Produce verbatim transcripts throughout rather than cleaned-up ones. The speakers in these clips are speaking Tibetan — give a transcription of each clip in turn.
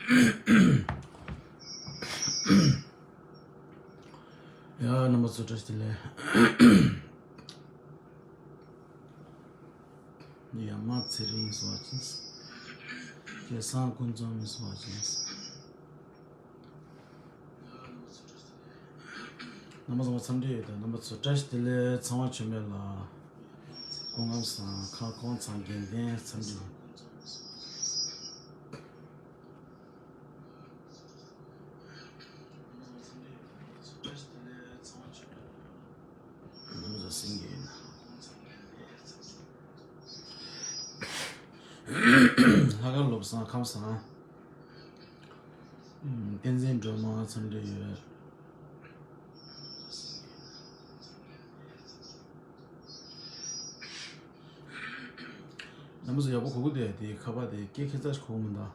ཡ། རྣམ་པ་ཚོ་བཀྲ་ཤིས་བདེ་ལེགས། ཡ་མ་ཚེ་རིང་སོགས་ཅིང་། སྐལ་བཟང་ཀུན་འཛོམས་སོགས་ཅིང་། རྣམ་པ་ཚང་མ་འཚམས་འདྲི་ཡོད་དང་། རྣམ་པ་ཚོ་བཀྲ་ཤིས་བདེ་ལེགས། ཚང་བ་མཆོད་མེ་ལ། སྐུ་ཁམས་བཟང་། ཁ་སྐོང་ཚང་། རྒན་ལྡན་འཚམས་འདྲི། རྣམ་པ་ཚོ་སེང་གེ་ཡིན། ལྷག་དཀར་བློ་བཟང་། ཁམས་བཟང་། བསྟན་འཛིན་སྒྲོལ་མ་འཚམས་འདྲི་ཡོད། རྣམ་པ་ཚོ་ཡག་པོ་གོ་གི་འདུག་དེ་ཁ་པར་དེ་སྐད་ཁྱད་མཚར་ཞིག་གོ་གི་མི་འདུག་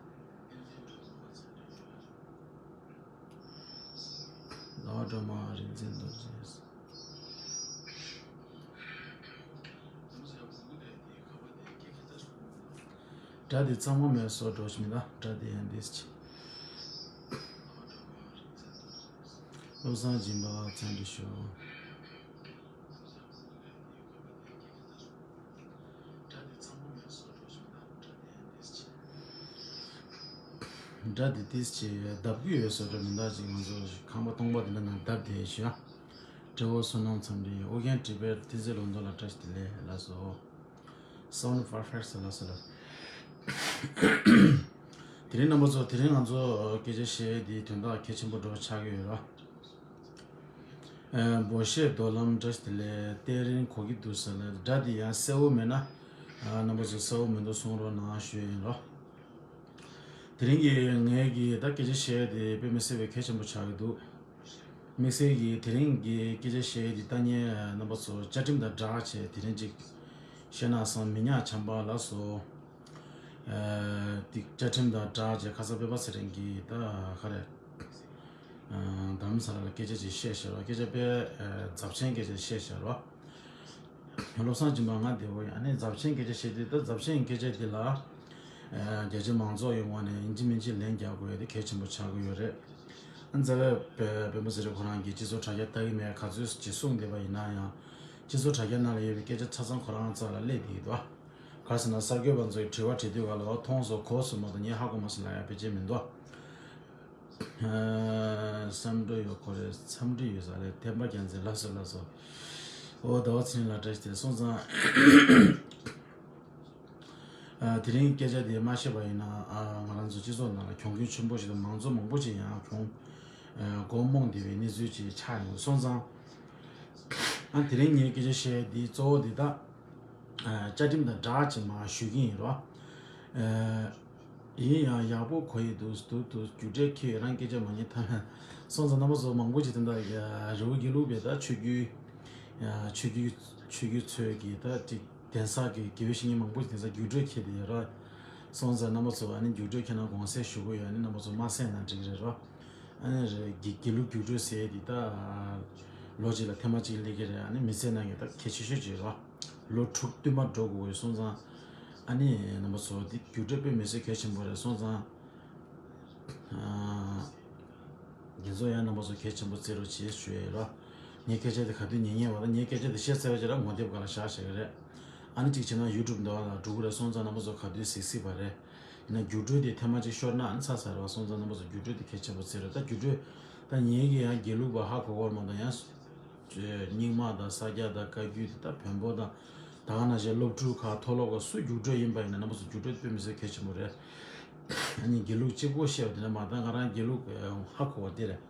ལ་བ་སྒྲོལ་མ། རིག་འཛིན་རྡོ་རྗེ། སྒྲ་དེ་གཙང་མ་མེད་བཟོ་འགྲོ་ཞིག་མི་འདུག་སྒྲ་དེ་ཡང་འདི་ཟེར། བློ་བཟང་སྦྱིན་པ་འཚམས་འདྲི་ཞུ། སྒྲ་དེ་ཏིས་ཅི་ལྡབ་ཀྱི་ཡོད་བཟོ་འདྲ་མི་འདུག་ཅིག་ང་ཚོ་ཁང་པ་སྟོང་པ་དེ་འདྲ་ནང་ལྡབ་དེ་ཞུ། དྲི་བ་བསོད་ནམས་འཚམས་འདྲི། ཨོ་རྒྱན་བྲིས་པའི་ཏི་ཙི་ལོ་འདོ་ལ་བཀྲ་ཤིས་བདེ་ལེགས་ལ་སོ། Sound perfect ལ་སོ་ལ། དེ་རིང་རྣམ་པ་ཚོ། དེ་རིང་ང་ཚོ་སྐད་ཆ་བཤད་དེའི་དོན་དག་གལ་ཆེན་པོ་འདྲ་ཆགས་ཀྱི་ཡོད་ར། ཨ། འབོ་ཤེས་རྡོ་ལམ་བཀྲ་ཤིས་བདེ་ལེགས། སྟེ་རིང་གོ་གི་འདུག་ཟེར་ལ། སྒྲ་འདི་ཡང་གསལ་བོ་མེད་ན། ཨ། རྣམ་པ་ཚོ་གསལ་བོ་མི་འདུག་གསུང་རོགས་གནང་ཞུ་ཡིན་རོ། དེ་རིང་གི་ངའི་གི་ད་སྐད་ཆ་བཤད་དེ་དཔེ་མི་སྲིད་པའི་གལ་ཆེན་པོ་ཆགས་ཀྱི་འདུག་དམིགས་བསལ་གྱི་དེ་རིང་གི་སྐད་ཆ་བཤད་དེ་ལྟ་ཉན་རྣམ་པ་ཚོ་བཅའ་ཁྲིམས་དང་སྦྲགས་བྱས་དེ་རིང་ཅིག་བཤད་ན་བསམ། མི་ཉག་བྱམས་པ་ལགས་སོ། ཨ། དེ་བཅའ་ཁྲིམས་དང་སྦྲགས་བྱས་ཁ་སང་སྤེན་པ་ཚེ་རིང་གིས་ད་ག་རེ། ཨ། རྡ་རམ་ས་ལ་ལ་སྐད་ཆ་ཅིག་བཤད་ཤག་རོ། སྐད་ཆ་དཔེ། ཨ། རྫབ་ཆེན་སྐད་ཆ་བཤད་ཤག་རོ། བློ་བཟང་སྦྱིན་པ་ང་བདེ་བོ་ཡིན། ཨ་ནི་རྫབ་ཆེན་སྐད་ཆ་བཤད་དུས་ད་རྫབ་ཆེན་སྐད་ཆ་འདི་ལ། ཨ། རྒྱ་ཆེ་མང་ཚོགས་ཡོང་བ་ནས་ཡིན་གཅིག་མིན་གཅིག་ལན་རྒྱག་དགོས་ཡ་དེ་གལ་ཆེན་པོ་ཆགས་ཀྱི་ཡོད་རེད། ཨ། རྫ་བའི་སྤེན་པ་ཚེ་རིང་ཁོ་རང་གིས་སྤྱི་ཚོགས་དྲ་རྒྱ་ལྟ་གི་མེད་ག་ཚོད་ཅིག་གསུངས་བསྡད་པ་ཡིན་ན་ཡང་། སྤྱི་ཚོགས་དྲ་རྒྱ་ནང་ལ་ཡོད་པའི་སྐད་ཆ་ཆ་ཚང་ཁོ་རང་རྩ་ལ་སླེབས་བསྡད་ཀྱི་འདུག་ག་རེ་ཟེར་ན་གསར་འགོད་པ་ཚོ་གིས་དྲི་བ་དྲི་དུས་ག་ལ་འོ་མཐོང་སོང་གོ་སོང་མ་གཏོགས་ངས་ཧ་གོ་མ་སོང་ལབ་ཡ་ཕལ་ཆེར་མི་འདུག་ཨ། བསམ་འགྲོ་ཡོད་ཁོ་རེ་འཚམས་འདྲི་ཡོད་ས་རེད། ཐེམ་པ་རྒྱལ་མཚན་ལགས་སོ་ལགས་སོ། ཨོ་ཟླ་བ་ཚེ་རིང་ལགས་བཀྲ་ཤིས་བདེ་ལེགས། སོང་ཙང་། ཨ། དེ་རིང་སྐད་ཆ་དེ་མ་བཤད་པ་ཡིན་ན། ཨ། ང་རང་ཚོ་སྤྱི་ཚོགས་ནང་ལ་གྱོང་གུན་ཆེན་པོ་ཞིག་དང་མང་ཚོགས་མང་པོ་ཅིག་ཡང་གྱོང་། ཨ། མགོ་རྨོངས་བསྡད་པའི་གནས་ཚུལ་ཅིག་ཆགས་ཡོང་གི། སོང་ཙང་། ཨ། དེ་རིང་ངས་སྐད་ཆ་བཤད་དེ་གཙོ་བོ་འདི་དག་ཨ། བཅའ་ཁྲིམས་དང་སྦྲགས་ཅིག་མར་ཞུ་གི་ཡིན་རོ། ཨ། ཡིན་ཡང་ཡག་པོ་གོ་ཡི་འདུག་འདུག་འདུག་རྒྱུ་འབྲས་ཁྱེད་རང་སྐད་ཆ་མ་ཉན་ཐང་། སོང་ཙང་རྣམ་པ་ཚོ་མང་པོ་ཅིག་དེ་འདྲ་རི་བོ་དགེ་ལུགས་པའི་ད་ཆོས་བརྒྱུད། ཨ། ཆོས་བརྒྱུད་ཆོས་བརྒྱུད་ཚོས་ཀྱི་ད་ཅིག་གདན་ས་གི་དགེ་བའི་བཤེས་གཉེན་མང་པོ་ཞིག་གདན་ས་རྒྱུགས་སྤྲོད་འཁྱེར་བསྡད་ཡོད་ར། སོང་ཙང་རྣམ་པ་ཚོ་ཨ་ནི་རྒྱུགས་སྤྲོད་འཁྱེར་ན་དགོངས་སེལ་ཞུ་གི་ཡོད། ཨ་ནི་རྣམ་པ་ཚོ་མ་གསན་ན་འགྲིག་གི་རེད་རོ། ཨ་ནི་རེད། དགེ་དགེ་ལུགས་རྒྱུགས་སྤྲོད་ཟེར་ཡས་འདི་ད་ལོ་གཅིག་ལ་ཐེངས་མ་གཅིག་སླེབས་ཀྱི་རེད། ཨ་ནི་མི་ཚེ་ནང་གི་ད་གལ་ཆེ་ཤོས་ཅིག་རོ། ལོ་དྲུག་བསྟུད་མར་འགྲོ་དགོས་ཡོད། སོང་ཙང་ཨ་ནི་རྣམ་པ་ཚོ་འདི་རྒྱུགས་སྤྲོད་དཔེ་མི་སྲིད་གལ་ཆེན་པོ་རེད། སོང་ཙང་། ཨ། འདི་ཚོ་ཡང་རྣམ་པ་ཚོ་གལ་ཆེན་པོ་བརྩི་རོགས་བྱེད་ཞུ་ཡས་རོ། ངའི་སྐད་ཆ་དེ་ག་དུས་ཉན་ཉན་པ་དང་ངའི་སྐད་ཆ་དེ་བཤད་ཚར་བའི་རྗེས་ལ་ངོ་དེབ་སྒང་ལ་བཞག་བཞག་གི་རེད། ཨ་ནི་གཅིག་བྱས་ན་ཡུ་ཊུབ་འདྲ་བ་ལ་འགྲོ་གི་རེད། སོང་ཙང་རྣམ་པ་ཚོ་ག་དུས་གཟིགས་གཟིགས་པ་རེད། ཡིན་ན་རྒྱུགས་སྤྲོད་དེ་ཐེངས་མ་གཅིག་ཤོར་ན་ཨ་ནི་ཚར་ཚར་རེད་བ། སོང་ཙང་རྣམ་པ་ཚོ་རྒྱུགས་སྤྲོད་དེ་གལ་ཆེན་པོ་བརྩི་རོགས། ད་རྒྱུགས་སྤྲོད་ད་ངེད་ཀྱི་ཡང་དགེ་ལུགས་པ་ཧ་གོ་གོ་མ་གཏོགས་ཡང་། རྙིང་མ་དང་ས་སྐྱ་དང་བཀའ་བརྒྱུད་དེ་ད་བོན་པོ་དང་། ད་ག་ནང་བཞིན་སློབ་ཕྲུག་ཁག་མཐོ་སློབ་ཁག་སུ་རྒྱུགས་སྤྲོད་ཡིན་པ་ཡིན་ན་རྣམ་པ་ཚོ་རྒྱུགས་སྤྲོད་དཔེ་མི་སྲིད་གལ་ཆེན་པོ་རེད། ཨ་ནི་དགེ་ལུགས་གཅིག་པོ་བཤད་པ་དེ་འདྲ་མ་གཏོགས་ང་རང་དགེ་ལུགས་ཧ་གོ་བ་དེ་རེད།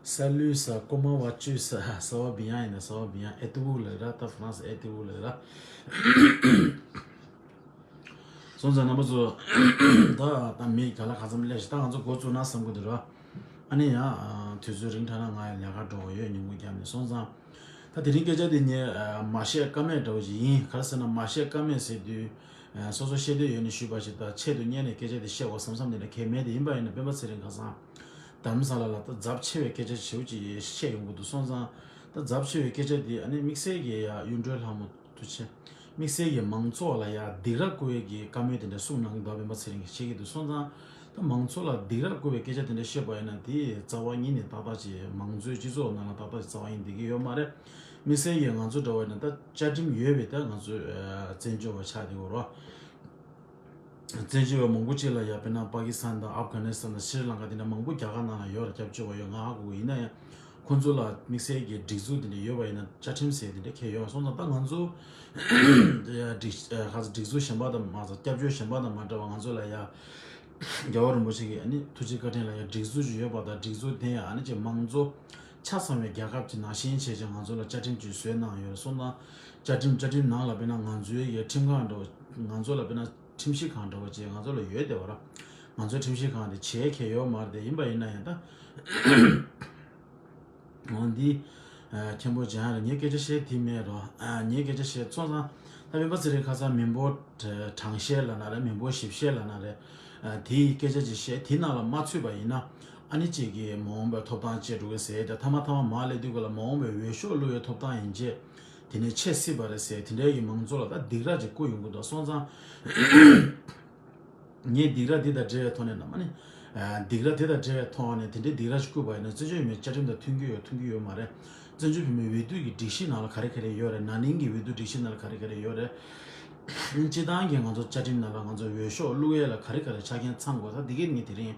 ས་ལུའི་ས་ཀོ་མ་བ་བཅུའི་ས་ས་བ་བི་ཡང་ཡིན་ན་ས་བ་བི་ཡང་ཨེ་ཏི་ཝུ་ལབ་ར། ད་ཧྥ་རན་སི་ཨེ་ཏི་ཝུ་ལབ་ར། སོང་ཙང་རྣམ་པ་ཚོ། ད་ད་མི་ག་ལ་གང་འཚམ་སླེབས་ཤག་ད་ང་ཚོ་འགོ་བཙུགས་ན་བསམ་གི་འདུག་ར། ཨ་ནི་ཡང་དུས་ཚོད་རིང་དྲགས་ན་ང་ཡང་ལས་ཀ་འགྲོ་དགོས་ཡོད། ཉིན་གུང་རྒྱབ་ནས། སོང་ཙང་། ད་དེ་རིང་སྐད་ཆ་དེ་ངས་མ་བཤད་ཀ་མེད་འདྲ་བོ་ཞིག་ཡིན། ག་རེ་ཟེར་ན་མ་བཤད་ཀ་མེད་ཟེར་དུས། སོ་སོ་ཤེས་འདོད་ཡོད་ནས་ཞུས་པ་ཞིག་དང་ཆེད་དུ་གཉེར་ནས་སྐད་ཆ་དེ་བཤད་དགོས་བསམ་བསམ་དེ་འདྲ་གང་ཡང་མེད། དེ་ཡིན་པ་ཡིན་ན་སྤེན་པ་ཚེ་རིང་ཁ་སང་རྡ་རམ་ས་ལ་ལ་ད་རྫབ་ཆེ་བའི་སྐད་ཆ་ཞེ་པོ་ཅིག་བཤད་ཡོང་གི་འདུག་སོང་ཙང་ད་རྫབ་ཆེ་བའི་སྐད་ཆ་དེ་ཨ་ནི་དམིགས་བསལ་གྱི་ཡ་གཡུང་དྲུང་ལྷ་མོ་ཐུགས་རྗེ་ཆེ། དམིགས་བསལ་གྱི་མང་ཚོགས་ལ་ཡ་སྡིགས་ར་བསྐུལ་ཡས་ཀྱི་བཀའ་མོལ་དེ་འདྲ་གསུངས་གནང་གི་འདུག་སྤེན་པ་ཚེ་རིང་གིས་བཤད་ཀྱི་འདུག་སོང་ཙང་ ད་མང་ཚོགས་ལ་སྡིགས་ར་བསྐུལ་བའི་སྐད་ཆ་དེ་འདྲ་བཤད་པ་ཡིན་ན། དེ་རྩ་བ་ཉིད་ནས་ཏག་ཏག་ཅིག་མང་གཙོའི་སྤྱི་ཚོགས་ནང་ལ་ཏག་ཏག་ཅིག་རྩ་བ་ཉིད་བསྡད་ཀྱི་ཡོད་མ་རེད། དམིགས་བསལ་གྱིས་ང་ཚོ་འདྲ་བ་ཡིན་ན། ད་བཅའ་ཁྲིམས་ཡོད་པའི་ད་ང་ཚོ་ཨ་བཙན་བྱོལ་བ་ཆགས་བསྡད་ཡོད་རེད། བཙན་བྱོལ་བ་མང་པོ་ཅིག་ལ་ཡ། དཔེར་ན་པ་ཀི་སི་ཐན་དང་ཨབ་གྷ་ནི་སི་ཐན་དང་ཤྲི་ལང་ཀ་དེ་འདྲ་མང་པོ་རྒྱ་གར་ནང་ལ་ཡོད་རེད། སྐྱབས་བཅོལ་བ་ཡོད། ང་ཧ་གོ་གི། ཡིན་ན་ཡང་ཁོང་ཚོ་ལ་དམིགས་བསལ་གྱི་སྒྲིག་འཛུགས་དེ་འདྲ་ཡོད་པ་ཡིན་ན། བཅའ་ཁྲིམས་ཟེར་དེ་འདྲ་གང་ཡང་ཡོད་མ་སོང་ཙང་། ད་ང་ཚོ་ཡ་སྒྲིག་ཨ་ཁ་སྒྲིག་འཛུགས་གཞན་པ་དང་མ་ཟད། སྐྱབས་བཅོལ་གཞན་པ་དང་མ་འདྲ་བ། ང་ཚོ་ལ་ཡ་རྒྱལ་བ་རིན་པོ་ཆེ་གི་ཨ་ནི་ཐུགས་རྗེ་བཀའ་དྲིན་ལ་ཡ་སྒྲིག་འཛུགས་ཅིག་ཡོད་པ་དང་། སྒྲིག་འཛུགས་དེ་ཡང་ཨ་ནི་ཅིག་མང་གཙོ་ཆ་ཚང་བའི་རྒྱལ་ཁབ་ཅིག་ནང་བཞིན་བྱས་ཅིག་ང་ཚོ་ལ་བཅའ་ཁྲིམས་ཅིག་བཟོས་གནང་ཡོད་སོང་ན། བཅའ་ཁྲིམས་བཅའ་ཁྲིམས་ནང་ལ་དཔེར་ན་ང་ཚོའི་ཡ་ཁྲིམས་ཁང་འདྲ་བོ། ང་ཚོ་ལ་དཔེར་ན་ཁྲིམས་ཞིབ་ཁང་འདྲ་བོ་ཅིག་ང་ཚོ་ལ་ཡོད་བསྡད་པ་ར། ང་ཚོའི་ཁྲིམས་ཞིབ་ཁང་དེ་བྱེད་མཁན་ཡོད་མ་རེད་དེ། ཡིན་པ་ཡིན་ན་ཡང་ད། འོ་འདི་ཨ་མཁན་པོ་འཇམ་དབྱངས་ལགས། ངས་སྐད་ཆ་བཤད་དེ་མེད་རོ། ཨ་ངས་སྐད་ཆ་བཤད་སོང་ཙང་། ད་སྤེན་པ་ཚེ་རིང་ཁ་སང་མི་འབོར་གྲངས་བཤེར་ལབ་ན་རེད། མི་འབོར་ཞིབ་བཤེར་ལབ་ན་རེད། ཨ་དེའི་སྐད་ཆ་ཅིག་བཤད། དེ་ནང་ལ་མ་ཚུད་པ་ཡིན་ན་ཨ་ནི་ཅིག་གིས་མ་འོངས་པའི་ཐོབ་ཐང་བཅད་འགྲོ་གི་ཟེར། ད་མཐའ་མ་མཐའ་མ་མར་སླེབས་དུས་སྐབས་ལ་མ་འོངས་པའི་འོས་ཤོག་བླུག་ཡའི་ཐོབ་ཐང་ཡན་ཆད་དེ་ནས་ཆད་སྲིད་པ་རེད་ཟེར། དེ་འདྲའི་གི་མང་གཙོ་ལ་ད་སྡིགས་ར་ཅིག་བསྐུལ་ཡོང་གི་འདུག་སོང་ཙང་། ངས་སྡིགས་ར་འདི་དང་འབྲེལ་བའི་ཐོག་ནས་ནམ་ནི། ཨ་སྡིགས་ར་དེ་དང་འབྲེལ་བའི་ཐོག་ནས་དེ་འདྲའི་སྡིགས་ར་ཞིག་བསྐུལ་བ་ཡིན་ན། བཙན་བྱོལ་བོད་མིའི་བཅའ་ཁྲིམས་དང་མཐུན་གྱི་ཡོད་མཐུན་གྱི་ཡོད་མ་རེད། བཙན་བྱོལ་བོད་མིའི་འོས་བསྡུ་གི་སྒྲིག་གཞི་ནང་ལ་ག་རེ་ག་རེ་ཡོད་རེད། ན་ནིང་གི་འོས་བསྡུ་སྒྲིག་གཞི་ནང་ལ་ག་རེ་ག་རེ་ཡོད་རེད། སྤྱིར་བཏང་གི་ང་ཚོ་བཅའ་ཁྲིམས་ནང་ལ་ང་ཚོ་འོས་ཤོག་བླུག་ཡས་ལ་ག་རེ་ག་རེ་ཆ་རྐྱེན་ཚང་དགོས་ས་དེ་གས་ནི་ངས་དེ་རིང་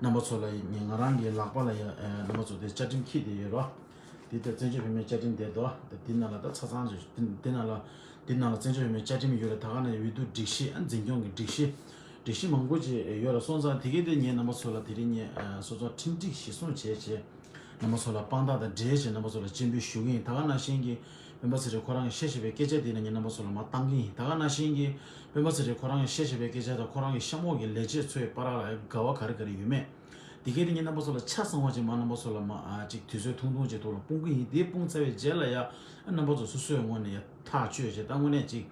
རྣམ་པ་ཚོ་ལ། ངས་ང་རང་གི་ལག་པ་ལ་ཡ་ཨ་རྣམ་པ་ཚོ་དེ་བཅའ་ཁྲིམས་འཁྱེར་བསྡད་ཡོད་རོ། དེ་ལྟར་བཙན་བྱོལ་བོད་མིའི་བཅའ་ཁྲིམས་དེ་དོ། དེ་ནང་ལ་ད་ཆ་ཚང་ཞིག་དེ་ནང་ལ། དེ་ནང་ལ་བཙན་བྱོལ་བོད་མིའི་བཅའ་ཁྲིམས་ཡོད་རེད། ད་ག་ནང་འོས་བསྡུ་སྒྲིག་གཞི། ཨ་འཛིན་སྐྱོང་གི་སྒྲིག་གཞི། སྒྲིག་གཞི་མང་པོ་ཅིག་ཡོད་རེད། སོང་ཙང་དེ་གས་དེ་ངས་རྣམ་པ་ཚོ་ལ་དེ་རིང་ངས་ཨ་སོ་སོ་ཁྲིམས་སྒྲིག་གཞིར་བཟུང་བྱས་བྱས། རྣམ་པ་ཚོ་ལ་དཔང་རྟགས་དང་འབྲེལ་བྱས་རྣམ་པ་ཚོ་ལ་སྤྱན་འབུལ་ཞུ་གི་ཡིན། ད་ག་ནང་བཞིན་གྱི་སྤེན་པ་ཚེ་རིང་ཁོ་རང་གིས་བཤད་བཞིན་པའི་སྐད་ཆ་དེ་ནི་ངས་རྣམ་པ་ཚོ་ལ་མར་བཏང་གི་ཡིན། ད་ག་ནང་བཞིན་གྱི་སྤེན་པ་ཚེ་རིང་ཁོ་རང་གིས་བཤད་བཞིན་པའི་སྐད་ཆ་དང་། ཁོ་རང་གི་གཤམ་འོག་གི་ལས་བྱེད་ཚོའི་བར་ལ་འགལ་བ་ག་རེ་ག་རེ་ཡོད་མེད། དེ་གས་དེ་ངས་རྣམ་པ་ཚོ་ལ་ཆ་ཚང་བ་ཅིག་མར་རྣམ་པ་ཚོ་ལ་མར་ཨ་ཅིག་དུས་ཚོད་ཐུང་ཐུང་ཅིག་ཐོག་ལ་སྤུངས་གི་ཡིན། དེ་སྤུངས་ཚར་བའི་རྗེས་ལ་ཡ་ཨ་རྣམ་པ་ཚོ་སོ་སོའི་ངོས་ནས་ཡ་ཐག་གཅོད་བྱས། ད་དངོས་གནས་ཅིག་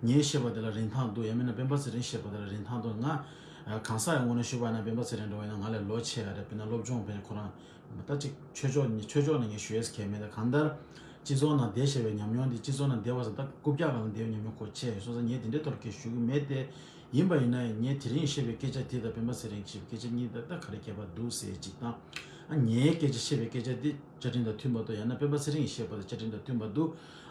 ངས་བཤད་པ་དེ་ལ་རིན་ཐང་འདུག་ཡང་མིན་ན་སྤེན་པ་ཚེ་རིང་བཤད་པ་དེ་ལ་རིན་ཐང་འདུག་ང་ཨ་གང་ཟག་ཡང་ངོས་ནས་ཞུས་པ་ཡིན་ན། སྤེན་པ་ཚེ་རིང་འདྲ་བ་ཡིན་ན་ང་ལས་ལོ་ཆེ་བ་རེད། དཔེར་ན་སློབ་སྦྱོང་དཔེར་ན་ཁོ་རང་ད་ཅིག་ཆོས་ཕྱོགས་ནས། ཆོས་ཕྱོགས་ནས་ངས་ཞུ་ཡས་ཁེལ་མེད། ད་གང་ལྟར་སྤྱི་ཚོགས་ནང་བསྡད་བཞིན་པའི་ཉམས་མྱོང་འདི། སྤྱི་ཚོགས་ནང་བསྡད་པ་ཟེར་ད་རྐུབ་བཀྱག་སྒང་ལ་བསྡད་པའི་ཉམས་མྱོང་ཁོ་ཆེ་ཡོད་སོང་ཙང་། ངས་དེ་འདྲའི་ཐོག་ལ་སྐད་ཞུ་གི་མེད་དེ། ཡིན་པ་ཡིན་ན་ཡང་ངས་དེ་རིང་བཤད་པའི་སྐད་ཆ་དེ་དང་། སྤེན་པ་ཚེ་རིང་གིས་བཤད་པའི་སྐད་ཆ་གཉིས་དང་ད་ག་རེ་ཁྱད་པར་འདུག་ཟེར་ཅིག་དང་། ཨ་ངའི་སྐད་ཆ། བཤད་པའི་སྐད་ཆ་དེ་བཅའ་ཁྲིམས་དང་མཐུན་པ་འདུག་ཡང་ན་སྤེན་པ་ཚེ་རིང་གིས་བཤད་པ་དང་བཅའ་ཁྲིམས་དང་མཐུན་པ་འདུག་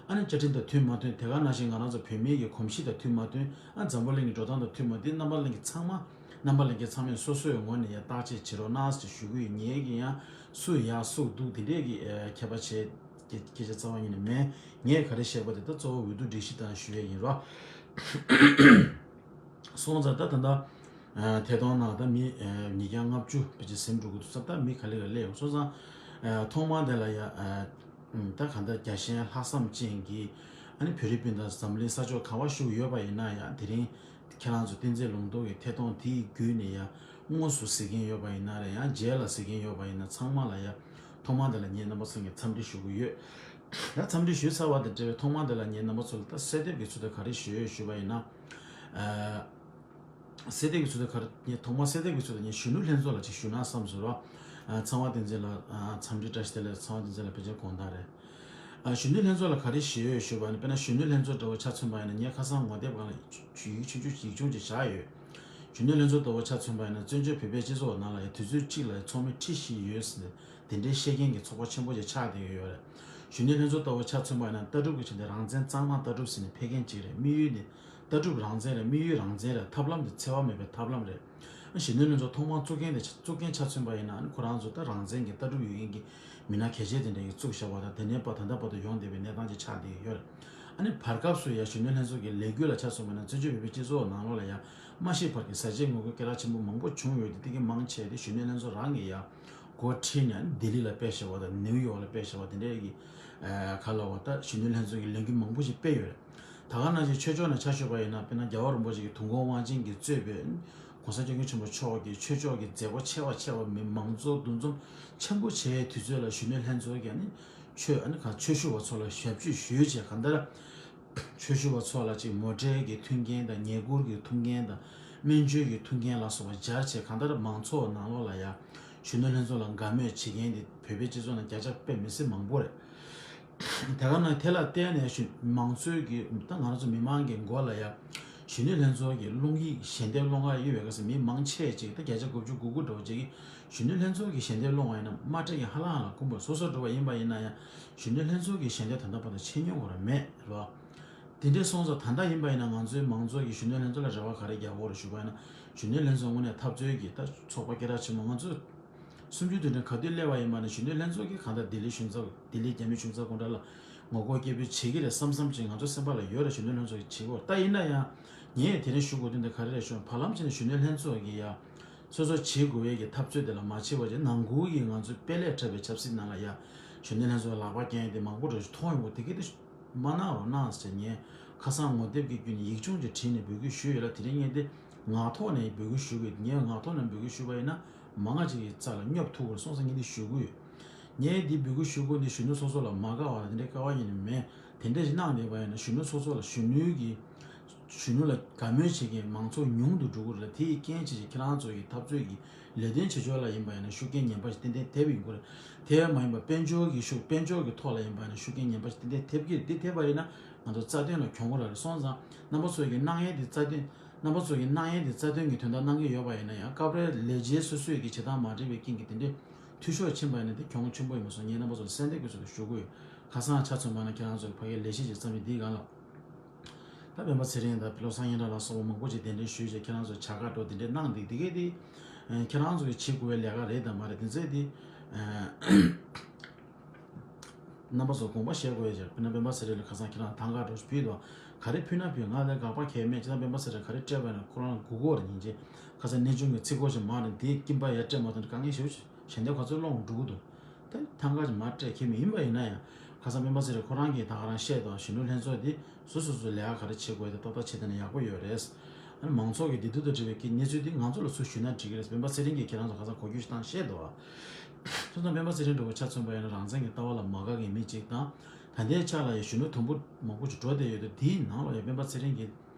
ཨ་ནི་བཅའ་ཁྲིམས་དང་མཐུན་མ་མཐུན། དེ་ག་ནང་བཞིན་ང་རང་ཚོ་བོད་མིའི་གི་གོམས་གཤིས་དང་མཐུན་མ་མཐུན། ཨ་འཛམ་བུ་གླིང་གི་འགྲོ་སྟངས་དང་མཐུན་མ་མཐུན། རྣམ་པ་ལྷན་རྒྱས་ཚང་མ། རྣམ་པ་ལྷན་རྒྱས་ཚང་མས་སོ་སོའི་ངོས་ནས་ཡ་བརྟག་དཔྱད་བྱེད་རོགས་གནང་ཟེར་ཞུ་གི་ཡོད། ངའི་གི་ཡང་སུ་ཡག་སུ་སྡུག་དེ་འདྲས་ཀྱི་ཨ་ཁྱད་པར་བྱས་སྐད་སྐད་ཆ་རྩ་བ་ཉིད་ནས་མེད། ངས་ག་རེ་བཤད་པ་དེ་ད་གཙོ་བོ་འོས་བསྡུ་སྒྲིག་གཞི་དང་ཞུ་ཡས་ཡིན་རོ། སོང་ཙང་ད་ད་ལྟ་ཨ་ཐད་གཏོང་ནང་ད་མི་ཨ་ཉིས་བརྒྱ་ལྔ་བཅུ་ཕལ་ཆེར་ཟིན་འགྲོ་གི་འདུག་ས། ད་མི་ག་ལེ་ག་ལེ་ཡོང་སོང་ཙང་། ཨ་ཐོག་མར་དེ་ལ་ཡ་ཨ་ད་གང་ལྟར་རྒྱལ་ཞེན་ལྷག་བསམ་ཅན་གྱི་ཨ་ནི་བོད་རིགས་སྤུན་ཟླ་འཛམ་གླིང་ས་ཕྱོགས་ག་བ་བཞུགས་ཡོད་པ་ཡིན་ན་ཡང་། དེ་རིང་ཁྱེད་རང་ཚོ་བསྟན་འཛིན་ལུང་རྟོགས་ཀྱི་ཐད་གཏོང་དེའི་བརྒྱུད་ནས་ཡ་དངོས་སུ་གཟིགས་མཁན་ཡོད་པ་ཡིན་ན་རེད། ཡང་རྗེས་ལ་གཟིགས་མཁན་ཡོད་པ་ཡིན་ན། ཚང་མ་ལ་ཡ་ཐོག་མར་དེ་ལ་ངས་རྣམ་པ་ཚོ་ངས་འཚམས་འདྲི་ཞུ་གི་ཡོད། ད་འཚམས་འདྲི་ཞུས་ཚར་བ་དང་འབྲེལ་བའི་ཐོག་མར་དེ་ལ་ངས་རྣམ་པ་ཚོ་ལ་ད་གསལ་འདེབས་ཀྱི་ཚུལ་དུ་ག་རེ་ཞུ་ཡོད་ཞུས་པ་ཡིན་ན། ཨ་གསལ་འདེབས་ཀྱི་ཚུལ་དུ་ག་རེ། ངས་ཐོག་མར་གསལ་འདེབས་ཀྱི་ཚུལ་དུ་ངས་གཞོན་ནུ་ལྷན་ཚོགས་ལ་ཅིག་ཞུ་ན་བསམ་སོང་རོ། ཨ་ཚངས་པ་བསྟན་འཛིན་ལགས། ཨ་འཚམས་འདྲི་བཀྲ་ཤིས་བདེ་ལེགས། ཚངས་པ་བསྟན་འཛིན་ལགས་ཕལ་ཆེར་དགོངས་དག་རེད། ཨ་གཞོན་ནུ་ལྷན་ཚོགས་ལ་ག་རེ་ཞུ་ཡོད་ཞུས་པ་ཡིན་ན། དཔེར་ན་གཞོན་ནུ་ལྷན་ཚོགས་འདྲ་བོ་ཆ་མཚོན་པ་ཡིན་ན། ངས་ཁ་སང་ངོ་དེབ་སྒང་ལ་ཡིག་ཆུང་ཆུང་ཡིག་ཆུང་ཅིག་བཞག་ཡོད། གཞོན་ནུ་ལྷན་ཚོགས་འདྲ་བོ་ཆ་མཚོན་པ་ཡིན་ན། བཙན་བྱོལ་བོད་པའི་སྤྱི་ཚོགས་ནང་ལ་ཡང་དུས་ཚོད་གཅིག་ལ་ཡང་ཚོགས་མི་ཁྲི་བཞི་ཡོད་ཟེར་ནས་དེ་འདྲའི་བཤད་མཁན་གྱི་ཚོགས་པ་ཆེན་པོ་ཅིག་ཆགས་བསྡད་ཀྱི་ཡོད་རེད། གཞོན་ནུ་ལྷན་ཚོགས་ལྟ་བུ་ཆ་མཚོན་པ་ཡིན་ན། ལྟ་གྲུབ་ཀྱི་ཆ་ནས་རང་བཙན་གཙང་མ་ལྟ་གྲུབ་ཟེར་ནས་ཕེབས་མཁན་ཅིག་རེད། དམིགས་ཡུལ་ནི་ལྟ་གྲུབ་རང་བཙན་རེད། དམིགས་ཡུལ་རང་བཙན་རེད། ཐབས་ལམ་དེ་འཚེ་བ་མེད་པའི་ཐབས་ལམ་རེད། གཞོན་ནུ་ལྷན་ཚོགས་ཐོག་མར་བཙུགས་མཁན་དེ་བཙུགས་མཁན་ཆ་མཚོན་པ་ཡིན་ན། ཨ་ནི་ཁོ་རང་ཚོ་ད་རང་བཙན་གྱི་ལྟ་གྲུབ་ཡོད་མཁན་གྱི་མི་སྣ་གལ་ཆེ་དེ་འདྲ་གིས་བཙུགས་བཞག་པ་དང་། དེ་ནས་ཕར་ད་ལྟ་བར་དུ་ཡོང་བསྡད་པའི་གནས་སྟངས་ཅིག་ཆགས་བསྡད་ཀྱི་ཡོད་རེད། ཨ་ནི་བར་སྐབས་སུ་ཡང་གཞོན་ནུ་ལྷན་ཚོགས་ཀྱི་ལས་འགུལ་ལ་ཆ་མཚོན་པ་ཡིན་ན། བཙན་བྱོལ་བོད་པའི་སྤྱི་ཚོགས་ནང་ལོགས་ལ་ཡང་མ་ཤི་བར་གྱི་ཟས་བཅད་ངོ་རྒོལ་སྐད་གྲགས་ཆེན་པོ་མང་པོ་བྱུང་ཡོད་དེ། དེ་གི་མང་ཆེ་དེ་གཞོན་ནུ་ལྷན་ཚོགས་རང་གིས་ཡང་འགོ་ཁྲིད་ནས་ལྡི་ལི་ལ་སྤེལ་བཞག་པ་དང་། ནིའུ་ཡོག་ལ་སྤེལ་བཞག་པ་དེ་འདྲའི་གི་ཨ་ག་ལབ་དགོས། ད་གཞོན་ནུ་ལྷན་ཚོགས་ཀྱི་ལས་འགུལ་མང་པོ་ཞིག་སྤེལ་ཡོད་རེད། ད་ག་ནང་བཞིན་ཆོས་ཕྱོགས་ནས་ཆ་བཞག་པ་ཡིན་ན། དཔེར་ན་རྒྱལ་བ་རིན་པོ་ཆེ་གི་དུས་འཁོར་དབང་ཆེན་གྱིས་གཙོས་པའི་༸གོང་ས་༸སྐྱབས་མགོན་ཆེན་པོ་མཆོག་གིས་ཆོས་ཕྱོགས་ཀྱི་མཛད་སྒོ་ཆེ་བ་ཆེ་བ་མི་མང་གཙོ་འདུ་འཛོམས་ཆེན་པོ་བྱས་དུས་ཚོད་ལ། གཞོན་ནུ་ལྷན་ཚོགས་ཀྱིས་ནི་ཆོས་ཨ་ནི་ག་ཆོས་ཞུ་བ་ཚོ་ལ་ཞབས་ཕྱི་ཞུས་བྱས། གང་ལྟར་ཆོས་ཞུ་བ་ཚོ་ལ་ཅིག་མོ་ཊའི་གི་མཐུན་རྐྱེན་དང་། ཉལ་གུར་གྱི་མཐུན་རྐྱེན་དང་། སྨན་བཅོས་ཀྱི་མཐུན་རྐྱེན་ལ་སོགས་པ་སྦྱར་བྱས། གང་ལྟར་མང་ཚོགས་ནང་ལོགས་ལ་ཡ་གཞོན་ནུ་ལྷན་ཚོགས་ལ་དགའ་མོས་བྱེད་མཁན་དེ་བོད་པའི་སྤྱི་ཚོགས་ནང་བརྒྱ་ཆ་དཔེ་མི་སྲིད་མང་པོ་རེད། དེ་ག་ནང་དེ་ལ་བརྟེན་ནས་གཞོན་མང་གཙོའི་གི་ད་ང་རང་ཚོ་མི་མང་གི་མགོ་ལ་ཡ་ གཞོན་ནུ་ལྷན་ཚོགས་ཀྱི་སློང་ཡིག་ཞལ་འདེབས་སློང་ག་ཡོད་པའི་སྐབས་སུ་མི་མང་ཆེ་ཅིག་ད་བརྒྱ་ཆ་དགུ་བཅུ་གོ་དགུ་འདྲ་བོ་ཅིག་གིས་གཞོན་ནུ་ལྷན་ཚོགས་ཀྱི་ཞལ་འདེབས་སློང་བ་ཡིན་ན་མ་སྤྲད་ཀྱི་ཧ་ལམ་ཧ་ལམ་ཁུངས་པ་སོ་སོ་འགྲོ་བ་ཡིན་པ་ཡིན་ན་ཡང་གཞོན་ནུ་ལྷན་ཚོགས་ཀྱི་ཞལ་འདེབས་ད་ལྟ་བར་དུ་ཕྱིན་མྱོང་ཁོ་རང་མེད་རེད་བ། དེ་འདྲའི་སོང་ཙང་ད་ལྟ་ཡིན་པ་ཡིན་ན་ང་ཚོའི་མང་ཚོགས་ཀྱིས་གཞོན་ནུ་ལྷན་ཚོགས་ལ་རེ་བ་ག་རེ་རྒྱག་དགོས་རེད་ཞུས་པ་ཡིན་ན། གཞོན་ནུ་ལྷན་ཚོགས་དངོས་གནས་འཐབ་རྩོད་ཀྱི་ད་ཚོགས་པ་སྐད་གྲགས་ཆེན་པོ་ང་ཚོ་སུམ་ཅུ་དོན་ཁྲི་ག་དུས་སླེབས་པ་ཡིན་པ་ནས་གཞོན་ནུ་ལྷན་ཚོགས་ཀྱིས་གང་ལྟར་ལྡི་ལི་གཞུང་ཚབ་ལྡི་ལི་རྒྱ་མི་གཞུང་ཚབ་སྐུ་དྲག་ལ་ངོ་རྒོལ་སྐད་འབོད་བྱེད་ཀྱི་རེད་བསམ་བསམ་ཅིག་ང་ཚོ་སེམས་པ་ལ་ཡོད་རེད། གཞོན་ནུ་ལྷན་ཚོགས་ཀྱིས་བྱེད་དགོས་རེད། ད་ཡིན་ན་ཡང་ངས་དེ་རིང་ཞུ་དགོས་དོན་དེ་ག་རེ་རེད་ཞུ་ན། བར་ལམ་ཕྱིན་ནས་གཞོན་ནུ་ལྷན་ཚོགས་ཀྱིས་ཡ་སོ་སོ་བྱེད་དགོས་ཡས་ཀྱི་འཐབ་རྩོད་དེ་ལ་མ་བྱེད་པ་བྱས་ནང་ཁུལ་གྱི་ང་ཚོའི་དཔེ་ལས་འཁྲབ་པའི་ཆབ་སྲིད་ནང་ལ་ཡ་གཞོན་ནུ་ལྷན་ཚོགས་ལག་པ་འཁྱེར་ཡས་དེ་མང་པོ་འདྲ་ཞིག་མཐོང་ཡོང་གི་དེ་གི་དེ། མ་གནང་རོགས་གནང་ཟེར་ངས་ཁ་སང་ངོ་དེབ་ཀྱི་བརྒྱུད་ནས་ཡིག་ཆུང་ཅིག་བྲིས་ནས་འབོད་སྐུལ་ཞུས་ཡོད་ལ། དེ་རིང་ངས་འདི་ངག་ཐོག་ནས་འབོད་སྐུལ་ཞུ་དགོས། ངས་ངག་ཐོག་ནས་འབོད་སྐུལ་ཞུས་པ་ཡིན་ན་མང་ང་ཅིག་གི་རྩ་ལ་སྙོབ་ཐུབ་དགོས་སོང་ཙང་ངས་འདི་ཞུ་གི་ཡོད། ངས་འདི་འབོད་སྐུལ་ཞུ་དགོས་འདི་གཞོན་ནུ་སོ་སོ་ལ་མ་དགའ་བ་ལ་དེ་འདྲའི་དཀའ་བ་ཡིན་ནི་མེད། དེ་འདྲ་ཞིག་གནང་བསྡད་པ་ཡིན་ན་གཞོན་ནུ་སོ་སོ་ལ་གཞོན་ནུའི་གི་གཞོན་ནུ་ལ་དགའ་མོས་བྱེད་མཁན་མང་ཚོགས་ཉུང་དུ་འགྲོ་གི་རེད་ལ། དེ་ཡི་རྐྱེན་བྱས་ཀྱི་ཁྱེད་རང་ཚོ་གི་འཐབ་རྩོད་ཀྱི་ལས་དོན་བྱེད་ཕྱོགས་ལ་ཡིན་པ་ཡིན་ན་ཤུགས་རྐྱེན་ངན་པ་ཞིག་ཏན་ཏན་ཐེབས་ཡོང་གི་རེད། དེ་མ་ཡིན་པ་དཔལ་འབྱོར་གྱི་ཤུགས་དཔལ་འབྱོར་གྱི་ཐོག་ལ་ཡིན་པ་ཡིན་ན་ཤུགས་རྐྱེན་ངན་པ་ཞིག་ཏན་ཏན་ཐེབས་ཀྱི་རེད། དེ་ཐེབས་པ་ཡིན་ན་ང་ཚོ་རྩ་དོན་ལ་གྱོང་གུན་རག་རེད། སོང་ཙང་རྣམ་པ་ཚོ་གི་གནང་ཡས་དེ་རྩ་དོན་རྣམ་པ་ཚོ་གི་གནང་ཡས་དེ་རྩ་དོན་གྱི་དོན་དག་གནང་གི་ཡོད་པ་ཡིན་ན་ཡང་སྐབས་རེ་ལས་བྱེད་སོ་སོས་ཀྱི་བྱེད་སྟངས་མ་འགྲིག་པའི་རྐྱེན་གྱིས་དེ་འདྲའི་འཐུས་ཤོར་ཕྱིན་པ་ཡིན་ན་དེ་གྱོང་ཆེན་པོ་ཡིན་པ་སོང་ངས་རྣམ་པ་ཚོ་ལ་གསལ་འདེབས་ཀྱི་ཚུལ་དུ་ཞུ་དགོས། ཁ་སང་ཆ་མཚོན་པ་ན་ཁྱེད་རང་ཚོ་ཕ་གིའི་ལས་བྱེད་ཅིག་བརྩམས་ཡིན་འདིའི་སྒང་ལ། ད་སྤེན་པ་ཚེ་རིང་དང་བློ་བཟང་སྙན་གྲགས་ལགས་སོགས་པ་མང་པོ་ཅིག་གདན་འདྲེན་ཞུས་བྱས་ཁྱེད་རང་ཚོ་བྱ་དགའ་སྤྲོད་དེ་འདྲའི་གནང་འདུག་དེ་གས་དེ་ཁྱེད་རང་ཚོ་གི་བྱེད་དགོས་པའི་ལས་ཀ་རེད་དམ་མ་རེད་དེ་ཚོས་དེ་རྣམ་པ་ཚོ་དགོངས་པ་བཞེས་དགོས་ཡ་ཅིག་དཔེར་ན་སྤེན་པ་ཚེ་རིང་ལ་ཁ་སང་ཁྱེད་རང་ཐང་ག་འགྲོ་ཕུལ་དོ། ག་རེ་ཕུལ་ན་ཕུལ་ང་ལ་དགག་པ་གལ་མེད། ཅི་ད་སྤེན་པ་ཚེ་རིང་ག་རེ་སྤྲད་པ་ཡིན་ན་ཁོ་རང་སྒུག་གོ་རེད། ཉིན་རྗེས་ཁ་སང་གནས་ཆུང་གི་ཚིག་གོ་ཞིག་མ་རེད་དེ་ཀིམ་པ་ཡ་སྤྲད་མ་ཐུབ་ན་དཀའ་ངལ་ཞེ་པོ་ཞིག་ཞལ་འདེབས་ག་ཚོད་སློང་འགྲོ་གི་འདུག་ད་ཐང་ག་ཅིག་མ་སྤྲད་ཁྱེད་མི་ཡིན་པ་ཡིན་ན་ཡང་ཁ་སང་སྤེན་པ་ཚེ་རིང་ཁོ་རང་གིས་ད་ག་རང་བཤད་དོ། གཞོན་ནུ་ལྷན་ཚོགས་འདི་སོ་སོ་སོའི་ལས་ཀ་ག་རེ་བྱེད་དགོས་དེ་ཏག་ཏག་བྱེད་ཐུབ་ན་ཡག་པོ་ཡོད་རེད། ཨ་ནི་མང་ཚོགས་ཀྱི་བདེ་སྡུག་དང་འབྲེལ་བའི་གི་གནས་ཚུལ་འདི་ང་ཚོ་ལ་ཚུར་ཞུས་ན་འགྲིག་གི་རེད། སྤེན་པ་ཚེ་རིང་གིས་ཁྱེད་རང་ཚོ་ཁ་སང་གོ་རྒྱུ་ཞིག་བཏང་བཤད་དོ། སོང་ཙང་སྤེན་པ་ཚེ་རིང་འདྲ་བོ་ཆ་མཚོན་པ་ཡིན་ན་རང་བཙན་གྱི་ལྟ་བ་ལ་མ་དགའ་མཁན་མི་གཅིག་དང་། ད་ལྟའི་ཆ་ལ་ཡང་གཞོན་ནུ་དུམ་བུ་མང་པོ་ཞིག་འགྲོ་བསྡད་ཡོད་དུས་དེའི་ནང་ལ་ཡང་སྤེན་པ་ཚེ་རིང་གིས་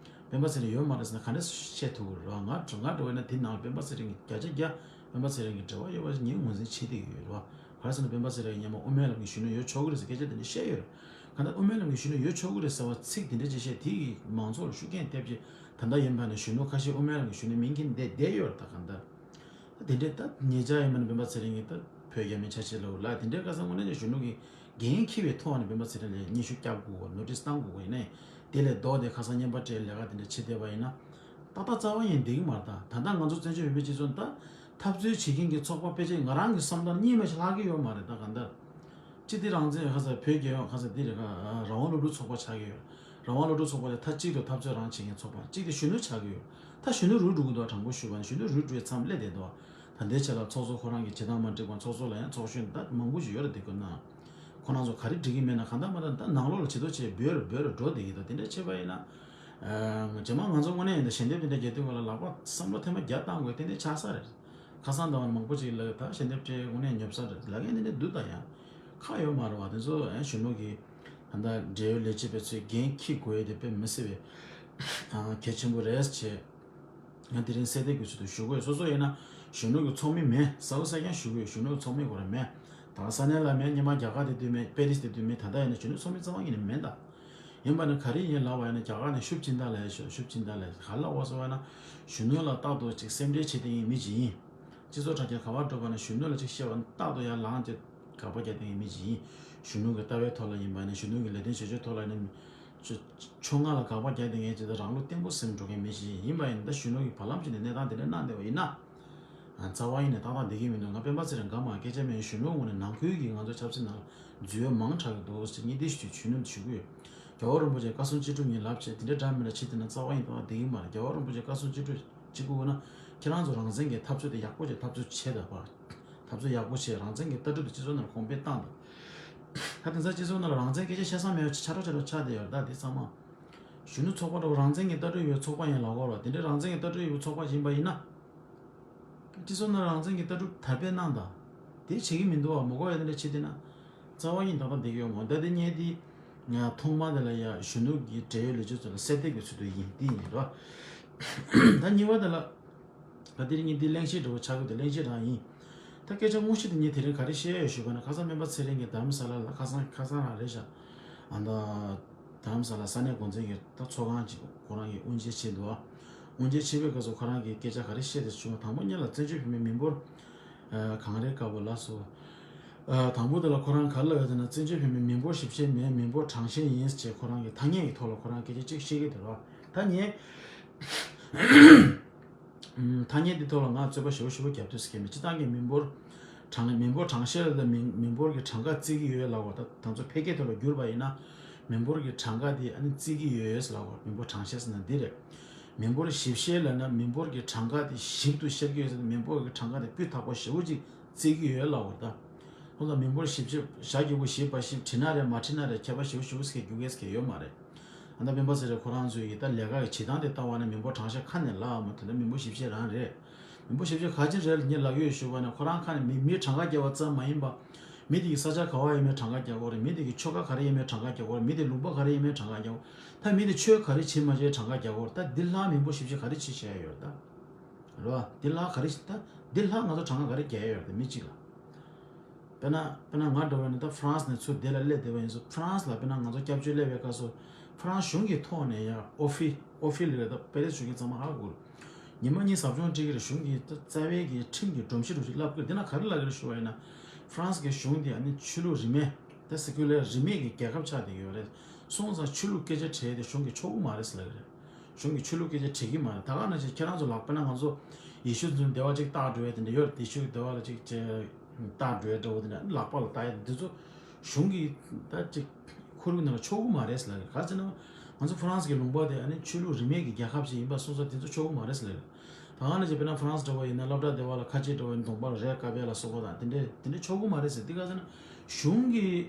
སྤེན་པ་ཚེ་རིང་ཡོད་མ་རེད་ཟེར་ན་ག་འདྲ་བཤད་ཐུབ་ཀྱི་རེད་བ། ང་ང་འདྲ་བོ་ཡིན་ན་དེའི་ནང་ལ་སྤེན་པ་ཚེ་རིང་གིས་བརྒྱ་ཆ་བརྒྱ་སྤེན་པ་ཚེ་རིང་གི་འབྲེལ་བ་ཡོད་པ་ཞིག་ངས་ངོས་འཛིན་བྱེད་བསྡད་ཀྱི་ཡོད་རེད་བ། ག་རེ་ཟེར་ན་སྤེན་པ་ཚེ་རིང་གིས་སྔོན་མ་དབུ་མའི་ལམ་གྱི་གཞོན་ནུ་ཡོད་ཆོག་གི་རེད་ཟེར་སྐད་ཆ་དེ་འདྲ་བཤད་ཡོད་རེད། གང་ལྟར་དབུ་མའི་ལམ་གྱི་གཞོན་ནུ་ཡོད་ཆོག་གི་རེད་ཟེར་བ་ཚིག་དེ་འདྲ་ཅིག་བཤད་དེ་གིས་མང་ཚོགས་ལ་ཤུགས་རྐྱེན་ཐེབས་ཆེད་ད་ལྟ་ཡིན་པ་ནས་གཞོན་ནུ་ཁ་ཤས་དབུ་མའི་ལམ་གྱི་གཞོན་ནུ་མིང་འཁྱེར་བསྡད་བསྡད་ཡོད་རེད། ད་གང་ལྟར་ད་དེ་འདྲའི་ད་ཉེ་ཆར་ཡིན་པ་ནས་སྤེན་པ་ཚེ་རིང་གིས་ད་བོད་རྒྱ་མིའི་ཆ་ཤས་ལ་འོ་ལ་དེ་འདྲའི་ཁ་སང་དངོས་གནས་ཀྱི་གཞོན་ནུ་གི་འགན་འཁྱེར་བའི་ཐོག་ནས་སྤེན་པ་ཚེ་རིང་ལ་སྙན་ཞུ་བསྐྱར་དགོས་པ་ནོ་ཊིས་བཏང་དགོས་པ་ཡིན་ན་ཡང་དེ་ལས་ལྡོག་སྟེ་ཁ་སང་བརྙན་པར་སྤྲད་ལས་ཀ་དེ་འདྲ་བྱེད་བསྡད་པ་ཡིན་ན། ཏག་ཏག་རྩ་བ་ཡིན་བསྡད་ཀྱི་མ་རེད། ད་ད་ལྟ་ང་ཚོ་བཙན་བྱོལ་བོད་མིའི་སྤྱི་ཚོགས་ད་འཐབ་རྩོད་བྱེད་མཁན་གྱི་ཚོགས་པ་ཕལ་ཆེར་ང་རང་གི་བསམ་ཐག་གཉིས་མ་ཞིག་ལྷག་གི་ཡོད་མ་རེད། ད་གང་ལྟར་སྤྱི་བདེ་རང་བཙན་ཁ་ས་བོད་རྒྱལ་ཡོངས་ཁ་ས་འདི་རེད་ཁ་རང་དབང་སློབ་ཕྲུག་ཚོགས་པ་ཆགས་ཀྱི་ཡོད། རང་དབང་སློབ་ཕྲུག་ཚོགས་པ་དེ་མཐའ་གཅིག་ཏུ་འཐབ་རྩོད་རང་བྱེད་མཁན་ཚོགས་པ་གཅིག་དེ་གཞོན་ནུ་ཆགས་ཀྱི་ཡོད། ད་གཞོན་ནུ་རུལ་འགྲོ་གི་འདུག་དྲང་པོ་ཞུས་པ་ན་གཞོན་ནུ་རུལ་འགྲོ་བའི་མཚམས་སླེབས་བསྡད་འདུག་ད་ལྟའི་ཆ་ལ་ཚོགས་གཙོ་ཁོ་རང་གི་བྱེད་སྟངས་མ་འགྲིག་པ་ཚོགས་གཙོ་ལ་ཡང་ཚོགས་གཞོན་ད་མང་པོ་ཞིག་ཡོད་རེད། དེ་ཁོ་ན་ཁོ་རང་ཚོ་ག་རེ་འགྲིག་གི་མེད་ན་གང་ལྟར་མ་ལྟར་ད་ནང་ལོགས་ལ་བྱེད་དོ་བྱེད་འབོད་རུ་འབོད་རུ་འགྲོ་བསྡད་ཀྱི་འདུག་དེ་འདྲ་བྱས་པ་ཡིན་ན། རྗེས་མ་ང་ཚོ་དངོས་གནས་ཡིན་ན་ཞལ་འདེབས་དེ་འདྲ་རྒྱག་དུས་སྐབས་ལ་ལག་པ་བསམ་བློ་ཐེངས་མ་བརྒྱ་བཏང་དགོས་དེ་འདྲ་ཆགས་ས་རེད། ཁ་སང་ཟླ་བ་ནས་མང་པོ་ཅིག་ལ་ད་ཞལ་འདེབས་སྤྲད་དངོས་གནས་ཉོབ་ས་རེད་ལབ་མཁན་དེ་འདྲ་འདུག་ད་ཡང་ཁག་ཡོད་མ་རེད་བ། དེ་ཚོ་ཨེ་གཞོན་ནུ་གི་ད་ལྟ་འབྲེལ་ཡོད་ལས་བྱེད་པ་ཚོས་འགན་འཁྱེར་དགོས་ཡ་དེ་དཔེ་མི་སྲིད་པའི་གལ་ཆེན་པོ་རེད་ཅེས། ང་དེ་རིང་གསལ་འདེབས་ཀྱི་ཚུལ་དུ་ཞུ་དགོས། སོ་སོ་ཡིན་ན་གཞོན་ནུ་གི་ཚོགས་མི་མེད། གསལ་པོ་གསལ་རྐྱང་ཞུ་དགོས། གཞོན་ནུ་གི་ཚོགས་མི་ཁོ་རང་མེད། ད་ས་གནས་ལ་མེད། སྔོན་མ་རྒྱ་གར་དེ་དུས་མེད། པེ་རིས་དེ་དུས་མེད། ད་ལྟ་ཡིན་ན་གཞོན་ནུ་ཚོགས་མི་རྩ་བ་ཉིད་ནས་མེད་ད། ཡིན་པ་ནི་ག་རེ་ཡིན་ལབ་པ་ཡིན་ན་རྒྱ་གར་ནས་ཤུབ་ཅིན་ཏ་ལབ་ཡ་ཤོག་ཤུབ་ཅིན་ཏ་ལབ་ཡ་ག་ལབ་པ་སོང་བ་ན་གཞོན་ནུ་ལ་རྟག་ཏུ་ཅིག་སེམས་ཁྲལ་བྱེད་མཁན་མི་ཅིག་ཡིན། སྤྱི་ཚོགས་དྲ་རྒྱ་ག་པར་འགྲོ་བ་ན་གཞོན་ནུ་ལ་ཅིག་བཤད་པ་ན་རྟག་ཏུ་ཡར་ལངས་ཏེ་དགག་པ་རྒྱག་མཁན་མི་ཅིག་ཡིན། གཞོན་ནུ་གི་ལྟ་བའི་ཐོག་ལ་ཡིན་པ་ནི་གཞོན་ནུ་གི་ལས་དོན་བྱེད་ཕྱོགས་ཐོག་ལ་ནི། ཆོ་ཆོ་ང་ལ་དགག་པ་རྒྱག་བསྡད་མཁན་ཅིག་དང་རང་ལུགས་བརྟན་པོ་སེམས་འགྲོ་མཁན་མི་ཞིག་ཡིན་པ་ཡིན་ན་ད་གཞོན་ནུ་གིས་བར་ལམ་ཞིག་ནས་གནས་སྟངས་དེ་འདྲ་གནང་བསྡད་པ་ཡིན་ན། རྩ་བ་ཡིན་ནས་ཏག་ཏག་བསྡད་ཀྱི་མི་འདུག་ང་སྤེན་པ་ཚེ་རིང་དགའ་མ་སྐད་ཆ་མེད། གཞོན་ནུ་ངོས་ནས་ནང་ཁུལ་གྱི་ང་ཚོ་ཆབ་སྲིད་ནང་ལ་འཛུལ་ཡ་མང་དྲགས་ཀྱི་འདུག་ཟེར་ངས་འདི་ཞུ་ཆོས་ནུས་ཞུ་གི་ཡོད། རྒྱལ་བ་རིན་པོ་ཆེ་བཀའ་གསུང་ཅི་སྒྲུབ་ངས་ལབ་བྱས་དེ་འདྲ་འདྲ་མི་འདྲ་བྱེད་དེ་ན་རྩ་བ་ཡིན་ཏག་ཏག་བསྡད་ཀྱི་མ་རེད། རྒྱལ་བ་རིན་པོ་ཆེ་བཀའ་གསུང་ཅི་སྒྲུབ་ཅི་དགོས་ན་ཁྱེད་རང་ཚོ་རང་བཙན་གྱི་འཐབ་རྩོད་དེ་ཡག་པོ་བྱས་འཐབ་རྩོད་བྱས་དང་བ། འཐབ་རྩོད་ཡག་པོ་བྱས་རང་བཙན་གྱི་ལྟ་གྲུབ་དེ་སྤྱི་ཚོགས་ནང་ལ་གོང་འཕེལ་བཏང་དང་། ད་དེང་སང་སྤྱི་ཚོགས་ནང་ལ་རང་བཙན་སྐད་ཆ་བཤད་ས་མེད་པ་ཆ་འདྲ་ཆ་འདྲ་ཆགས་བསྡད་ཡོད་རེད། ད་དེ་ཚང་མ་གཞོན་ནུ་ཚོགས་པ་འདྲ་བོ་རང་བཙན་གྱི་ལྟ་གྲུབ་ཡོད་ཚོགས་པ་ཡིན་ལབ་ཀྱི་ཡོད་རེད་བ། དེ་འདྲའི་རང་བཙན་གྱི་ལྟ་གྲུབ་ཡོད་ཚོགས་པ་ཡིན་པ་ཡིན་ན། སྤྱི་ཚོགས་ནང་རང་བཙན་གྱི་ལྟ་གྲུབ་དར་སྤེལ་གནང་དང་། དེ་བྱེད་ཀྱི་མི་འདུག་བ། མ་གོ་ཡ་དེ་འདྲ་བྱེད་བསྡད་ན། རྩ་བ་ཉིད་ཏག་ཏག་བསྡད་ཀྱི་ཡོད་མ་རེད། ད་དེ་ངས་དེ་ཐོག་མ་དེ་ལ་ཡ་གཞོན་ནུ་གི་འབྲེལ་ཡོད་ལས་བྱེད་ཚོ་ལ་གསལ་འདེབས་ཀྱི་ཚུལ་དུ་ཡིན་དེ་ཡིན་རེད་བ། ད་གཉིས་པ་དེ་ལ། ད་དེ་རིང་ངས་འདི་གླེང་གཞི་འདྲ་བོ་ཆགས་ཀྱི་འདུག་གླེང་གཞི་རང་ཡིན། ད་སྐད་ཆ་དངོས་གཞི་དེ་ངས་དེ་རིང་ག་རེ་བཤད་ཡོད་ཞུས་པ་ན་ཁ་སང་སྨན་པ་ཚེ་རིང་གིས་དྷ་རམ་ས་ལ་ལ་ཁ་སང་ཁ་སང་རང་རེད་ཤག་ཨ་ད། རྡ་རམ་ས་ལ་ས་གནས་འགོ་འཛིན་གྱི་ད་ཚོགས་ཁང་ཅིག་ཁོ་རང་གིས་དབུ་འབྱེད་བྱས་འདུག་དབུ་འབྱེད་བྱེད་པའི་སྐབས་སུ་ཁོ་རང་གིས་སྐད་ཆ་ག་རེ་བཤད་དེ་བྱུང་། དང་པོ་ཉིད་ལ་བཙན་བྱོལ་བོད་མིའི་མི་འབོར་གང་རེད་སྐབས་ལ་སོ། དང་པོ་དེ་ལ་ཁོ་རང་ག་རེ་ལབ་ཡོད་ཟེར་ན། བཙན་བྱོལ་བོད་མིའི་མི་འབོར་ཞིབ་བཤེར་མིན། མི་འབོར་གྲངས་བཤེར་ཡིན་ཅེས་ཁོ་རང་གིས་ཐ་སྙད་ཀྱི་ཐོག་ལ་ཁོ་རང་སྐད་ཆ་གཅིག་བཤད་ཀྱི་འདུག་ར། ད་ངས་ཐ་སྙད་འདི་ཐོག་ལ་ང་རྩོད་པ་ཞེ་པོ་ཞེ་པོ་རྒྱབ་ཐུབ་ཀྱི་མེད། སྤྱིར་བཏང་གི་མི་འབོར་གྲངས་མི་འབོར་གྲངས་བཤེར་ལ་མི་མི་འབོར་གྱི་གྲངས་ཀ་བརྩི་གི་ཡོད་ལབ་པ། ད་ང་ཚོ་ཕལ་སྐད་ཐོག་ལ་བསྒྱུར་བ་ཡིན་ན། མི་འབོར་གྱི་གྲངས་ཀ་དེ་ཨ་ནི་བརྩི་གི་ཡོད་ལབ་པ། མི་འབོར་གྲངས་བཤེར་ཟེར་ན་འདི་རེད། མི་འབོར་ཞིབ་བཤེར་ལབ་ན་མི་འབོར་གྱི་གྲངས་ཀ་དེ་ཞིབ་ཏུ་བཤེར་གྱི་ཡོད་ཟེར་ན། མི་འབོར་གྱི་གྲངས་ཀ་དེ་སྤུས་དག་པོ་ཞེ་པོ་ཅིག་བརྩི་གི་ཡོད་ལབ་པ་རེད། ད་ཁོང་ཚོ་མི་འབོར་ཞིབ་བཤེར་ཞག་རྒྱུག་པོ་ཞིབ་པ་ཞིབ་བྲིས་ན་རེད་མ་བྲིས་ན་རེད། ཁྱད་པར་ཞེ་པོ་ཞེ་པོ་ཟེར་རྒྱུག་གི་ཟེར་གྱི་ཡོད་མ་རེད། ཨ་ད་སྤེན་པ་ཚེ་རིང་ཁོ་རང་ཚོའི་གི་ད་ལས་ཀ་གི་བྱེད་སྟངས་དེ་ལྟ་བ་ན་མི་འབོར་གྲངས་བཤེར་ཁ་ནས་ལབ་མ་ཐུབ་ན་མི་འབོར་ཞིབ་བཤེར་རང་རེད། མི་འབོར་ཞིབ་བཤེར་ག་ཅི་རེད་ལ་ངས་ལབ་ཡོད་ཞུ་བ་ན། ཁོ་རང་ཁ་ནས་མི་མིའི་གྲངས་ཀ་རྒྱག་པ་ཙམ་མ་ཡིན་པ། མི་དེ་གི་ས་ཆ་ག་བ་ཡིན་མིན་གྲངས་ཀ་རྒྱག་དགོས་རེད། མི་དེ་གི་ཆོལ་ཁ་ག་རེ་ཡིན་མིན་གྲངས་ཀ་རྒྱག་དགོས་རེད། མི་དེ་ལུང་པ་ག་རེ་ཡིན་མིན་གྲངས་ཀ་རྒྱག་དགོས། ད་མི་དེ་ཆོས་ག་རེ་བྱེད་མ་བྱེད་གྲངས་ཀ་རྒྱག་དགོས་རེད། ད་འདི་ལྷག་མི་འབོར་ཞིབ་བཤེར་ག་རེ་བྱེད་བྱས་ཡོད་རེད་ད། རེད་བ། འདི་ལྷག་ག་རེ་ཞིག་ད། འདི་ལྷག་ང་ཚོ་གྲངས་ཀ་ག་རེ་རྒྱག་ཡོད་རེད་མི་གཅིག་ལ། དཔེར་ན་དཔེར་ན་ང་འདྲ་བ་ནི་ད་ཧྥ་རན་སི་ནས་ཚུར་འདི་ལ་སླེབས་བསྡད་པ་ཡིན་ཙང་། ཧྥ་རན་སི་ལ་དཔེར་ན་ང་ཚོ་སྐྱབས་བཅོལ་སླེབས་པའི་སྐབས་སུ་ཧྥ་རན་སི་གཞུང་གི་ཐོག་ནས་ཡང་ཨོ་ཕི་ཨོ་ཕི་ལི་རེད། ད་པེ་རེ་སི་ཞུ་མཁན་ཚང་མ་ཧ་གོ་རེད། ཉི་མ་གཉིས་ཟབ་སྦྱོང་སྤྲད་ཀྱི་རེད། གཞུང་གི་ད་རྩ་བའི་གི་ཁྲིམས་ཀྱི་སྒྲོམ་གཞི་རུ་ཞིག་ལབ་ཀྱི་རེད། འདི་ན་ག་རེ་ལབ་ཀྱི་རེད་ཞུ་བ་ཡིན་ན། ཧྥ་རན་སི་གི་གཞུང་འདི་ཨ་ནི་ཆོས་ལུགས་རིས་མེད་ད་སེ་ཀུ་ལར་རིས་མེད་ཀྱི་རྒྱལ་ཁབ་ཆགས་བསྡད་ཡོད་རེད། སོང་ཙང་ཆོས་ལུགས་སྐད་ཆ་དྲིས་ཏེ་གཞུང་གིས་ཆོག་གི་མ་རེད་ཟེར་ལབ་ཀྱི་རེད། གཞུང་གིས་ཆོས་ལུགས་སྐད་ཆ་དྲི་གི་མ་རེད། ད་ག་ནང་བཞིན་ཁྱེད་རང་ཚོ་ལག་པ་ན་ང་ཚོ་ཡེ་ཤུ་ཚོའི་འདུལ་བ་ཅིག་བཏགས་འགྲོ་ཡ་དེ་འདྲ་ཡོད་རེད། ཡེ་ཤུ་གི་འདུལ་བ་ལ་ཅིག་ཅེ་བཏགས་འགྲོ་ཡ་འདྲ་བོ་དེ་འདྲ་ལག་པ་ལ་བཏགས་ཡ་འདི་ཚོ་གཞུང་གིས་ད་ཅིག་ཁོར་ཡུག་ནང་ལ་ཆོག་གི་མ་རེད་ཟེར་ལབ་རེད། ག་རེ་ཟེར་ན་ང་ཚོ་ཧྥ་རན་སི་གི་ལུང་པ་དེ་ཨ་ནི་ཆོས་ལུགས་རིས་མེད་ཀྱི་རྒྱལ་ཁབ་ཅིག་ཡིན་པ་སོང་ཙང་དེ་ཚོ་ཆོག་གི་མ་རེད་ཟེར་ལབ་རེད། ད་ག་ནང་བཞིན་དཔེར་ན་ཧྥ་རན་སི་འདྲ་བོ་ཡིན་ན་སློབ་གྲྭ་འདྲ་བོ་ལ་ཁ་ཆེ་འདྲ་བོ་ཡིན་གདོང་པ་ལ་རས་དཀར་པོ་ལ་སོགས་པ་དང་དེ་འདྲས་དེ་འདྲས་ཆོག་གི་མ་རེད་ཟེར། དེ་ག་རེ་ཟེར་ན་གཞུང་གིས་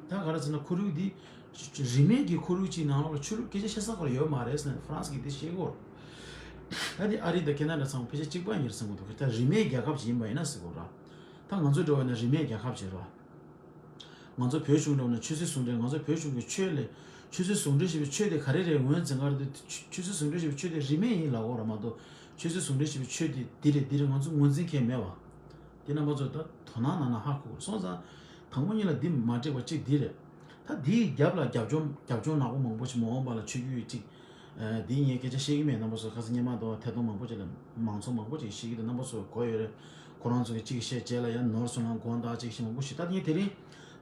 ད་ག་རེ་ཟེར་ན་ཁོར་ཡུག་འདི་རིས་མེད་ཀྱི་ཁོར་ཡུག་ཅིག་ནང་ལོགས་ལ་ཆོས་ལུགས་སྐད་ཆ་བཤད་ས་ཁོ་རང་ཡོད་མ་རེད་ཟེར་ནས་ཧྥ་རན་སི་གིས་འདི་བཤད་ཀྱི་ཡོད་རེད། ད་འདི་ཨ་རི་དང་ཁེ་ན་ཌ་ཚང་མ་ཕལ་ཆེར་གཅིག་པ་ཡིན་ཟེར་གྱི་འདུག་ད་རིས་མེད་རྒྱལ་ཁབ་ཅིག་ཡིན་པ་ཡིན་ན་ཟེར་གྱི་ཡོད་རེད། ད་ང་ཚོ་འདྲ་བོ་ཡིན་ན་རིས་མེད་རྒྱལ་ཁབ་ཅིག་རེད། ང་ཚོ་བོད་གཞུང་འདྲ་བོ་ན་ཆོས་སྲིད་ཟུང་འབྲེལ། ང་ཚོ་བོད་གཞུང་གི་ཆོས་ལས་ཆོས་སྲིད་ཟུང་འབྲེལ་ཞེས་པའི་ཆོས་དེ་ག་རེ་རེད། ངོས་འཛིན་ག་རེ་འདུག་ཆོས་སྲིད་ཟུང་འབྲེལ་ཞེས་པའི་ཆོས་དེ་རིས་མེད་ཡིན་ལབ་ཀྱི་ཡོད་རེད་མ་གཏོགས། ཆོས་སྲིད་ཟུང་འབྲེལ་ཞེས་པའི་ཆོས་དེ་འདི་རེད་འདི་རེད་ང་ཚོ་ངོས་འཛིན་མཁན་མེད་པ། དེ་རྣམ་པ་ཚོ་ད་དོ་སྣང་གནང་ན་ཧ་གོ་གི་རེད། སོང་ཙང་དང་པོ་ཉིད་ལ་འདི་མ་འགྲིག་པ་གཅིག་འདི་རེད། ད་འདིའི་རྒྱབ་ལ་རྒྱབ་ལྗོངས་རྒྱབ་ལྗོངས་ནག་པོ་མང་པོ་ཞིག་མ་འོངས་པ་ལ་ཆོས་བརྒྱུད་ཅིག་ཨ་འདི་ངས་སྐད་ཆ་བཤད་ཀྱི་མེད། རྣམ་པ་ཚོ་ཁ་སང་སྔོན་མ་དང་ཐད་གཏོང་མང་པོ་ཅིག་ལ་མང་ཚོགས་མང་པོ་ཅིག་བཤད་ཀྱི་འདུག་རྣམ་པ་ཚོས་གོ་ཡོད་རེད། ཁོ་རང་ཚོ་གིས་གཅིག་བཤད་རྗེས་ལ་ཡང་ནོར་སོང་ན་དགོངས་དག་ཅིག་བཤད་མང་པོ་ཞིག་ད་ངས་དེ་རིང་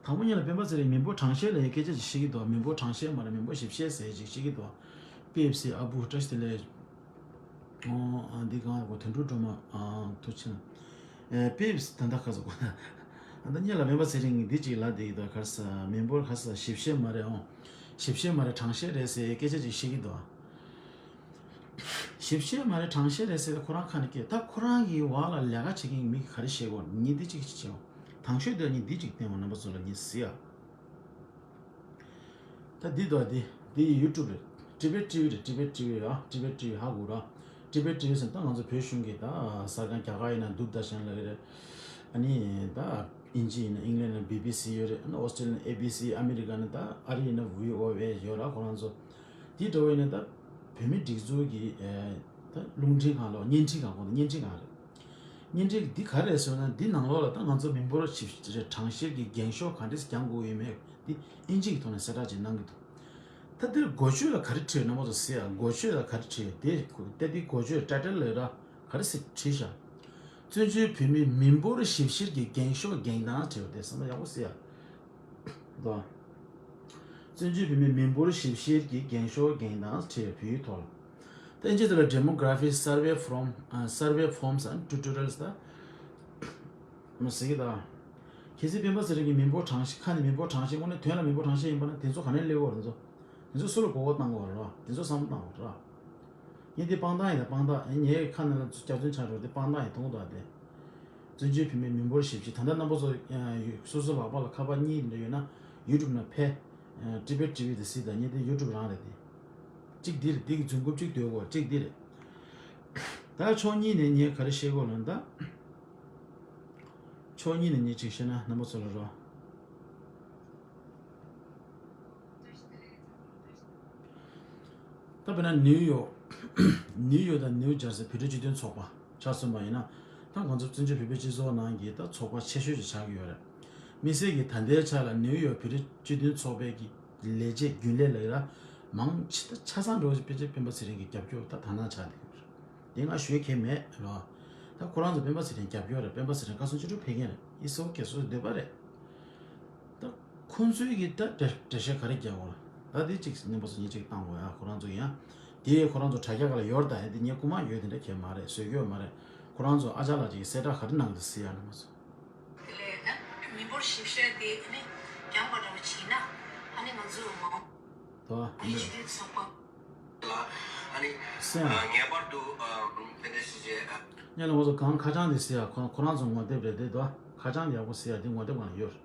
དང་པོ་ཉིད་ལ་སྤེན་པ་ཚེ་རིང་མི་འབོར་གྲངས་བཤེར་ལ་ཡང་སྐད་ཆ་ཅིག་བཤད་ཀྱི་འདུག་མི་འབོར་གྲངས་བཤེར་མ་རེད། མི་འབོར་ཞིབ་བཤེར་ཟེར་ཅིག་བཤད་ཀྱི་འདུག་པེབ་སི་ཨ་བུ་བཀྲ་ཤིས་བདེ་ལེགས། ཨོ་ཨ་འདི་གང་གོ་དོན་གྲུབ་སྒྲོལ་མ་ཨ་ཐུགས་ཆེ། ཨེ་པེབ་སི་ད་ལྟ་ཁ་སོ་གོ་ན། ཨ་ད་ཉེ་ལ་སྤེན་པ་ཚེ་རིང་གིས་འདི་གཅིག་ལབ་བསྡད་ཀྱི་འདུག་ག་རེ་ཟེར་མི་འབོར་ག་རེ་ཟེར་ཞིབ་བཤེར་མ་རེད་ཨོ། ཞིབ་བཤེར་མ་རེད་གྲངས་བཤེར་རེད་ཟེར་སྐད་ཆ་ཅིག་བཤད་ཀྱི་འདུག་ཞིབ་བཤེར་མ་རེད་གྲངས་བཤེར་རེད་ཟེར་ཏེ་ཁོ་རང་ཁ་ནས་སྐད་ད་ཁོ་རང་གི་འོག་ལ་ལས་ཀ་བྱེད་མཁན་མི་གིས་ག་རེ་བཤད་དགོས་ངས་འདི་གཅིག་བྱེད་ཆོག་དང་ཤོས་དེ་ངས་འདི་གཅིག་བསྟན་བ་རྣམ་པ་ཚོ་ལ་ངས་གཟིགས་ཨ། ད་འདི་དང་འདི། འདི་ཡུ་ཊུབ་རེད། ཊི་བེཊ་ཊི་ཝི་རེད། ཊི་བེཊ་ཊི་ཝི་ཨ། ཊི་བེཊ་ཊི་ཝི་ཧ་གོ་ར། ཊི་བེཊ་ཊི་ཝི་ཟེར་ན་ད་ང་ཚོ་བོད་གཞུང་གི་ད་གསར་ཁང་རྒྱ་གར་ཡིན་ན་དུར་དར་ཤན་ལབ་ཀྱི་རེད། ཨ་ནི་ད་དབྱིན་ཇི་ཡིན་ན་ཨིང་ལན་ན་བི་བི་སི་ཡོད་རེད། ཨ་ནི་ཨོ་སི་ཊྲེ་ལི་ཡ་ན་ཨེ་བི་སི། ཨ་མི་རི་ཀ་ན་ད་ཨ་རི་ཡིན་ན་བྷི་ཨོ་ཨེ་ཡོད་ར་ཁོ་རང་ཚོ། འདི་འདྲ་བོ་ཡིན་ན་ད་བོད་མི་སྒྲིག་འཛུགས་ཀྱི་ད་རླུང་འཕྲིན་ཁང་ལ་བརྙན་འཕྲིན་ཁང་གོ་ད་བརྙན་འཕྲིན་ཁང་རེད། བརྙན་འཕྲིན་འདི་ག་རེ་རེད་ཟེར་ན་འདི་ནང་ལོགས་ལ་ད་ང་ཚོ་མི་འབོར་ཞིབ་གྲངས་བཤེར་གྱི་འགེངས་ཤོག་ག་འདྲས་སེ་རྒྱག་དགོས་ཡོད་མེད་འདི་ཨིན་ཇི་གི་ཐོག་ནས་གསལ་བསྒྲགས་ཅིག་གནང་གི་འདུག་ད་འདིར་འགོ་བརྗོད་ལ་ག་རེ་བྲིས་རྣམ་པ་ཚོ་གཟིགས་ཨ། འགོ་བརྗོད་ལ་ག་རེ་བྲིས་དེ་ད་འདི་འགོ་བརྗོད་ཊའི་ཊལ་ལབ་ར་ག་རེ་ཟེར་བྲིས་ཤག་བཙན་བྱོལ་བོད་མིའི་མི་འབོར་ཞིབ་བཤེར་གྱི་འགེངས་ཤོག་འགེངས་སྟངས་བྲིས་པ་དེ་བསམ་བློ་ཡག་པོ་གཟིགས་ཨ། དོ། བཙན་བྱོལ་བོད་མིའི་མི་འབོར་ཞིབ་བཤེར་གྱི་འགེངས་ཤོག་འགེངས་སྟངས་བྲིས་བོད་ཡིག་ཐོག་ལ། ད་ཨིན་ཇི་དེ་ལ་Demography Survey from ཨ་Survey Forms and Tutorials ད་མ་ཟེར་གི་ད། གལ་སྲིད་སྤེན་པ་ཚེ་རིང་གིས་མི་འབོར་གྲངས་བཤེར་ཁ་ནས་མི་འབོར་གྲངས་བཤེར་དངོས་གནས་དོན་ལ་མི་འབོར་གྲངས་བཤེར་ཡིན་པ་ན་དེ་ཚོ་ག་ནས་སླེབས་ཡོད་རེད། དེ་ཚོ་དེ་ཚོ་སུ་ལ་མགོ་སྐོར་བཏང་དགོས་རེད་བ། དེ་ཚོ་བསམ་བློ་བཏང་དགོས་རེད་བ། ངས་འདི་སྤང་ཐང་ཡིན་ད་སྤང་ཐང་ངའི་ཁ་ནས་ལ་སྐྱག་རྫུན་ཆགས་འགྲོ་འདི་སྤང་ཐང་ཡིན་མཐོང་དང་དེ། བཙན་བྱོལ་བོད་མིའི་མི་འབོར་ཞིབ་བཤེར་ད་ལྟ་རྣམ་པ་ཚོ་སོ་སོ་ལག་པ་ལ་ཁ་པར་གཉིས་འདྲ་ཡོད་ན་ཡུ་ཊུབ་ནང་ཕེབས། ཊི་བེཊ་ཊི་ཝི་དེ་གཟིགས་དང་ངས་དེ་ཡུ་ཊུབ་རང་རེད་དེ། གཅིག་འདི་རེད། འདི་གི་རྫུན་རྐུབ་གཅིག་སྡོད་དགོས་གཅིག་འདི་རེད། ད་ཕྱོགས་གཉིས་ནས་ངས་ག་རེ་བཤད་དགོས་ལབ་ན་ད། ཕྱོགས་གཉིས་ནས་ངས་གཅིག་བཤད་ན་རྣམ་པ་ཚོ་ལ་རོ། ད་དཔེར་ན་ནིའུ་ཡོག་ནིའུ་ཡོག་དང་ནིའུ་ཇར་སི་བོད་རིགས་སྤྱི་མཐུན་ཚོགས་པ་ཆ་མཚོན་པ་ཡིན་ན། ད་ང་ཚོ་བཙན་བྱོལ་བོད་པའི་སྤྱི་ཚོགས་ནང་གི་ད་ཚོགས་པ་ཆེ་ཤོས་ཅིག་ཆགས་ཀྱི་ཡོད་རེད། དམིགས་བསལ་གྱིས་ད་ལྟའི་ཆ་ལ་ནིའུ་ཡོག་བོད་རིགས་སྤྱི་མཐུན་ཚོགས་པའི་གི་ ལས་བྱེད་རྒྱུན་ལས་ལ་ཡོད་ལ། མང་ཆེ་ད་ཆ་ཚང་འགྲོ་བཞིན་པའི་སྤེན་པ་ཚེ་རིང་གི་རྒྱབ་སྐྱོར་ད་ད་ནང་ཆགས་བསྡད་ཡོད་རེད། དེ་ང་ཞུ་ཡས་ཁེལ་མེད་རེད་བ། ད་ཁོ་རང་ཚོ་སྤེན་པ་ཚེ་རིང་རྒྱབ་སྐྱོར་རེད། སྤེན་པ་ཚེ་རིང་བཀའ་གསུང་ཅི་སྒྲུབ་ཕེབས་མཁན་རེད། ཨི་སོ་ཀེ་སོ་འདོད་པ་རེད། ད་ཁོ་ཚོའི་གི་ད་འགྲེལ་འགྲེལ་བཤད་ག་རེ་རྒྱག་དགོས་རེད། ད་དེ་གཅིག་ནི་མ་སོ་ཉིན་གཅིག་བཏང་དགོས་ཡ། ཁོ་རང་ཚོ་ཡང་དེ་ཁོ་རང་ཚོ་དྲ་རྒྱ་ག་ལ་ཡོད་ད། ཡ་དེ་ངས་རྐུ་མ་ཡོད་དེ་འདྲ་གས་མ་རེད། བཟོས་ཀྱི་ཡོད་མ་རེད། ཁོ་རང་ཚོ་ཨ་ཅག་ལགས་ཀྱིས་གསལ་བསྒྲགས་ག་རེ་གནང་འདུག་ཟེར་ཡ་ནི་མ་སོ། དེ་ལས་ད་མི་འབོར་ཞིབ་བཤེར་དེ་ནི་འགྱངས་པ་འདྲ་བོ་བྱས་ན་ཨ་ནི་ང་ཚོ་མང་དོ་ཨ་ནི་སྤྱི་འཐུས་ཚོགས་པ་ལ་ཨ་ནི་སེམས་ངེས་པར་དུ་དེ་འདྲ་ཞིག་བྱས། ཉེ་ལ་ང་ཚོ་གང་ཁ་བྱང་དེ་ཟེར་ཡ་ཁོ་ཁོ་རང་ཚོ་ངོ་དེབ་རེད་དེ་དོ། ཁ་བྱང་དེ་ཡག་པོ་ཟེར་ཡ་དེ་ངོ་དེབ་གང་ཡོད།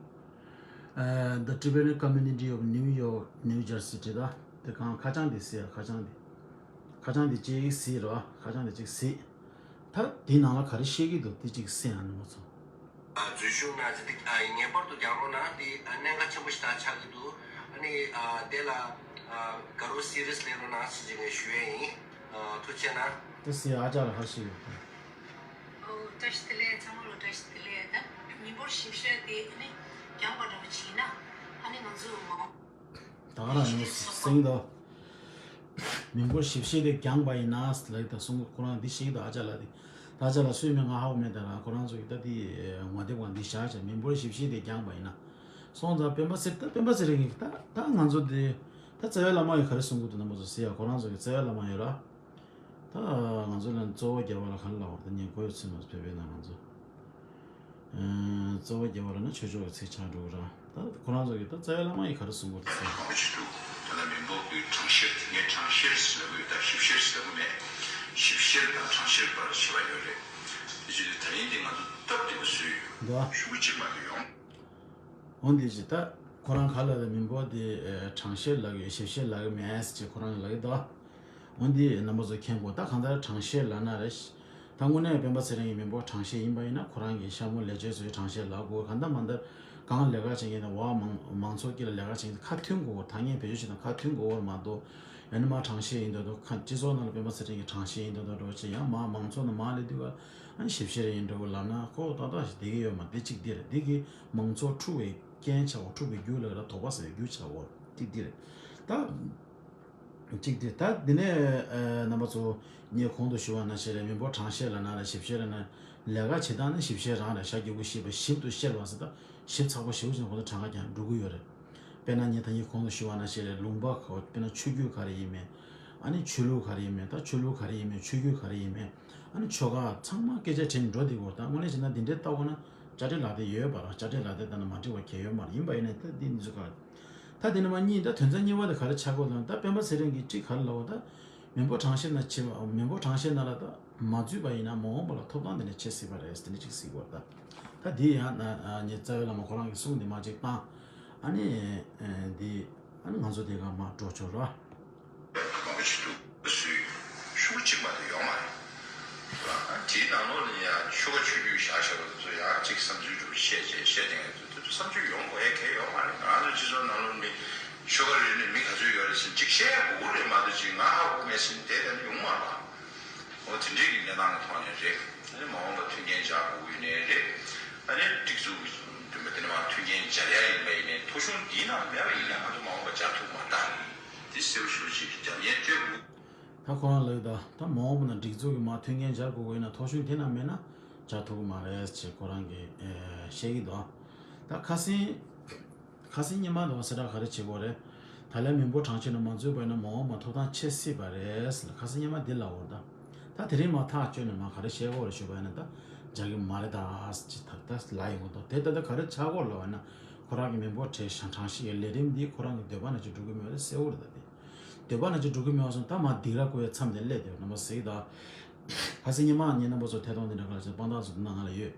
The Tibetan Community of New York, New Jersey དེ་ད་དེ་གང་ཁ་བྱང་དེ་ཟེར་ཡ། ཁ་བྱང་དེ་ཁ་བྱང་དེ་གཅིག་ཟེར་རོ། ཁ་བྱང་དེ་གཅིག་ཟེར། ད་དེའི་ནང་ལ་ག་རེ་བཤད་ཀྱི་འདུག་དེ་གཅིག་གསན་ཨ་ནི་མ་ཚོ། འཛུལ་ཞུགས་གནང་ཅིག་ངེས་པར་དུ་རྒྱག་རོགས་གནང་། དེ་གནད་འགག་ཆེན་པོ་ཞིག་ད་ཆགས་ཀྱི་འདུག་ཨ་ནི་དེ་ལ་དགའ་རོགས་སི་རི་ཡས་ལེན་རོགས་གནང་ཟེར་ཅིག་ངས་ཞུ་ཡས་ཡིན། ཐུགས་རྗེ་གནང་། དེ་སི་ཨ་ཅག་ལ་ཧ་ཤི་ཡོད། ཨོ་བཀྲ་ཤིས་བདེ་ལེགས། ཚང་མ་ལ་བཀྲ་ཤིས་བདེ་ལེགས། ད་མི་འབོར་ཞིབ་བཤེར་དེ་ཨ་ནི་འགྱངས་པ་འདྲ་བོ་བྱས་ན་ཨ་ནི་ང་ཚོ་མང་། ད་ག་རང་ཡོང་སེང་དོ། མི་འབོར་ཞིབ་བཤེར་དེ་འགྱངས་པ་ཡིན་ན་ལབ་ད་གསུང་གི། ཁོ་རང་འདི་ཤེས་ཀྱི་འདུག་ཨ་ཅག་ལགས་དེ། ད་ཨ་ཅག་ལགས་སུ་ཡིན་མིན་ང་ཧ་གོ་མེད། ད་རང་ཁོ་རང་ཚོ་གི་ད་དེ་ངོ་དེབ་སྒང་འདི་བཞག་བྱས། མི་འབོར་ཞིབ་བཤེར་དེ་འགྱངས་པ་ཡིན་ན་སོང་ཙང་སྤེན་པ་ཚེ་ད་སྤེན་པ་ཚེ་རིང་གིས་ད་ད་ང་ཚོ་དེ་ད་རྩ་བའི་བླ་མ་ཡིས་ག་རེ་གསུང་གི་འདུག་ན་མ་ཚོ་ཟེར་ཡ། ཁོ་རང་ཚོ་གི་རྩ་བའི་བླ་མ་ཡོད་ར། ད་ང་ཚོ་ལ་གཙོ་བོ་རྒྱལ་བ་ལ་ག་རེ་ལབ་དགོས་རེད། ད་ཉིན་གོ་ཡོད་ཚུལ་མ་བོད་པའི་ནང་ང་ཚོ་གཙོ་བོ་རྒྱལ་བ་ལབ་ན་ཆོས་ཕྱོགས་ཀྱི་ཚིག་ཆགས་འགྲོ་གི་ར། ད་ཁོ་རང་ཚོ་གིས་ད་རྩ་བའི་བླ་མ་ཡིས་ག་རེ་གསུང་གི་འདུག་ཟེར། མང་པོ་ཞིག་འདུག་དེ་ལ་མི་འབོར་གྱི་གྲངས་བཤེར་དེ་ངས་གྲངས་བཤེར་ཟེར་ལབ་ཀྱི་ཡོད། ད་ཞིབ་བཤེར་ཟེར་ལབ་ཀྱི་མེད། ཞིབ་བཤེར་དང་གྲངས་བཤེར་བར་ཕྱེ་བ་ཡོད་རེད། དེ་བྱས་ཏེ་ད་རིང་འདི་ང་ཚོ་སྟབས་བདེ་པོ་བཟོས་ཡོད། འདུག་ཤུགས་གཅིག་མ་གཏོགས་ཡོང་། འོ་འདི་ཅི་ད་ཁོ་རང་ག་ལ་ལ་མི་འབོར་དེ་གྲངས་བཤེར་ལབ་ཀྱི་ཡོད། ཞིབ་བཤེར་ལབ་ཀྱི་མེད་ཅེས་ཁོ་རང་ལབ་ཀྱི་འདུག་འོ་འདི་རྣམ་པ་ཚོ་མཁྱེན་དགོས། ད་གང་ལྟར་གྲངས་བཤེར་ལབ་ན་རེད། ད་དངོས་གནས་སྤེན་པ་ཚེ་རིང་གི་མི་འབོར་གྲངས་བཤེར་ཡིན་པ་ཡིན་ན་ཁོ་རང་གི་ཤ་མོ་ལས་བྱེད་ཚོའི་གྲངས་བཤེར་ལབ་དགོས། གང་ལྟར་མ་ལྟར་གང་ལས་ཀ་བྱེད་མཁན་དང་བ་མང་མང་ཚོགས་དཀྱིལ་ལ་ལས་ཀ་བྱེད་མཁན་ཁ་མཐུན་དགོས། ཐ་སྙད་བེད་སྤྱོད་བྱེད་སྟངས་ཁ་མཐུན་དགོས་པ་མ་གཏོགས་ཡང་ན་མ་གྲངས་བཤེར་ཡིན་མདོག་མདོག་ཁ་སྤྱི་ཚོགས་ནང་ལ་སྤེན་པ་ཚེ་རིང་གི་གྲངས་བཤེར་ཡིན་མདོག་མདོག་འགྲོ་བྱེད། ཡང་མ་མང་ཚོགས་ནང་མ་སླེབས་དུས་ཀ་ཨ་ནི་ཞིབ་བཤེར་ཡིན་འགྲོ་གི་ལབ་ན་ཁོ་ཏག་ཏག་ཞིག་བསྡད་ཀྱི་ཡོད་མ་རེད། འདི་གཅིག་འདི་རེད། འདི་གིས་མང་ཚོགས་འཁྲུག་པའི་རྐྱེན་ཆགས་འོ། འཁྲུག་པའི་རྒྱུ་ལ་ལ་དོགས་པ་ཟ་བའི་རྒྱུ་ཆགས་འོ། གཅིག་འདི་རེད། ད་གཅིག་འདི་ད་འདི་ནས་ཨ་རྣམ་པ་ཚོ་ངས་གོང་དུ་ཞུ་བ་ནང་བཞིན་རེད། མི་འབོར་གྲངས་བཤེར་ལབ་ན་རེད། ཞིབ་བཤེར་ལབ་ན་ལས་ཀ་བྱེད་སྟངས་ནི་ཞིབ་བཤེར་རང་རེད། ཤ་རྒྱུ་བོ་ཞིབ་པ་ཞིབ་ཏུ་བཤེར་བ་ཟེར། ད་ཞིབ་ཚགས་པོ་ཞིབ་ཅིང་ཁོང་ཚོ་གྲངས་ཀ་ཀྱང་འགྲོ་གི་ཡོད་རེད། དཔེར་ན་ངས་ད་ངས་གོང་དུ་ཞུ་བ་ནང་བཞིན་རེད། ལུང་པ་ཁོ་དཔེར་ན་ཆོས་བརྒྱུད་ག་རེ་ཡིན་མིན། ཨ་ནི་ཆོས་ལུགས་ག་རེ་ཡིན་མིན། ད་ཆོས་ལུགས་ག་རེ་ཡིན་མིན། ཆོས་བརྒྱུད་ག་རེ་ཡིན་མིན། ཨ་ནི་ཆོལ་ཁ་ཚང་མ་སྐད་ཆ་དྲིས་ནས་འགྲོ་བསྡད་ཀྱི་ཡོད་རེད། ད་དངོས་གནས་བྱས་ན་འདི་འདྲའི་ལྟ་བ་ན་དཔྱ་ཁྲལ་ལག་དེབ་ཡོད་པ་ར། དཔྱ་ཁྲལ་ལག་དེབ་ལྟ་ན་མ་འགྲིག་པ་གང་ཡང་ཡོད་མ་རེད། ཡིན་པ་ཡིན་ནའི་ད་འདི་འདི་ཚོ་ག་ད་དེ་ནས་མ་གཉིས། ད་དོན་ཚན་གཉིས་པ་དེ་ག་རེ་ཆགས་ཀྱི་ཡོད་ལབ་ན། ད་སྤེན་པ་ཚེ་རིང་གིས་གཅིག་ག་རེ་ལབ་པ། ད་མི་འབོར་གྲངས་བཤེར་ནང་བྱེད་པ། མི་འབོར་གྲངས་བཤེར་ནང་ལ་ད་མ་འཛུལ་བ་ཡིན་ན་མ་འོངས་པ་ལ་ཐོབ་ཐང་དེ་འདྲ་བྱེད་སྲིད་པ་རེད་ཟེར་དེ་འདྲ་ཅིག་ཟེར་གྱི་ཡོད་རེད། ད་ད་འདི་ཡང་ན་ངས་རྩ་བའི་བླ་མ་ཁོ་རང་གི་གསུང་དེ་མར་ཅིག་བཏང་། ཨ་ནི་འདི་ཨ་ནི་ང་ཚོ་དེ་ག་མར་འགྲོ་ཆོག་ར། མང་པོ་ཞིག་འདུག་སུས་ཤུགས་གཅིག་མ་གཏོགས་ཡོང་མ་རེད། དེའི་ནང་ལོགས་ལ་ཡང་ཆོལ་ཁ་ཆོས་བརྒྱུད་བཞག་བཞག་པ་དེ་ཚོ་ཡང་གཅིག་བསམ་ཚུལ་འདྲ་བོ་བཤད་བྱས་བཤད་བསྡད་མཁན་དེ་ཚོ་བསམ་ཚུལ་ཡོང་དགོས་ཡ་གང་ཡང་ཡོད་མ་རེད། ང་ཚོ་སྤྱི་ཚོགས་ནང་ལོགས་མི་ཆོལ་ཁ་རེ་ནས་མི་ག་ཚོད་ཡོད་རེད་ཟེར་གཅིག་བཤད་ཡ་དགོས་ཀྱི་རེད་མ་གཏོགས་གཅིག་ང་ཧ་གོ་མེད་ཟེར་ནས་བསྡད་བསྡད་ན་ཡོང་མ་རེད་པ། འོ་དེ་འདྲའི་གི་གནས་སྟངས་ཀྱི་ཐོག་ནས་རེད། ཨ་ནི་མ་འོངས་པ་མཐུན་རྐྱེན་སྦྱར་དགོས་ཀྱི་ཡོད་ནའི་རེད། ཨ་ནི་སྒྲིག་འཛུགས་ཀྱི་འདུན་པ་དེ་ནས་མར་མཐུན་རྐྱེན་སྦྱར་ཡ་ཡིན་པ་ཡིན་ནའི་ཐོ་གཞུང་འདིའི་ནང་མེད་པ་ཡིན་ན་ང་ཚོ་མ་འོངས་པ་སྦྱར་ཐུབ་མ་རེད། དེ་གསལ་པོ་ཞེ་པོ་ཅིག་རྒྱབ་གཉེར་སྤྲོད་དགོས། ད་ཁོ་རང་ལབ་ཀྱི་འདུག་ད་མ་འོངས་པ་ན་སྒྲིག་འཛུགས་ཀྱིས་མར་མཐུན་རྐྱེན་སྦྱར་དགོས་ཀྱི་ཡོད་ན་ཐོ་གཞུང་དེ་ནང་མེད་ན་སྦྱར་ཐུབ་ཀྱི་མ་རེད་ཅེས་ཁོ་རང་གིས་ཨེ་བཤད་ཀྱི་འདུག་ད་ཁ་སང་ཁ་སང་ཉི་མ་འདུག་གསལ་བསྒྲགས་ག་རེ་བྱེད་དགོས་རེད། ད་ལན་མི་འབོར་གྲངས་བཤེར་ནང་མ་འཛུལ་བ་ཡིན་ན་མ་འོངས་པ་ཐོབ་ཐང་ཆད་སྲིད་པ་རེད་ཟེར་ཁ་སང་ཉི་མ་འདི་ལབ་ཡོད་རེད། ད་ད་དེ་རིང་མར་ཐག་གཅོད་ནས་མར་ག་རེ་བཤད་དགོས་རེད་ཞུས་པ་ཡིན་ན། ད་སྦྱར་གྱི་མ་རེད་ད་ཅེས་ད་ད་ལབ་ཡོང་གི་འདུག་དེ་ད་ལྟ་ག་རེ་ཆགས་ཀྱི་ཡོད་ལབ་ན་ཁོ་རང་གི་མི་འབོར་གྲངས་བཤེར་གྱི་ལས་རིམ་འདི་ཁོ་རང་གི་འདོད་པ་ནང་བཞིན་འགྲོ་གི་མེད་པ་དེ་གསལ་པོ་རེད། ད་དེ་འདོད་པ་ནང་བཞིན་འགྲོ་གི་མེད་པ་སོང་ད་མར་སྡིགས་ར་བསྐུལ་བའི་མཚམས་དེ་སླེབས་བསྡད་ཡོད་རེད་མ་ཟེར་གྱི་འདུག་ཁ་སང་ཉི་མ་ངས་རྣམ་པ་ཚོར་ཐད་གཏོང་འདི་འདྲ་ག་ལ་བྱས་དཔང་རྟགས་ཚོ་འདི་ནང་ང་ལ་ཡོད།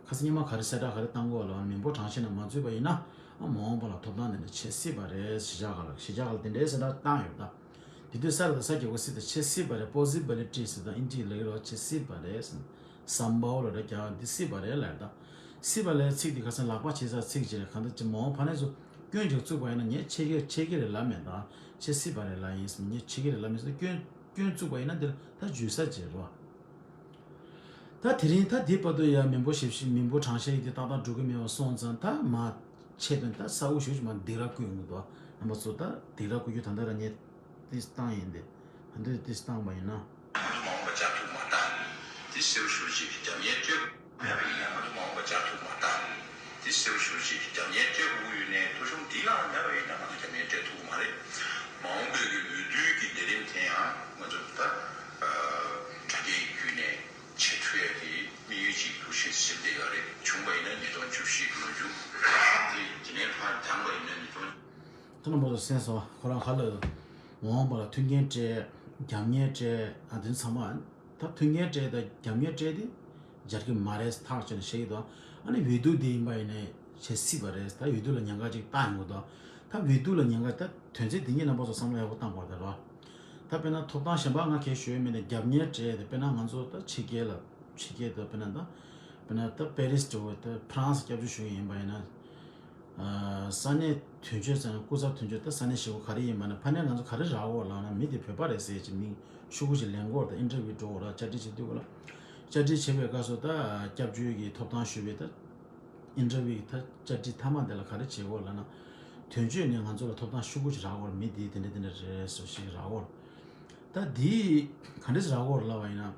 ཁ་སང་ཉི་མ་ག་རེ་གསལ་བསྒྲགས་ག་རེ་བཏང་དགོས་ལབ་ན་མི་འབོར་གྲངས་བཤེར་ནང་མ་འཛུལ་བ་ཡིན་ན་ཨ་མ་འོངས་པ་ལ་ཐོབ་ཐང་དེ་འདྲ་ཆད་སྲིད་པ་རེད། གཞིས་ཆགས་ཁག་ལ་གཞིས་ཆགས་ཁག་ལ་དེ་འདྲའི་གསལ་བསྒྲགས་བཏང་ཡོད་ད། དེ་དུས་ས་ར་དང་ས་རྒྱ་གོ་སྲིད་དང་ཆད་སྲིད་པ་རེད། པོ་སི་བི་ལི་ཊི་ཟེར་དང་ཨིན་ཇིའི་ལག་རོགས་ཆད་སྲིད་པ་རེད་ཟེར། སམ་བྷ་ཝ་ལ་རེད་ཀྱང་འདི་སྲིད་པ་རེད་ལབ་ད། སྲིད་པ་ལབ་ཚིག་འདི་ཁ་སང་ལག་པ་བྱེད་ས་ཚིག་ཅིག་རེད། གང་ལྟར་ཅི་མ་འོངས་ཕ་ནས་ཚོ་སྐྱོན་ཅིག་བཙུགས་པ་ཡིན་ན་ངས་ཆད་ཀྱི་ཆད་ཀྱི་རེད་ལབ་མེད་ད། ཆད་སྲིད་པ་རེད་ལབ་ཡིན་ཟེར། ངས་ཆད་ཀྱི་རེད་ལབ་མེད་ཟེར། སྐྱོན་སྐྱོན་བཙུགས་པ་ཡིན་ན་འདིར་ད་འཇུས་ས་ཅིག་རེད་བ། ད་དེ་རིང་ད་འདི་བར་དུ་ཡ་མི་འབོར་ཞིབ་བཤེར་མི་འབོར་གྲངས་བཤེར་ཡིན་དེ་ཏག་ཏག་འགྲོ་གི་མེད་པ་སོང་ཙང་ད་མ་ཆད་དོན་ད་གསལ་པོ་ཞེ་པོ་ཅིག་མར་སྡིགས་ར་བསྐུལ་ཡོང་གི་འདུག་རྣམ་པ་ཚོ་ད་སྡིགས་ར་བསྐུལ་རྒྱུ་ད་ལྟ་ར་ངས་ཏིས་བཏང་ཡིན་ཏེ། ད་འདི་ཏིས་བཏང་པ་ཡིན་ན། ང་ཚོ་མ་འོངས་པ་བཅག་ཐུབ་མ་ད། དེ་སེའུ་ཤུ་ཅིག་གི་རྒྱབ་གཉེར་སྤྲོད། ཡང་ང་ཚོ་མ་འོངས་པ་བཅག་ཐུབ་མ་ད། དེ་སེའུ་ཤུ་ཅིག་གི་རྒྱབ་གཉེར་སྤྲོད་དགོས་ཡོད་ནས་ཐོ་གཞུང་འདི་ལ་མེད་པ་ཡིན་ན་ང་ཚོ་རྒྱབ་གཉེར་སྤྲོད་ཐུབ་ཀྱི་མ་རེད། མ་འོངས་པའི་གི་འོས་བསྡུའི་གི་ལས་རིམ་དེ་ཡང་ང་ཚོ་ད་དྲ་རྒྱའི་བརྒྱུད་ནས་བྱེད་ཐུབ་ཡ་གི་དམིགས་ཡུལ་ཅིག་འདུག་ཞེས་ཟེར་བསྡད་ཡོད་རེད། བྱུང་པ་ཡིན་ན་ཉིས་སྟོང་བཅུ་བཞི་གི་ལོ་མཇུག་དེ་དེ་ནས་ཕར་འདང་པ་ཡིན་ན་ཉིས་སྟོང་ཁོ་རང་བོད་དུ་གསན་སོང་། ཁོ་རང་ཧ་ལ་མ་འོངས་པ་ལ་མཐུན་རྐྱེན་སྤྲད། རྒྱབ་གཉེར་སྤྲད། ཨ་དེ་ཚང་མ་ད་མཐུན་རྐྱེན་སྤྲད་དང་རྒྱབ་གཉེར་སྤྲད་དེ་སྦྱར་གི་མ་རེད་ཐག་ཆོད་ནས་བཤད་ཀྱི་འདུག་ཨ་ནི་འོས་བསྡུ་དེ་ཡིན་པ་ཡིན་ནའི་བྱེད་སྲིད་པ་རེད། ད་འོས་བསྡུ་ལ་ཉེན་ཁ་ཅིག་བཏང་ཡོང་གི་འདུག་ད་འོས་བསྡུ་ལ་ཉེན་ཁ་ད་དོན་ཚན་འདི་གཉིས་རྣམ་པ་ཚོ་བསམ་བློ་ཡག་པོ་བཏང་དགོས་ད་རོ། ད་དཔེར་ན་ཐོབ་ཐང་གཞན་པ་ང་གས་ཞུ་ཡས་མེད་ནས་རྒྱབ་གཉེར་སྤྲད་དེ་དཔེར་ན་ང་ཚོ་ད་ཕྱི་རྒྱལ་ལ་ཕྱི་རྒྱལ་དུ་དཔེར་ན་ད་དཔེར་ན་ད་པེ་རིས་འགྲོ་བའི་ད་ཧྥ་རན་སི་སྐྱབས་བཅོལ་ཞུ་ཡས་ཡིན་པ་ཡིན་ན། ས་གནས་དོན་གཅོད་ཟེར་ན་སྐུ་ཚབ་དོན་གཅོད་ད་ས་གནས་གཞིས་ཁོངས་ག་རེ་ཡིན་པ་ན་ཕ་ནས་ང་ཚོ་ག་རེ་རག་གོ་ལབ་ན་མི་དེ་བོད་པ་རེད་ཟེར་གྱི་མིང་ཤོག་གུ་ཞིག་ལེན་གོ་ད་ཨིན་ཊར་བིའུ་འགྲོ་གོ་ལ་བཅར་འདྲི་བྱེད་དུས་གོ་ལ་བཅར་འདྲི་བྱེད་པའི་སྐབས་སུ་ད་སྐྱབས་བཅོལ་གྱི་ཐོབ་ཐང་ཞུ་བའི་ད་ཨིན་ཊར་བིའུ་གི་ད་བཅར་འདྲི་མཐའ་མ་དེ་ལ་ག་རེ་བྱེད་གོ་ལབ་ན་དོན་གཅོད་ནས་ང་ཚོ་ལ་ཐོབ་ཐང་ཤོག་གུ་ཞིག་རག་གོ་ལ་མི་དེ་དེ་འདྲ་དེ་འདྲ་རེད་ཟེར་ཞིག་རག་གོ་ལ་ད་དེ་ག་འདྲ་ཞིག་རག་གོ་ལ་ལབ་པ་ཡིན་ན།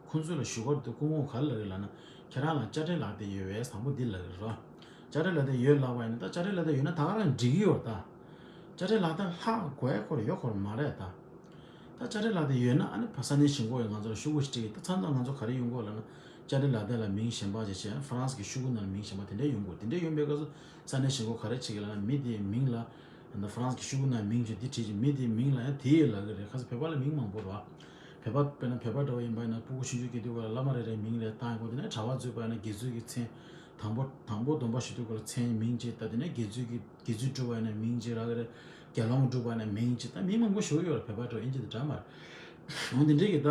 ཁོང་ཚོ་ལ་ཞུ་སྐོར་དུ་སྐུ་ངོ་ག་རེ་ལབ་ཀྱི་ལབ་ན་ཁྱེད་རང་ལ་དཔྱ་ཁྲལ་ལག་དེབ་ཡོད་པས་དང་པོ་འདི་ལབ་ཀྱི་རེད། དཔྱ་ཁྲལ་ལག་དེབ་ཡོད་ལབ་པ་ཡིན་ན་ད་དཔྱ་ཁྲལ་ལག་དེབ་ཡོད་ན་ད་ག་རང་འགྲིག་གི་ཡོད་ད། དཔྱ་ཁྲལ་ལག་དེབ་ལྷག་དགོས་སྐོར་ཡོད་སྐོར་མ་རེད་ད། ད་དཔྱ་ཁྲལ་ལག་དེབ་ཡོད་ན་ཨ་ནི་ཕ་ས་གནས་གཞིས་ཁོངས་ཀྱི་ང་ཚོ་ལ་ཤོག་གུ་ཞིག་སྤྲད་ཀྱི་ད་མཚམས་མཚམས་ང་ཚོ་ག་རེ་ཡོང་གི་ལབ་ན་དཔྱ་ཁྲལ་ལག་དེབ་ལ་མིང་གཞན་པ་ཅིག་བྱས་ཧྥ་རན་སི་གི་ཤོག་གུ་ནང་ལ་མིང་གཞན་པ་དེ་འདྲས་ཡོང་གི་དེ་འདྲས་ཡོང་པའི་སྐབས་སུ་ས་གནས་གཞིས་ཁོངས་ག་རེ་བྱེད་ཀྱི་ལབ་ན་མི་དེའི་མིང་ལ་ཧྥ་རན་སི་གི་ཤོག་གུ་ནང་མིང་བྱས་དེ་བྲིས་ཀྱི་མི་དེའི་མིང་ལ་ཡང་དེ་ཡི་ལབ་ཀྱི་རེད། ཁ་སང་བོད་པ་ལ་མིང་མང་པོ་རེད་བ། བོད་པ་དཔེར་ན་བོད་པ་འདྲ་བ་ཡིན་པ་ཡིན་ན་སྤུ་གུ་ཆུང་ཆུང་སྐྱེས་དུས་སྐབས་ལ་བླ་མ་རེ་རེའི་མིང་རེ་བཏགས་ཡོང་གོ་དེ་ནས་གྲྭ་པ་འཛུལ་བ་ཡིན་ན་དགེ་ཚུལ་གྱི་མཚན། དང་པོ་དང་པོ་སྡོམ་པ་ཞུ་དུས་སྐབས་ལ་མཚན་མིང་ཅིག་ད་དེ་ནས་དགེ་ཚུལ་གྱི་དགེ་ཚུལ་སྒྲུབ་པ་ཡིན་ན་མིང་ཅིག་རག་གི་རེད། དགེ་སློང་སྒྲུབ་པ་ཡིན་ན་མིང་ཅིག་ད་མིང་མང་པོ་ཞུ་གི་ཡོད་རེད། བོད་པ་འདྲ་བ་ཨིན་ཇི་དང་འདྲ་མ་རེད། འོ་འདི་འདྲའི་གི་ད་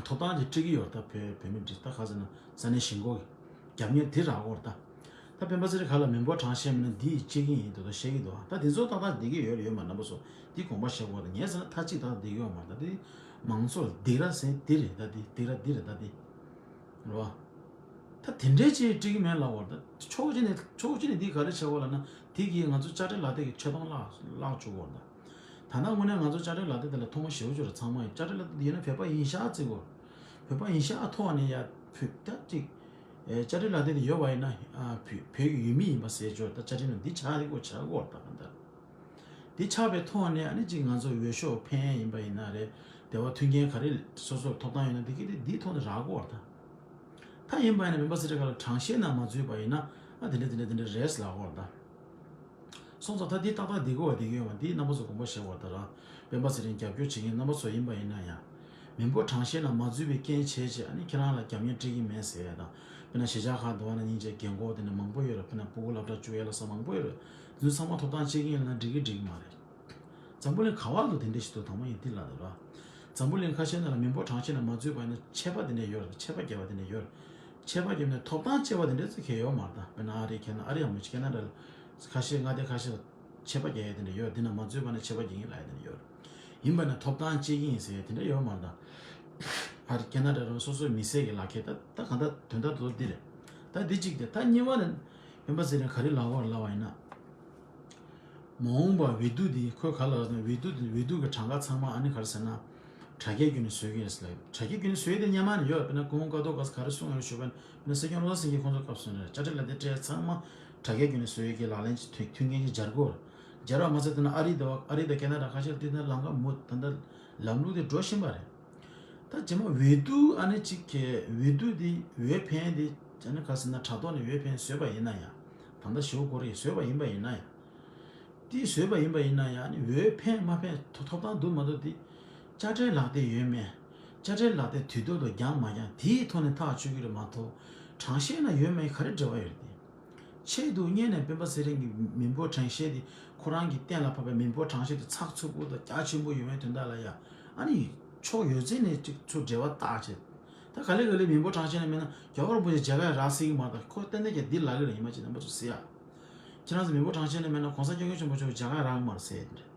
ཐོབ་ཐང་ཅིག་སྤྲད་ཀྱི་ཡོད་རེད། ད་བོད་བོད་མི་འདི་ད་ག་ཟེར་ན་ས་གནས་གཞིས་ཁོངས་ཀྱི་རྒྱབ་གཉེར་འདི་རག་གི་ཡོད་རེད་ད། ད་སྤེན་པ་ཚེ་རིང་ཁ་ལ་མི་འབོར་གྲངས་བཤད་མིན་ན་འདི་ཡི་སྤྱི་ཀྱི་ཡིན་འདུག་ད་བཤད་ཀྱི་འདུག་ད་འདི་ཚོ་ཏག་ཏག་བསྡད་ཀྱི་ཡོད་རེད་ཡོད་མ་རེད་རྣམ་པ་ཚོ། འདི་དགོངས་པ་བཞེས་དགོས་ད་ངས་ཟེར་ན་མཐའ་གཅིག་ཏག་ཏག་བསྡད་ཀྱི་ཡོད་མ་རེད། ད་འདི་མང་ཚོགས་ལ་སྡིགས་ར་ཟེར་འདི་རེད། ད་འདི་སྡིགས་ར་འདི་རེད། ད་འདི་རེད་བ། ད་དེ་འདྲའི་ཅིག་སྤྲད་ཀྱི་མེད་ལབ་པ་རེད། ད་ཕྱོགས་གཅིག་ནས་ཕྱོགས་གཅིག་ནས་འདི་ག་རེ་བྱས་པ་ལབ་ན་དེ་གིས་ང་ཚོ་དཔྱ་ཁྲལ་ལག་དེབ་ཀྱི་ཆད་གཏོང་བརླག་བརླག་བཅུག་པ་རེད། ད་ད་ལྟ་དངོས་གནས་ང་ཚོ་དཔྱ་ཁྲལ་ལག་དེབ་དེ་ལ་ཐོག་མ་ཞེ་པོ་ཅིག་ལ་ཚང་མ་ཡིན་དཔྱ་ཁྲལ་ལག་དེབ་དེ་ཡིན་ན་བོད་པ་ཡིན་ཤག་བརྩི་དགོས། བོད་པ་ཡིན་ཤག་ཨ་ཐོག་ནས་ཡ་བོད་ད་ཅིག་ཨེ་དཔྱ་ཁྲལ་ལག་དེབ་དེ་ཡོད་པ་ཡིན་ན་ཨ་བོད་བོད་ཀྱི་ཡུལ་མི་ཡིན་པ་ཟེར་ཆོག་ད་དཔྱ་ཁྲལ་ནང་འདི་ཆགས་ཀྱི་ཡོད་ཆགས་ཀྱི་ཡོད་ད་ག་འདྲ། འདི་ཆགས་པའི་ཐོག་ནས་ཨ་ནི་ཅིག་ང་ཚོ་འོས་ཤོག་འཕེན་ཡིན་པ་ཡིན་ན་རེད། དེ་བ་མཐུན་རྐྱེན་ག་རེ་སོ་སོར་ཐོབ་ཐང་ཡོད་ན་འདི་གི་དེ་འདིའི་ཐོག་ནས་རག་གི་ཡོད་ད། ད་ཡིན་པ་ཡིན་ན་སྤེན་པ་ཚེ་རིང་ཁ་ལ་གྲངས་བཤེར་ནང་མ་འཛུལ་བ་ཡིན་ན་ཨ་དེ་འདྲ་དེ་འདྲ་དེ་འདྲ་རེད་ལབ་ཡོད་ད། སོང་ཙང་ད་འདི་ཏག་ཏག་བསྡད་ཀྱི་ཡོད་པ་བསྡད་ཀྱི་ཡོད་པ་འདི་རྣམ་པ་ཚོ་དགོངས་པ་བཞེས་དགོས་ད་ར། སྤེན་པ་ཚེ་རིང་རྒྱབ་སྐྱོར་བྱེད་མཁན་རྣམ་པ་ཚོ་ཡིན་པ་ཡིན་ན་ཡང་། མི་འབོར་གྲངས་བཤེར་ནང་མ་འཛུལ་བའི་རྐྱེན་བྱས་བྱས་ཨ་ནི་ཁྱེད་རང་ལ་རྒྱབ་གཉེར་སྤྲད་ཀྱི་མེད་ཟེར་ཡ་དང་། དཔེར་ན་གཞིས་ཆགས་ཁག་འདུག་བ་ན་སྙིང་རྗེ་རྒན་གོག་དེ་འདྲ་མང་པོ་ཡོད་རེད། དཔེར་ན་སྤུ་གུ་སློབ་གྲྭ་བཅུག་ཡ་ལ་ས་མང་པོ་ཡོད་རེད། འདི་ཚང་མ་ཐོབ་ཐང་གཅིག་ཡིན་ན་འགྲིག་གི་འགྲིག་གི་མ་རེད། འཛམ་བུ་གླིང་ག་བ་ལ་དེ་འདྲ་ཞིག་འདུག་དང་པོ་ཡིན་འདི་ལ་རེད་ར། འཛམ་བུ་གླིང་ཁ་ཤས་ནང་ལ་མི་འབོར་གྲངས་བཤེར་ནང་མ་འཛུལ་བ་ཡིན་ན་ཆད་པ་དེ་འདྲ་ཡོད་རེད། ཆད་པ་བརྒྱབ་པ་དེ་འདྲ་ཡོད་རེད། ཆད་པ་བརྒྱབ་ནས་ཐོབ་ཐང་བཅད་པ་དེ་འདྲ་ཚོ་གལ་ཡོད་མ་རེད་ད། དཔེར་ན་ཨ་རི་ཁེ་ན་ཨ་རི་ཡང་མ་ཆད་ཁེ་ན་ཌ་ལ་ཁ་ཤས་མངའ་སྡེ་ཁ་ཤས་ལ་ཆད་པ་རྒྱག་ཡ་དེ་འདྲ་ཡོད་རེད། འདི་ན་མ་འཛུལ་བ་ན་ཆད་པ་རྒྱག་གི་ཡིན་ལབ་ཡ་དེ་འདྲ་ཡོད་རེད། ཡིན་པ་ན་ཐོབ་ཐང་བཅད་ཀྱི་ཡིན་ཟེར་ཡ་དེ་འདྲ་ཡོད་མ་རེད་ད། ཨ་རི་ཁེ་ན་ཌ་རང་སོ་སོའི་མི་སེར་གྱི་ལག་ཁྱེར་ད་ད་གང་ལྟར་དོན་དག་ཏུ་འདི་རེད། ད་འདི་གཅིག་དེ་ད་གཉིས་པ་ནི་སྤེན་པ་ཚེ་རིང་ག་རེ་ལབ་པ་ལབ་པ་ཡིན་ན། མ་འོངས་པ་འོས་བསྡུ་འདི་ཁོས་ག་ལ་ཟེར་ན་འོས་བསྡུ་འདི་འོས་བསྡུ་གི་གྲངས་ཀ་ཚང་མ་ཨ་ནི་ག་རེ་ཟེར་ན། དྲ་རྒྱའི་བརྒྱུད་ནས་བཟོ་གི་ཡོད་ཟེར་ལ། དྲ་རྒྱའི་བརྒྱུད་ནས་བཟོ་ཡས་དེ་སྔོན་མ་ནས་ཡོད། དཔེར་ན་སྐུ་ངོ་ཀ་ཏོ་ག་ས་ག་རེ་གསུངས་ཡོད་ཞུ་བ་ན་སྲིད་སྐྱོང་བློ་བཟང་སེང་གེ་ཁོང་ཚོ་སྐབས་སུ་ནས་དཔྱ་ཁྲལ་ལག་དེབ་སྤྲད་ཚང་མ་དྲ་རྒྱའི་བརྒྱུད་ནས་བཟོ་ཡས་ཀྱི་ལག་ལེན་གྱི་མཐུན་མཐུན་རྐྱེན་ཅིག་སྦྱར་དགོས། སྦྱར་བ་མ་ཚད་དེ་ན་ཨ་རི་དང་ཨ་རི་དང་ཁེ་ན་ཌ་ཁ་ཤས་དེ་ན་ལམ་ཁ་མུ་ད་ལྟ་ལམ་ལུགས་དེ་འགྲོ་བཞིན་པ་རེད། ད་རྗེས་མ་འོས་བསྡུ་ཨ་ནི་གཅིག་གི་འོས་བསྡུ་འདི་འོས་འཕེན་འདི་ཨ་ནི་ག་ཟེར་ན་དྲ་ཐོག་ནས་འོས་འཕེན་བཟོས་པ་ཡིན་ན་ཡང་། ད་ལྟ་ཞུ་དགོས་རེད་བཟོས་པ་ཡིན་པ་ཡིན་ན་ཡང་། འདི་བཟོས་པ་ཡིན་པ་ཡིན་ན་ཡང་ཨ་ནི་འོས་འཕེན་མ་འཕེན་ཐོ་ཐོབ་ཐང་འདུག་མ་འདུག་འདི་དཔྱ་ཁྲལ་ལག་དེབ་ཡོད་མེད། དཔྱ་ཁྲལ་ལག་དེབ་དུས་ཐོག་ཏུ་འགྱངས་མ་འགྱངས་དེའི་ཐོག་ནས་ཐག་གཅོད་ཀྱི་རེད་མ་གཏོགས་གྲངས་བཤེར་ན་ཡོད་མེད་ག་རེ་འབྲེལ་བ་ཡོད་རེད་དེ། ཆེད་དུ་གཉེར་ནས་སྤེན་པ་ཚེ་རིང་གི་མི་འབོར་གྲངས་བཤེར་དེ་ཁོ་རང་གིས་གཏན་ལ་ཕབ་པའི་མི་འབོར་གྲངས་བཤེར་དེ་ཚགས་ཚུད་པོ་དང་རྒྱ་ཆེན་པོ་ཡོང་བའི་དོན་དག་ལ་ཡ་ཨ་ནི་ཕྱོགས་ཡོད་ཚད་ནས་ཅིག་ཚུར་འབྲེལ་བ་བཏགས་བྱས། ད་ག་ལེ་ག་ལེ་མི་འབོར་གྲངས་བཤེར་ནས་མེད་ན་རྒྱལ་བ་རིན་པོ་ཆེ་མཇལ་ཁ་ཡང་རག་སྲིད་ཀྱི་མ་རེད། ད་ཁོ་ཏན་ཏན་གྱིས་འདི་ལབ་ཀྱི་རེད། ཡིན་པ་ཅིག་རྣམ་པ་ཚོ་ཟེར་ཡ། ཁྱེད་རང་ཚོ་མི་འབོར་གྲངས་བཤེར་ནས་མེད་ན་གོང་ས་སྐྱབས་མགོན་ཆེན་པོ་མཆོག་མཇལ་ཁ་རག་གི་མ་རེད་ཟེར་ཡ་དེ་རེད།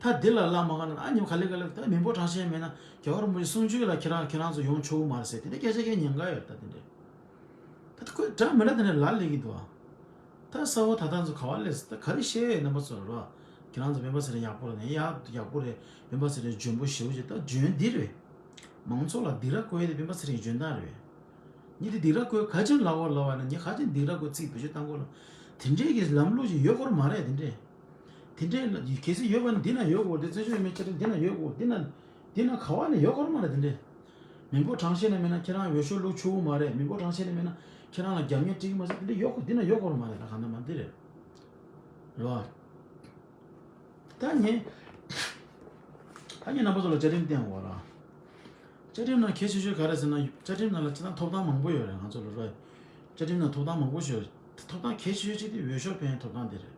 ད་འདི་ལ་ལབ་མ་ག་ན་ཨ་ཉིམ་ག་ལེ་ག་ལེ་ད་མི་འབོར་གྲངས་བཤེར་མེད་ན་རྒྱལ་བ་རིན་པོ་ཆེ་གསུང་ཆོས་ལ་ཁྱེད་རང་ཁྱེད་རང་ཚོ་ཡོང་ཆོག་གི་མ་རེད་ཟེར་དེ་འདྲ་སྐད་ཆ་སྐད་ཉེན་ཁ་ཡོད་ད་དེ་འདྲ། ད་ཁོས་འདྲ་མི་འདྲ་དེ་འདྲ་ལབ་ལས་ཀྱི་འདུག་ཨ། ད་གསར་བ་ད་ལྟ་ཚོ་ག་བ་ལས་ད་ག་རེ་བཤད་ཡོད་རྣམ་པ་ཚོ་རོ། ཁྱེད་རང་ཚོ་སྤེན་པ་ཚེ་རིང་ཡག་པོ་རེད་ནས། ཡག་ཡག་པོ་རེད། སྤེན་པ་ཚེ་རིང་འཇོན་པོ་ཞེ་པོ་ཅིག་ད་འཇོན་འདི་རེད། མང་ཚོགས་ལ་སྡིགས་ར་བསྐུལ་ཡས་དེ་སྤེན་པ་ཚེ་རིང་འཇོན་ཐང་རེད། ངས་དེ་སྡིགས་ར་བསྐུལ་ག་ཅིག་ལབ་དགོས་ལབ་པ་ན། ངས་ག་ཅིག་སྡིགས་ར་བསྐུལ་ཚིག་བེད་སྤྱོད་བཏང་དགོས་ལ། དེ་འདྲའི་གི་ལམ་ལུགས་ཅིག་ཡོད་སྐོར་མ་རེད་དེ་འདྲས། དེ་འདྲས་ལ་གལ་སྲིད་ཡོད་པ་ན་འདི་ན་ཡོད་དགོས། དེ་བཙན་བྱོལ་བོད་མིའི་བཅའ་ཁྲིམས་འདི་ན་ཡོད་དགོས། འདི་ན་འདི་ན་ག་བ་ནས་ཡོད་སྐོར་མ་རེད་དེ་འདྲས། མི་འབོར་གྲངས་བཤེར་ནས་མེད་ན་ཁྱེད་རང་འོས་ཤོག་བླུག་ཆོག་གི་མ་རེད། མི་འབོར་གྲངས་བཤེར་ནས་མེད་ན་ཁྱེད་རང་ལ་རྒྱབ་གཉེར་སྤྲད་ཀྱི་མ་ཟད་དེ་འདྲས་ཡོད་དགོས། འདི་ན་ཡོད་སྐོར་མ་རེད། ད་གང་ལྟར་མ་འདི་རེད། རེད་བ། ད་ངས་ད་ངས་རྣམ་པ་ཚོ་ལ་བཅའ་ཁྲིམས་བསྟན་དགོས་ར། བཅའ་ཁྲིམས་ནང་གལ་ཆེ་ཤོས་ག་རེ་ཟེར་ན། བཅའ་ཁྲིམས་ནང་ལ་སྤྱིར་བཏང་ཐོབ་ཐང་མང་པོ་ཡོད་རེད། ང་ཚོ་ལ་ར། བཅའ་ཁྲིམས་ནང་ཐོབ་ཐང་མང་པོ་ཞིག་ཡོད་རེད། ཐོབ་ཐང་གལ་ཆེ་ཤོས་གཅིག་དེ་འོས་ཤོག་འཕེན་ཐོབ་ཐང་དེ་རེད།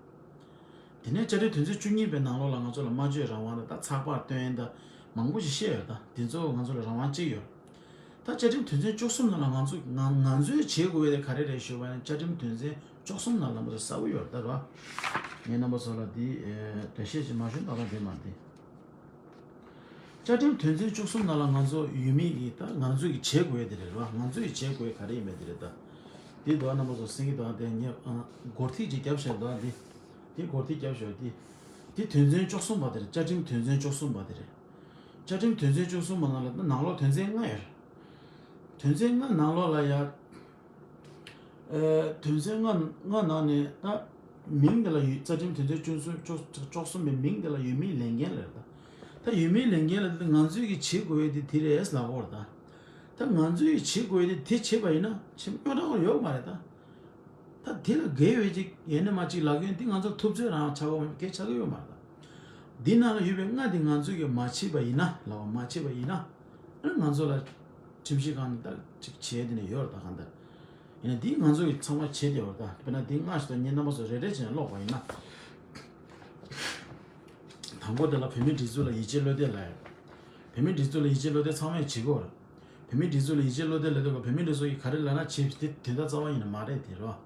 དེ་ནས་བཅའ་ཁྲིམས་དོན་ཚན་བཅུ་གཉིས་པའི་ནང་ལོགས་ལ་ང་ཚོ་ལ་སྨྲ་བརྗོད་རང་དབང་དང་། ད་ཚགས་པར་སྟོན་དང་མང་པོ་ཞིག་བཤད་ཡོད་རེད། ད་དེ་ཚོ་ང་ཚོ་ལ་རང་དབང་གཅིག་ཡོད། ད་བཅའ་ཁྲིམས་དོན་ཚན་བཅུ་གསུམ་ནང་ལ་ང་ཚོ་ང་ང་ཚོས་བྱེད་དགོས་པ་དེ་ག་རེ་རེད་ཞུས་པ་ན། བཅའ་ཁྲིམས་དོན་ཚན་བཅུ་གསུམ་ནང་ལ་མ་གཏོགས་གསལ་པོ་ཡོད་རེད། ད་ར། ངས་རྣམ་པ་ཚོ་ལ་འདི་འགྲེལ་བཤད་ཅིག་མ་ཞུ་ན་ད་ལྟ་འདི་མ་འདི། བཅའ་ཁྲིམས་དོན་ཚན་བཅུ་གསུམ་ནང་ལ་ང་ཚོ་ཡོད་མེད་ཀྱི། ད་ང་ཚོས་ཀྱི་བྱེད་དགོས་དེ་རེད་ར། ང་ཚོས་ཀྱི་བྱེད་དགོས་ག་རེ་ཡིན་མེད་དེ་རེད། ད་འདི་འདུག་རྣམ་པ་ཚོ་གསན་གྱི་འདུག་དེ་ངས་ཨ་སྒོར་ཐིག་ཅིག་བརྒྱབ་བཞག་འདུག་འདི་འདི་སྒོར་ཐིག་བརྒྱབ་བཞག་འདི་འདི་དོན་ཚན་བཅུ་གསུམ་པ་དེ་རེད། བཅའ་ཁྲིམས་དོན་ཚན་བཅུ་གསུམ་པ་དེ་རེད། བཅའ་ཁྲིམས་དོན་ཚན་བཅུ་གསུམ་པ་ནང་ལ་ནང་ལོགས་དོན་ཚན་ལྔ་ཡོད་རེད། དོན་ཚན་ལྔ་ནང་ལོགས་ལ་ཡ། ཨེ། དོན་ཚན་ལྔ་ལྔ་ནང་ནས་ད་མིང་དེ་ལ་ཡོད། རྩ་ཁྲིམས་དོན་ཚན་བཅུ་གསུམ་བཅུ་བཅུ་གསུམ་པའི་མིང་དེ་ལ་ཡོད་མེད་ལས་འགན་ལབ་རེད་ད། ད་ཡོད་མེད་ལས་འགན་ལབ་དེ་ང་ཚོས་ཀྱི་བྱེད་དགོས་ཡས་དེ་དེ་རེད་ལབ་དགོས་རེད་ད། ད་ང་ཚོས་ཀྱི་བྱེད་དགོས་ཡས་དེ་དེ་བྱེད་པ་ཡིན་ན་ཆེ་རྙོག་དྲ་ཁོ་ཡོད་མ་རེད་ད། ད་དེ་ལ་འགལ་བའི་ཅིག་ཡས་ནས་མ་ཅིག་ལབ་མཁན་དེ་ང་ཚོར་ཐུབ་ཚོད་རང་ཆགས་པ་གལ་ཆགས་ཀྱི་ཡོད་མ་རེད་ད། འདི་ནང་ལ་ཡོད་པའི་ལྔ་དེ་ང་ཚོས་ཀྱི་མ་བྱས་པ་ཡིན་ན་ལབ་པ། མ་བྱས་པ་ཡིན་ན། ཨ་ནི་ང་ཚོ་ལ་ཁྲིམས་ཞིབ་ཁང་ནས་ད་ཅིག་བྱས་དེ་ནས་ཡོད་རེད་ད། གང་ལྟར་ཡིན་ན་འདི་ང་ཚོ་གི་ཚང་མ་བྱས་དེ་ཡོད་རེད་ད། དཔེར་ན་འདི་སྔ་ཞིག་ད་ངས་རྣམ་པ་ཚོ་རེ་རེ་བྱས་ནས་ཀློག་པ་ཡིན་ན། དང་པོ་དེ་ལ་བོད་མིའི་སྒྲིག་འཛུགས་ལ་ཡིད་ཆེས་བློ་གཏད་ལབ་ཡོད། བོད་མིའི་སྒྲིག་འཛུགས་ལ་ཡིད་ཆེས་བློ་གཏད་ཚང་མས་བྱེད་དགོས་རེད། བོད་མིའི་སྒྲིག་འཛུགས་ལ་ཡིད་ཆེས་བློ་གཏད་ལབ་དུས་བོད་མིའི་སྒྲིག་འཛུགས་ཀྱིས་ག་རེ་ལབ་ན་བྱེད། དེ་དོན་དག་རྩ་བ་ཉིད་ནས་མ་རེད་དེ་རེད་བ།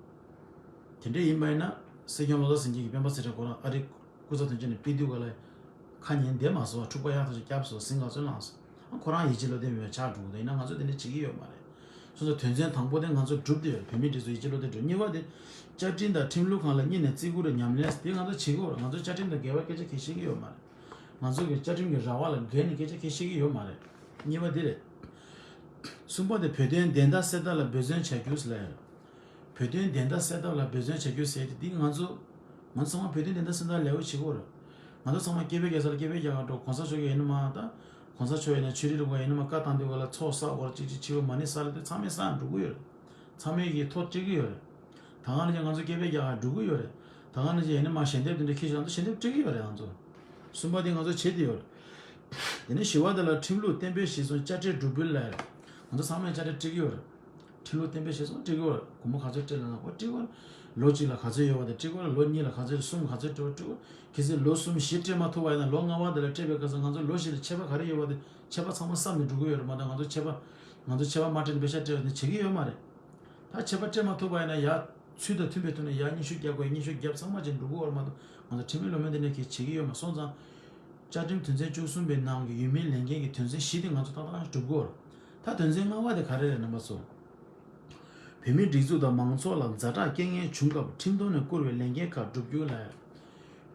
དེ་འདྲ་ཡིན་པ་ཡིན་ན་སྲིད་སྐྱོང་བློ་བཟང་སེང་གེ་གིས་སྤེན་པ་ཚེ་རིང་ཁོ་རང་ཨ་རིའི་སྐུ་ཚབ་དོན་གཅོད་ནས་ཕེབས་དུས་ག་ལ་ཁ་ཉན་བསྡད་མ་སོང་བ། འཁྲུག་པ་ཡག་ཐག་ཆོད་བརྒྱབ་སོང་། ཟིང་ངེ་ཚོ་ལངས་སོང་། ཨ་ཁོ་རང་ཡིད་ཆེས་བློ་གཏད་མེད་པ་ཆགས་འགྲོ་གི་འདུག་ཡིན་ན་ང་ཚོ་དེ་འདྲ་བྱེད་ཀྱི་ཡོད་མ་རེད། སོ་སོ་དོན་ཚན་དང་པོ་དེ་ང་ཚོ་སྒྲུབ་བསྡད་ཡོད། བོད་མིའི་སྒྲིག་འཛུགས་ཡིད་ཆེས་བློ་གཏད་སྒྲུབ། གཉིས་པ་དེ་བཅའ་ཁྲིམས་དང་ཁྲིམས་ལུགས་སྒང་ལ་གཉིས་ནས་བརྩི་བཀུར་དང་ཉམས་ལེན་དེ་ང་ཚོ་བྱེད་དགོས་རེད། ང་ཚོ་བཅའ་ཁྲིམས་དང་འགལ་བའི་སྐད་ཆ་གང་ཡང་བཤད་ཀྱི་ཡོད་མ་རེད། ང་ཚོ་གི་བཅའ་ཁྲིམས་ཀྱི་ར་བ་ལ་འགལ་ནས་སྐད་ཆ་གང་ཡང་བཤད་ཀྱི་ཡོད་མ་རེད། གཉིས་པ་དེ་རེད། གསུམ་པ་དེ་བོད་དོན་བདེན་མཐའ་གསལ་ཐབས་ལ་འབད་བརྩོན་བྱ་རྒྱུ་ཟེར་ལབ་ཡོད། བོད་དོན་བདེན་མཐའ་གསལ་ཐབས་ལ་འབད་བརྩོན་བྱ་རྒྱུ་ཟེར་དེ་འདི་ང་ཚོ་ང་ཚོ་ཚང་མ་བོད་དོན་བདེན་མཐའ་གསལ་ཐབས་ལ་ལས་འགུལ་བྱེད་དགོས་རེད། ང་ཚོ་ཚང་མ་སྐད་འབོད་རྒྱག་ས་ལ་སྐད་འབོད་རྒྱག་ག་འགྲོ། གོང་ས་མཆོག་གིས་ཡིན་ན་མ་ད་གོང་ས་མཆོག་ཡིན་ན་ཆོས་རིག་ལས་ཁུངས་ཡིན་ན་མ་བཀའ་བཏང་དུས་ག་ལ་ཚོགས་བསགས་སྐོར་གཅིག་གཅིག་བྱེད་དགོས། མ་ཎི་བསགས་ལ་དུས་ཚང་མས་བསགས་འགྲོ་གི་ཡོད་རེད། ཚང་མས་ཀྱིས་ཐོ་སྤྲད་ཀྱི་ཡོད་རེད། ད་ག་ནང་བཞིན་ང་ཚོ་སྐད་འབོད་རྒྱག་ག་འགྲོ་གི་ཡོད་རེད། ད་ག་ནང་བཞིན་ཡིན་ན་མ་ཞལ་འདེབས་དེ་འདྲ་ཁྱེར་ཤོག་ང་ཚོ་ཞལ་འདེབས་སྤྲད་ཀྱི་ཡོད་རེད་ང་ཚོ། གསུམ་པ་དེ་ང་ཚོ་བྱེད་བསྡད་ཡོད་རེད། དེ་ནས་བཞི་པ་དེ་ལ་ཁྲིམས་ལུགས་གཏན་འབེབས་གཞིར་བཟུང་དཔྱ་ཁྲལ་སྒྲུབ་འབུལ་ལ་ཡོད་རེད། ང་ཚོ་ཚང་མས་དཔྱ་ཁྲལ་སྤྲད་ཀྱི་ཡོད་རེད། ཁྲིམས་ལུགས་གཏན་འབེབས་གཞིར་བཟུང་སྤྲད་ཀྱི་ཡོད་རེད། སྒོར་མོ་ག་ཚོད་སྤྲད་ལབ་ན་ཁོ་སྤྲད་ཀྱི་ཡོད་རེད། ལོ་གཅིག་ལ་ག་ཚོད་ཡོད་པ་དེ་སྤྲད་ཀྱི་ཡོད་རེད། ལོ་གཉིས་ལ་ག་ཚོད་རེད། གསུམ་ག་ཚོད་སྤྲད་པ་སྤྲད་ཀྱི་ཡོད་རེད། གལ་སྲིད་ལོ་གསུམ་བཞི་སྤྲད་མ་ཐུབ་པ་ཡིན་ན་ལོ་ལྔ་པ་དེ་ལ་སྤྲད་པའི་སྐབས་སུ་ང་ཚོ་ལོ་བཞི་ལ་ཆད་པ་ག་རེ་ཡོད་པ་དེ་ཆད་པ་ཚང་མ་བསགས་ནས་འགྲོ་གི་ཡོད་རེད་མ་གཏོགས་ང་ཚོ་ཆད་པ་ང་ཚོ་ཆད་པ་མ་སྤྲད་ནས་པེ་ཤག་སྤྲད་པ་དེ་བྱེད་ཀྱི་ཡོད་མ་རེད། ད་ཆད་པ་སྤྲད་མ་ཐུབ་པ་ཡིན་ན་ཡ་ཚུལ་དང་མཐུན་པའི་ཐོག་ནས་ཡ་སྙན་ཞུ་རྒྱག་དགོས། སྙན་ཞུ་བརྒྱབ་ཚང་མ་བྱས་འགྲོ་གི་ཡོད་རེད་མ་གཏོགས་ང་ཚོ་ཁྲིམས་མེད་ལུགས་མེད་འདི་འདྲ་གི་བྱེད་ཀྱི་ཡོད་མ་སོང་ཙང་། བཅའ་ཁྲིམས་དོན་ཚན་བཅུ་གསུམ་པའི་ནང་གི་ཡོད་མེད་ལས་འགན་གྱི་དོན་ཚན་བཞི་དེ་ང་ཚོ་ཏག་ཏག་སྒྲུབ་དགོས་རེད། ད་དོན་ཚན་ལྔ་པ་དེ་ག་རེ་རེད་རྣམ་པ་ཚོ། བོད་མིའི་སྒྲིག་འཛུགས་དང་མང་ཚོགས་ལ་ཛ་དྲག་རྐྱེན་ངན་བྱུང་སྐབས་ཁྲིམས་ཐོག་ནས་བསྐུར་བའི་ལས་འགན་ཁག་བསྒྲུབ་རྒྱུ་ལ།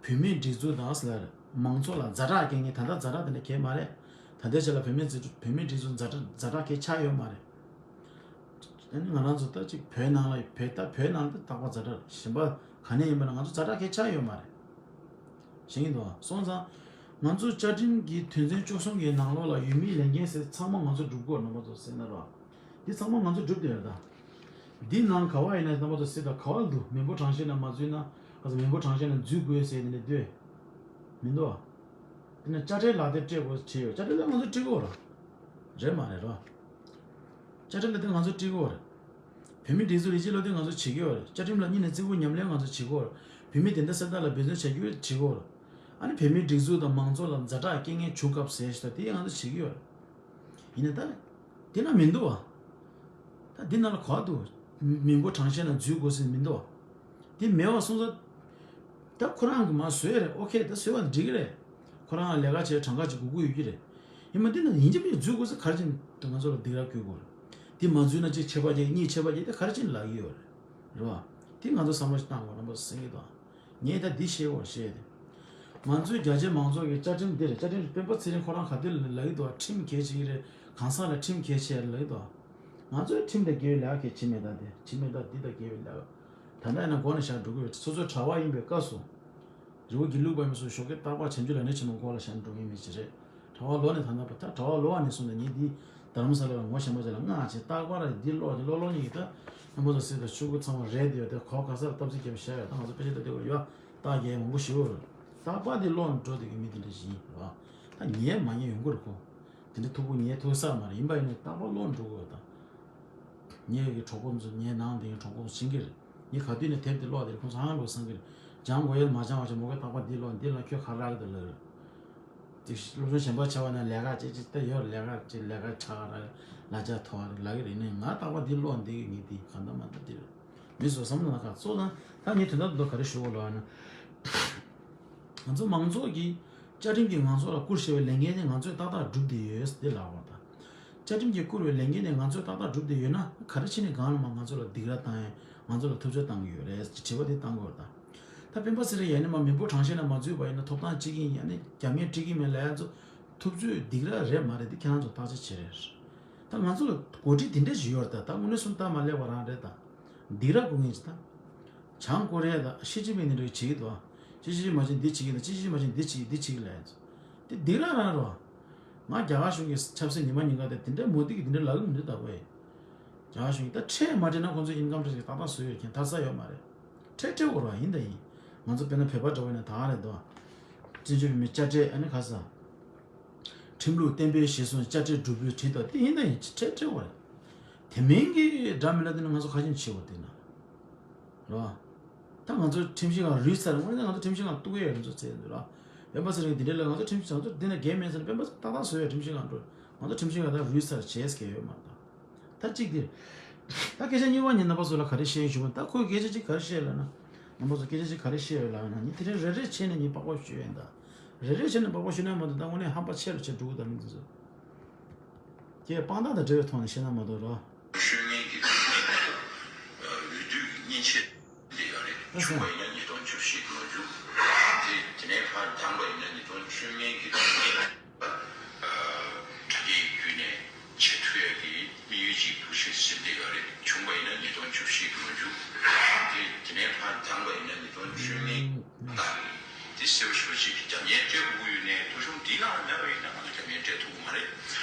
བོད་མིའི་སྒྲིག་འཛུགས་དང་ཟེར་མང་ཚོགས་ལ་ཛ་དྲག་རྐྱེན་ངན། ད་ལྟ་ཛ་དྲག་དེ་འདྲ་གང་ཡང་མ་རེད། ད་ལྟའི་ཆ་ལ་བོད་མིའི་སྒྲིག་བོད་མིའི་སྒྲིག་འཛུགས་ཛ་དྲག་ཛ་དྲག་གང་ཡང་ཆགས་ཡོད་མ་རེད། ཨ་ནི་ང་རང་ཚོ་ད་ཅིག་བོད་ནང་ལ་བོད་ད་བོད་ནང་ལ་ད་རྟག་པར་ཛ་དྲག་རེད། གཞན་པ་ག་ནས་ཡིན་པ་ན་ང་ཚོ་ཛ་དྲག་གང་ཡང་ཆགས་ཡོད་མ་རེད། ཤེས་ཀྱི་འདུག་ཨ། སོང་ཙང་ང་ཚོ་བཅའ་ཁྲིམས་ཀྱི་དོན་ཚན་བཅུ་གསུམ་གྱི་ནང་ལོགས་ལ་ཡོད་མེད་ལས་འགན་ཟེར་ཚང་མ་ང་ཚོ་སྒྲུབ་དགོས་རེད། རྣམ་པ་ཚོ་གསན་ན་རོགས། འདི་ཚང་མ་ང་ཚོ་སྒྲུབ་བསྡད་ཡོད་ད། འདི་ནང་ག་བ་ཡིན་ན་རྣམ་པ་ཚོ་གསན་དང་། ག་བ་འདུག་མི་འབོར་གྲངས་བཤེར་ནང་མ་འཛུལ་ན། ག་ཚོད་མི་འབོར་གྲངས་བཤེར་ནང་འཛུལ་དགོས་ཟེར་ནས་འདོད་མི་འདུག་ཨ། དེ་ནས་དཔྱ་ཁྲལ་ལག་དེབ་སྤྲད་དགོས་བྱས་ཡོད། དཔྱ་ཁྲལ་ལག་ང་ཚོ་སྤྲད་དགོས་རེད། རེད་མ་རེད་རོ། དཔྱ་ཁྲལ་ལག་དེབ་ང་ཚོ་སྤྲད་དགོས་རེད། བོད་མིའི་སྒྲིག་འཛུགས་ལས་བྱེད་བློ་མཐུན་ང་ཚོ་བྱེད་ཀྱི་ཡོད་རེད། བཅའ་ཁྲིམས་ལ་གཉིས་ནས་བརྩི་བཀུར་ཉམས་ལེན་ང་ཚོ་བྱེད་ཀྱི་ཡོད་རེད། བོད་མིའི་བདེན་མཐའ་གསལ་ཐབས་ལ་འབད་བརྩོན་བྱ་རྒྱུ་བྱེད་ཀྱི་ཡོད་རེད། ཨ་ནི་བོད་མིའི་སྒྲིག་འཛུགས་དང་མང་ཚོགས་ལ་ཛ་དྲག་རྐྱེན་ངན་བྱུང་སྐབས་ཟེར་ཞིག་ད་དེ་ང་ཚོ་བྱེད་ཀྱི་ཡོད་རེད། ཡིན་ན་ད། དེ་ན་མི་འདུག་བ། ད་འདི་ནང་ལ་ག་བ་འདུག་མི་འབོར་གྲངས་བཤེར་ནང་འཛུལ་དགོས་ཟེར་མི་འདུག་བ། དེ་མེད་པ་སོང་ཙང་། ད་ཁོ་རང་གིས་མར་བཟོས་རེད། ཨོ་ཁེ། ད་བཟོས་པ་འགྲིག་གི་རེད། ཁོ་རང་ལས་ཀ་བྱེད་གྲངས་ཀ་ཅིག་དགོས་ཀྱི་ཡོད་ཀྱི་རེད། ཡིན་ན་འདི་ནང་ཡིན་གཅིག་མིན་གཅིག་འཛུལ་དགོས་ཟེར་ག་རེ་བྱས་ནས་ང་ཚོ་ལ་སྡིགས་ར་བསྐུལ་དགོས་རེད། དེ་མ་འཛུལ་ན་གཅིག་ཆད་པ་རྒྱག་གཉིས་ཆད་པ་རྒྱག་དེ་ག་རེ་བྱས་ནས་ལབ་ཀྱི་ཡོད་རེད། རེད་བ། དེ་ང་ཚོ་བསམ་བློ་ཞིག་བཏང་དགོས། རྣམ་པ་ཚོ་གསན་གྱི་འདུག་ངས་ད་འདི་བཤད་དགོས་བཤད་དེ། ང་ཚོའི་རྒྱ་ཆེ་མང་ཚོགས་ཀྱི་བཅའ་ཁྲིམས་འདི་རེད། བཅའ་ཁྲིམས་སྤེན་པ་ཚེ་རིང་ཁོ་རང་ག་དུས་ལ་ལབ་ཀྱི་འདུག་ཁྲིམས་གལ་ཆེ་གི་རེད། གང་ཟག་ལ་ཁྲིམས་གལ་ཆེ་ལབ་ཀྱི་འདུག་ང་ཚོའི་ཁྲིམས་དང་འགལ་བའི་ལས་ཀ་གལ་ཆེ་མེད་ད། དེ་ཁྲིམས་མེད་ད། འདི་དང་འགལ་བའི་ལས་ཀ་ད་ལྟ་ཡིན་ན་མགོ་ནས་བཞག་འགྲོ་གི་ཡོད། སོ་སོའི་གྲྭ་པ་ཡིན་པའི་སྐབས་སུ། རི་བོ་དགེ་ལུགས་པ་ཡིན་སོགས་ཞོགས་ཀས་རྟག་པར་བྱམས་ཆོས་ལམ་སྣེ་ཆེན་མོ་སྐོར་ལ་བཞག་འགྲོ་མཁན་མི་ཞིག་རེད། གྲྭ་པ་ལོག་ནས་ད་ལྟ་བར་ད་གྲྭ་པ་ལོག་པ་ནས་བཟུང་ནས་ངས་འདི་རྡ་རམ་ས་ལ་ལ་ངོ་ཤེས་པ་ཅིག་ལ་མངགས་བྱས། རྟག་པར་འདི་ཀློག་ཀློག་ཀློག་ནས་ཡིན་ད། རྣམ་པ་ཚོ་སྲིད་དང་ཆུ་བོ་ཚང་མ་རེད་དེ་ཡོད་དེ། གོ་ག་སར་སྟབས་ཚིགས་རྒྱབ་བཞག་ཡོད། ད་ང་ཚོ་དཔེ་ཆ་ལྟ་དེ་གོ་ཡོད། རྟགས་རྒྱས་མང་པོ་ཞིག་ཡོད་རེད། རྟག་པར་འདི་ཀློག་ནས་འགྲོ་བསྡད་ཀྱི་མི་དེ་འདྲ་ཞིག་ཡིན་རེད་བ། ད་ཉན་མ་ཉན་ཡོང་གི་རེད་ཁོ། དེ་འདྲ་ཐུག་པོ་ཉན་ཐུག་ས་མ་རེད། ཡིན་པ་ཡིན་ནའི་རྟག་པར་ཀློག་ནས་འགྲོ་དགོས་ད། ངའི་གི་གྲོགས་པོ་ཚོ། ངའི་ནང་དེ་གི་གྲོགས་པོ་ཚོ་ཤེས་ཀྱི་རེད། ངས་ག་དུས་ནས་དེབ་དེ་ཀློག་དེ་རེད། ཁོང་ཚོ་ཧང་ལོ་བསམ་གྱི་རེད། སྦྱང་དགོས་ཡོད་མ་སྦྱང་བ་ཅིག་མོ་གས་རྟག་པར་འདི་ཀློག་འདི་ཀློག་ཁྱོད་ག་རེ་རག་གི་འདུག་ལབ་རེད། དེ་སློབ་སྦྱོང་གཞན་པ་བྱས་པ་ན་ལས་ཀ་ཅིག་ཅིག་ད་ཡོད་རེད། ལས་ཀ་ཅིག་ལས་ཀ་ཆགས་ར་ལ་ལྕགས་མཐོ་བ་རེད་ལབ་ཀྱི་རེད། ནས་ང་རྟག་པར་འདི་ཀློག་འདི་གི་ངས་འདི་ག་འདྲ་མ་འདྲ་འདི་རེད། མི་ཚོ་བསམ་བློ་ན་ཁ་གཙོ་ན་ད་ངས་དོན་དག་འདི་ག་རེ་ཞུ་དགོས་ལབ་ན། ང་ཚོ་མང་ཚོགས་ཀྱིས་བཅའ་ཁྲིམས་ཀྱིས་ང་ཚོ་ལ་བསྐུར་བཞག་པའི་ལས་འགན་དེ་ང་ཚོས་ཏག་ཏག་བསྒྲུབས་བསྡད་ཡོད་ཟེར་ལབ་པ་དང་། བཅའ་ཁྲིམས་ཀྱིས་བསྐུར་བའི་ལས་འགན་དེ་ང་ཚོས་ཏག་ཏག་བསྒྲུབས་བསྡད་ཡོད་ན། ག་རེ་བྱས་ནས་སྒང་ལ་མར་ང་ཚོ་ལ་སྡིགས་ར་བཏང་ཡས། ང་ཚོ་ལ་ཐུབ་ཚོད་བཏང་གི་ཡོད་རེད་ཟེར་དྲི་བ་དེ་བཏང་དགོས་རེད་ད། ད་སྤེན་པ་ཚེ་རིང་ཡ་ནི་མར་མི་འབོར་གྲངས་བཤེར་ནང་མ་འཛུལ་བ་ཡིན་ན་ཐོབ་ཐང་སྤྲད་ཀྱི་ཡིན། ཡ་ནི་རྒྱ་མིས་སྤྲད་ཀྱི་མེད་ལབ་ཡ་ཚོ་ཐུབ་ཚོད་སྡིགས་ར་རེད་མ་རེད་དེ་ཁྱེད་རང་ཚོ་བརྟག་དཔྱད་བྱེད་རེད། ད་ང་ཚོ་ལ་འགོ་ཁྲིད་དེ་འདྲ་ཞིག་ཡོད་རེད་ད། ད་དངོས་གནས་སུ་སྟབས་མ་ལེགས་པ་རང་རེད་ད། སྡིགས་ར་དགོས་ངེས་ཅི་ད། བྱང་ཀོ་རི་ཡ་དང་ཞི་ཅིན་ཕིང་དེ་འདྲ་བྱེད་ཀྱི་འདུག་ཅི་ཅི་ཅི་མ་བྱེད་འདི་བྱེད་ཀྱི་འདུག་ཅི་ཅི་ཅི་མ་བྱེད་འདི་བྱེད་ཀྱི་འདི་བྱེད་ཀྱི་ལབ་ཡ་ཚོ། དེ་སྡིགས་ར་རང་རེད་བ། ང་རྒྱ་གར་གཞུང་གི་ཆབ་སྲིད་ཉི་མ་ཉིན་གང་དེ་དེ་འདྲ་མོ་དི་གི་དེ་འདྲ་ལབ་གི་མི་འདུག་ད་བས། རྒྱ་གར་གཞུང་གི་ད་ཁྲལ་མ་སྤྲད་ན་ཁོང་ཚོ་ཨིན་ཀམ་ཊེག་སི་ཏག་ཏག་བཟོས་ཡོད་མཁན་ཐར་ས་ཡོད་མ་རེད། ཁྲལ་སྤྲད་དགོས་རེད་བ། ཡིན་ད་ཡིན། ང་ཚོ་དཔེར་ན་བོད་པ་འདྲ་བོ་ཡིན་ན་ད་ག་རེད་འདུག་བཙན་བྱོལ་བོད་མིའི་དཔྱ་ཁྲལ་ཨ་ནི་ག་ས། ཁྲིམས་ལུགས་གཏན་འབེབས་གཞིར་བཟུང་དཔྱ་ཁྲལ་སྒྲུབ་པའི་ཁྲིམས་ཐོག་དེ་ཡིན་ད་ཡིན་ཁྲལ་སྤྲད་དགོས་རེད། དེ་མིན་གྱི་འདྲ་མི་འདྲ་དེ་ནི་ང་ཚོ་ཁ་ཆེམས་བྱེད་དགོས་དེ་ན། རེད་བ། ད་ང་ཚོ་ཁྲིམས་ཞིབ་ཁང་རུལ་ཚར། དངོས་གནས་ང་ཚོ་ཁྲིམས་ཞིབ་ཁང་གཏུག་གི་ཡོད་རེད་ཚོ་ཚེ་འདི་ར། སྤེན་པ་ཚེ་རིང་འདི་འདྲ་ལ་ང་ཚོ་ཁྲིམས་ཞིབ་ང་ཚོ་འདི་ན་འགན་མེད་ཟེར་ན་སྤེན་པ་ཚེ་ཏག་ཏག་བཟོ་ཡོད་ཁྲིམས་ཞིབ་ཁང་འགྲོ། ང་ཚོ་ཁྲིམས་ཞིབ་ཁང་ད་རུལ་ཚར་བྱས་ཀྱི་ཡོད་མ་རེད་ད། ད་གཅིག་འདིར། ད་སྐད་ཆ་གཉིས་པ་ཉིད་རྣམ་པ་ཚོ་ལ་ག་རེ་བཤད་ཞུ་བ། ད་ཁོས་སྐད་ཆ་གཅིག་ག་རེ་བཤད་ལབ་ན། རྣམ་པ་ཚོ་སྐད་ཆ་གཅིག་ག་རེ་བཤད་ཡོད་ལབ་ན་ནི་དེ་རིང་རེ་རེ་བྱས་ནས་ངས་པགས་པ་ཞུ་ཡོད་ད། རེ་རེ་བྱས་ནས་པགས་པ་ཞུ་ན་མ་གཏོགས་ད་དངོས་གནས་ཧམ་པ་ཆེ་རུ་ཆེ་འགྲོ་གི་ད་མི་འདི་ཚོ། ཁྱེད་དཔང་རྟགས་དང་འབྲེལ་བའི་ཐོག་ནས་བཤད་ན་མ་གཏོགས་རོ། ཤུལ་ངན་གྱི་འོས་བསྡུ་གི་མཉེན་ཆས་དེ་ཡོད་རེད། ད་བྱུང་བ་ཡིན་ན་ཉིས་སྟོང་བཅུ་བཞི་གི་ལོ་མཇུག་དེ་དེ་ནས་ཕར་འདང་བ་ཡིན་ན་ཉིས་སྟོང་བཅུ་ལྔའི་གི་དྲ་རྒྱའི་བརྒྱུད་ནས་བྱེད་ཐུབ་ཡ་གི་དམིགས་ཡུལ་ཅིག་འདུག་ཞེས་ཟེར་བསྡད་ཡོད་རེད། བྱུང་བ་ཡིན་ན་ཉིས་སྟོང་བཅུ་བཞི་གི་ལོ་མཇུག་དེ་དེ་ནས་ཕར་འདང་བ་ཡིན་ན་ཉིས་སྟོང་བཅུ་ལྔའི་ཟླ་དེ་གསལ་པོ་ཞེ་པོ་ཅིག་རྒྱབ་གཉེར་སྤྲད་དགོས་ཡོད་ནའི་ཐོ་གཞུང་འདིའི་ནང་ལ་མེད་པ་ཡིན་ན་ང་ཚོ་རྒྱབ་གཉེར་སྤྲད་ཐུབ་ཀྱི་མ་རེད།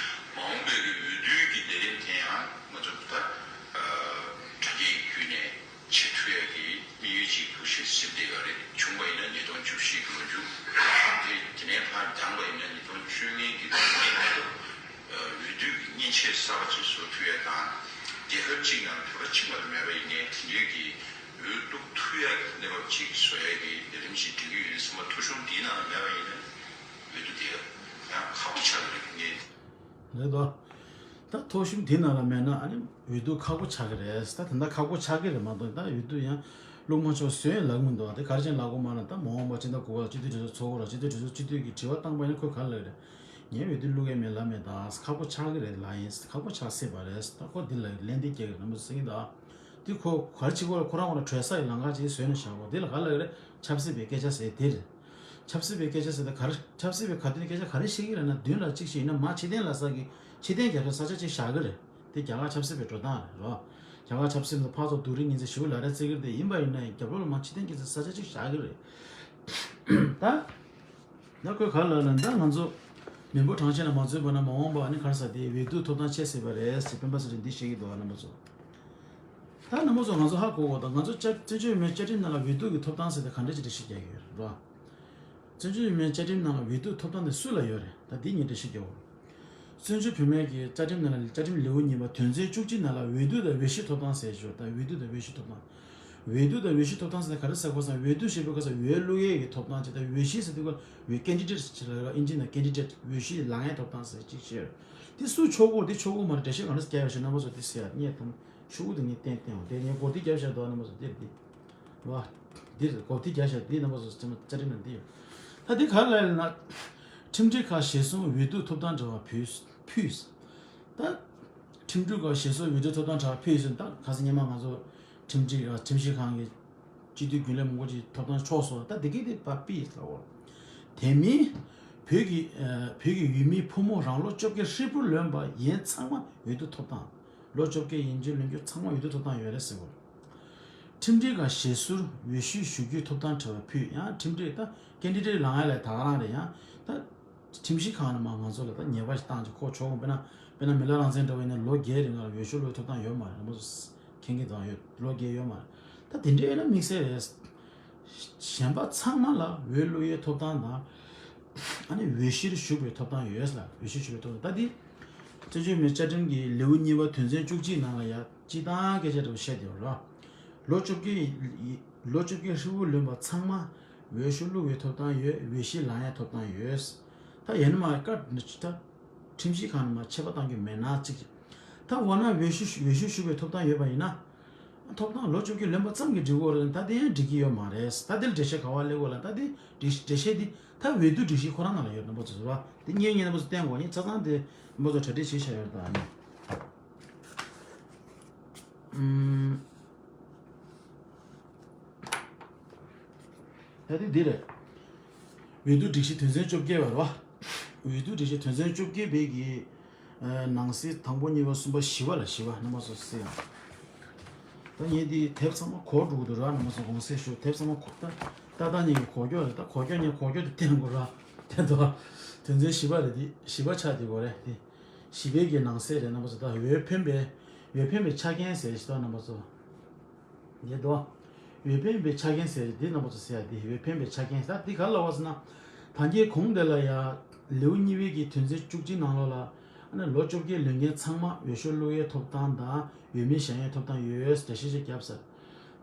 མ་འོངས་པའི་གི་འོས་བསྡུའི་གི་ལས་རིམ་དེ་ཡང་ང་ཚོ་ད་དྲ་རྒྱའི་བརྒྱུད་ནས་བྱེད་ཐུབ་ཡ་གི་དམིགས་ཡུལ་ཅིག་འདུག་ཞེས་ཟེར་བསྡད་ཡོད་རེད། བྱུང་བ་ཡིན་ན་ཉིས་སྟོང་བཅུ་བཞི་གི་ལོ་མཇུག་དེ་དེ་ནས་ཕར་འདང་བ་ཡིན་ན་ཉིས་སྟོང་བཅུ་ལྔའི་གི་ལོ་མཇུག་འོས་བསྡུ་གི་མཉེན་ཆས་གསར་པ་ཅིག་བཟོ་ཐུབ་ཡ་དང་། རྒྱལ་ཁབ་གཅིག་ནང་བོད་པ་གཅིག་མ་གཏོགས་མེད་པ་ཡིན་ནའི་དེ་འདྲའི་གི་འོས་གཏུག་ཐུབ་ཡ་གི་གནས་བབ་ཅིག་བཟོ་ཡ་གི་ལས་རིམ་ཞིག་སྒྲིག་གི་ཡོད་ནས་ཚང་མ་ཐོ་གཞུང་འདིའི་ནང་ལ་མེད་པ་ཡིན་ན་འོས་བསྡུ་དེ་ཡང་ཁག་པོ་ཆགས་ཀྱི་རེད། ངས། རེད་དོ། ད་ཐོ་གཞུང་དེ་ནང་ལ་མེད་ན་ཨ་ནི་འོས་བསྡུ་ཁག་པོ་ཆགས་ཀྱི་རེད། ད་ད་ལྟ་ཁག་པོ་ཆགས་ཀྱི་རེད་མ་གཏོགས་ད་འོས་བསྡུ་ཡང་བླུག་མ་ཆོག་བཟོས་ལབ་མི་འདུག་དེ་ག་རེ་བྱས་ལབ་དགོས་མ་ལ་ད་མ་འོངས་པ་སྤྱི་ཟླ་དགུ་པ་ལ་སྤྱི་འཐུས་གྲོས་ཚོགས་ཚོགས་དགོས་ར། སྤྱི་འཐུས་གྲོས་ཚོགས་སྤྱི་འཐུས་ཀྱིས་དྲི་བ་བཏང་པ་ཡིན་ན་ཁོས་ག་རེ་ལབ་ཀྱི་རེད། ངས་འོས་བསྡུ་བླུག་ཡས་མེད་ལབ་མེད་ད། ཁག་པོ་ཆགས་ཀྱི་རེད་ལབ་ཡིན། ཁག་པོ་ཆགས་སྲིད་པ་རེད། ད་ཁོ་འདི་ལ་ལན་འདི་རྒྱག་གི་རེད་མ་གཏོགས་ཟེར་གྱི་འདུག་དེ་ཁོ་ག་རེ་བྱེད་དགོས་རེད། ཁོ་རང་ཁོ་རང་གྲོལ་ས་ཡི་ལམ་ཁ་ཅིག་བཟོས་ནས་བཞག་དགོས། དེ་ལ་ག་རེ་ལབ་ཀྱི་རེད། ཆབ་སྲིད་པའི་སྐད་ཆ་ཟེར་དེ་རེད། ཆབ་སྲིད་པའི་སྐད་ཆ་ཟེར་ཏེ་ག་རེ། ཆབ་སྲིད་པའི་ག་དུས་ནས་སྐད་ཆ་ག་རེ་བཤད་ཀྱི་རེད་ན། མདུན་ལ་གཅིག་བཤད་ཡིན་ན་མར་ཕྱིར་འཐེན་ལབ་ས་གི་ཕྱིར་འཐེན་རྒྱབ་ས་ས་ཆ་གཅིག་བཞག་གི་རེད། དེ་རྒྱ་གར་ཆབ་སྲིད་པའི་འགྲོ་སྟངས་རེད་རོ། རྒྱ་གར་ཆབ་སྲིད་ནང་ཕར་ཚུར་སྡུག་རུས་ངན་ཚད་ཞེ་པོ་ལབ་རེས་བརྩི་གི་རེད་དེ། ཡིན་པ་ཡིན་ན་ཡང་རྒྱབ་ལོགས་ལ་མར་ཕྱིར་འཐེན་རྒྱབ་ས་ས་ཆ་གཅིག་བཞག་གི་རེད། ད་ད་ཁོས་ག་རེ་ལབ་ན། ད་ང་ཚོ་མི་འབོར་གྲངས་ཆེ་ན་མ་འཛུལ་བ་ན་མ་འོངས་པ་ཨ་ནི་ག་རེ་ཟེར་དེ་འོས་བསྡུ་ཐོབ་ཐང་ཆད་སྲིད་པ་རེད་ཟེར་སྤེན་པ་ཚེ་རིང་འདི་བཤད་ཀྱི་འདུག་ཨ་རྣམ་པ་ཚོ། ད་རྣམ་པ་ཚོ་ང་ཚོ་ཧ་གོ་གོ། ད་ང་ཚོ་བཅའ་བཙན་བྱོལ་བོད་མིའི་བཅའ་ཁྲིམས་ནང་ལ་འོས་བསྡུ་གི་ཐོབ་ཐང་ཟེར་ཏེ་ག་འདྲ་ཅིག་འགྲེལ་བཤད་རྒྱག་གི་ཡོད་རེད་རོ། བཙན་བྱོལ་བོད་མིའི་བཅའ་ཁྲིམས་ནང་ལ་འོས་བསྡུ་ཐོབ་ཐང་དེ་སུ་ལ་ཡོད་རེད། ད་འདི་ངས་འགྲེལ་བཤད་རྒྱག་གོ། བཙན་བྱོལ་བོད་མིའི་གི་བཅའ་ཁྲིམས་ནང་ལ་བཅའ་ཁྲིམས་ལེའུ་གཉིས་པ་དོན་ཚན་བཅུ་གཅིག་ནང་ལ་འོས་བསྡུ་དང་འོས་གཞིའི་ཐོབ་ཐང་ཟེར་ཞོར། ད་འོས་བསྡུ་དང་འོས་གཞིའི་ཐོབ་ཐང་། འོས་བསྡུ་དང་འོས་གཞིའི་ཐོབ་ཐང་ཟེར་ན་ག་རེ་ཟེར་གོ་ཟེར་ན། འོས་བསྡུ་བྱེད་པའི་སྐབས་སུ་འོས་བླུག་ཡས་ཀྱི་ཐོབ་ཐང་ཅིག་དང་། འོས་གཞི་ཟེར་དུས་སྐབས་འོས་ཀེན་ཌི་ཌེ་ཊི་ཟེར་ལ་ཨིན་ཇི་ནང་ཀེན་ཌི་ཌེ་ཊི། འོས་གཞི་ལངས་ཡས་ཐོབ་ཐང་ཟེར་ཅིག་བཤད། དེ་སུ་ཆོག་གོ་དེ་ཆོག་གོ་མ་རེད། འགྲེལ་བཤད་གང་འདྲ་རྒྱག་ཡོད་ཞེས་རྣམ་པ་ཚོ་དེ་ཟེར་ཡ་ཉེ་དང་ཤོག་གུ་དེ་ངས་བསྟན་བསྟན་འོང་། དེ་ངས་གོ་དེ་རྒྱབ་བཞག་འདུག་རྣམ་པ་ཚོ་དེ་རེད་དེ། བ། འདིར་གོ་དེ་རྒྱབ་བཞག་དེ་རྣམ་པ་ཚོ་བཅའ་མ་བཅའ་ཁྲིམས་ནང་འདི་ཡོད། ད་དེ་ག་རེ་ལབ་ན། ཁྲིམས་སྒྲིག་ཁག་གཞིར་བཟུང་འོས་བསྡུ་ཐོབ་ཐང་འབྲེལ་བ་ཕུལ་ཕུལ། ད། ཁྲིམས་སྒྲིག་ཁག་གཞིར་བཟུང་འོས་བསྡུ་ཐོབ་ཐང་འབྲེལ་བ་ཕུལ་ཟིན། ད་ཁ་སང་ཉི་མ་ང་ཚོ་ཁྲིམས་སྒྲིག་ཁྲིམས་ཞིབ་ཁང་གི་སྤྱི་འཐུས་རྒྱུན་ལས་མང་པོ་ཅིག་ཐོབ་ཐང་འཕྲོག་སོང་། ད་དེ་གི་དེ་ཕར་ཕུད་ལ་འོ། དེ་མིན་བོད་ཀྱི་ཨ་བོད་ཀྱི་ཡུལ་མིའི་ཕོ་མོ་རང་ལོ་བཅོ་བརྒྱད་ཧྲིལ་པོ་ལོན་པ་ཡན་ཚང་མ་འོས་བསྡུ་ཐོབ་ཐང་། ལོ་བཅོ་བརྒྱད་ཡན་ཆད་ལོན་རྒྱུ་ཚང་མ་འོས་བསྡུ་ཐོབ་ཐང་ཡོད་རེད་ཟེར་བ། ཁྲིམས་སྒྲིག་ཁང་ཞེ་ཟུར་འོས་ཤོག་ཞུ་རྒྱུའི་ཐོབ་ཐང་བྲལ་བ་ཕུད། ཡང་ཁྲིམས་སྒྲིག་ད་ཀེན་ཌི་ཌེ་ཊི་ལངས་ཡ་ལ་ད་ག་རང་རེད། ཡང་ད་ཁྲིམས་ཞིབ་ཁང་ནས་མ་ང་ཚོ་ལ་ད་ཉེས་པ་ཞིག་བཏང་ཅིག་ཁོ་ཆོག་དཔེར་ན་དཔེར་ན་མི་ལ་རང་བཙན་འདྲ་བོ་ཡིན་ན་ལོ་བརྒྱད་རིང་ལ་འོས་ཤོག་བླུག་ཐོབ་ཐང་ཡོད་མ་རེད། ང་ཚོ་མཁྱེན་གྱི་དང་ཡོད། ལོ་བརྒྱད་ཡོད་མ་རེད། ད་དེ་འདྲ་ཡོད་ན་དམིགས་བསལ་རེད། གཞན་པ་ཚང་མ་ལ་འོས་བླུག་ཡའི་ཐོབ་ཐང་དང་། ཨ་ནི་འོས་གཞིར་ཞུགས་པའི་ཐོབ་ཐང་ཡོད་ལ། འོས་གཞིར་ཞུགས་པའི་ཐོབ་ཐང་ད་འདི། བཙན་བྱོལ་མིའི་བཅའ་ཁྲིམས་ཀྱི་ལེའུ་གཉིས་པ་དོན་ཚན་བཅུ་གཅིག་ནང་ལ་ཡ་སྤྱི་བཏང་སྐད་ཆ་འདྲ་བོ་བཤད་དེ་ཡོད་ར། ལོ་བཅོ་བརྒྱད། ལོ་བཅོ་བརྒྱད་ཧྲིལ་པོ་ལོན་པ་ཚང་མ་འོས་ཤོག་བླུག་པའི་ཐོབ་ཐང་ཡོད། འོས་གཞི་ལངས་ཡའི་ཐོབ་ཐང་ཡོད། ད་ཡིན་ན་མ་ཀ་ད་ཁྲིམས་ཞིབ་ཁང་ནས་མ་ཆད་པ་གཏང་རྒྱུ་མེད་ན་གཅིག་ད་འོ་ན་འོས་ཤོག་འོས་ཤོག་ཞུ་བའི་ཐོབ་ཐང་ཡོད་པ་ཡིན་ན། ཐོབ་ཐང་ལོ་བཅོ་བརྒྱད་ལོན་པ་ཙམ་གྱིས་འགྲིག་གི་ཡོད་རེད། ད་དེ་ཡང་འགྲིག་གི་ཡོད་མ་རེད། ད་དེ་ལ་འགྲེལ་བཤད་ག་བ་སླེབས་དགོས་ལ། ད་དེ་འགྲེལ་འགྲེལ་བཤད་འདི་ད་འོས་བསྡུ་སྒྲིག་གཞི་ཁོ་རང་ནང་ལ་ཡོད། རྣམ་པ་ཚོ་ཟེར་བ་དེ་ངས་ངས་རྣམ་པ་ཚོ་བསྟན་དགོས། ངས་ཆ་ཚང་དེ་རྣམ་པ་ཚོ་གྲ་སྒྲིག་བྱེད་བྱ་ཡོད། ད་ཨ་ནི་ཨུམ། ད་དེ་འདི་རེད། འོས་བསྡུ་སྒྲིག་གཞི་དོན་ཚན་བཅོ་བརྒྱད་པ་རེད་བ། འོས་བསྡུ་སྒྲིག་གཞི་དོན་ཚན་བཅོ་བརྒྱད་པའི་གི་ཨ་ནང་གསེས་དང་པོ་གཉིས་པ་གསུམ་པ་བཞི་པ་ལ། བཞི་པ་རྣམ་པ་ཚོ་གསན་ཡོང་། ད་ངས་འདི་དེབ་ཚང་མ་གོ་འགྲོ་གི་འདུག་ར། རྣམ་པ་ཚོ་དགོངས་སེལ་ཞུ། དེབ་ཚང་མ་གོ་ད་ད་ད་ངས་གོ་རྒྱུ་རེད། ད་གོ་རྒྱུ་ངས་གོ་རྒྱུ་དེ་བསྟན་དགོས་ར། དེ་འདུག་དོན་ཚན་བཞི་པ་རེད། འདི་བཞི་པ་ཆགས་བསྡད་དགོས་རེད། འདི་བཞི་པའི་གི་ནང་གསེས་རེད། རྣམ་པ་ཚོ་ད་འོས་འཕེན་པའི་འོས་འཕེན་པའི་ཆ་རྐྱེན་ཟེར་ཞིག་ད་རྣམ་པ་ཚོ། འདི་དོ། འོས་འཕེན་པའི་ཆ་རྐྱེན་ཟེར་འདི་རྣམ་པ་ཚོ་གསན་ཡ། འདི་འོས་འཕེན་པའི་ཆ་རྐྱེན་ཟེར་འདི་ག་ལ་བ་ཟེར་ན། ད་གིན་གོང་དེ་ལ་ཡ། ལེའུ་གཉིས་པའི་གི་དོན་ཚན་བཅུ་གཅིག་ནང་ལོགས་ལ། ཨ་ནི་ལོ་བཅོ་བརྒྱད་ལོན་མཁན་ཚང་མ་འོས་ཤོག་བླུག་ཡའི་ཐོབ་ཐང་དང་འོས་མི་བཞེངས་ཡའི་ཐོབ་ཐང་ཡོད་ཟེར་འགྲེལ་བཤད་ཅིག་བརྒྱབ་ཟེར།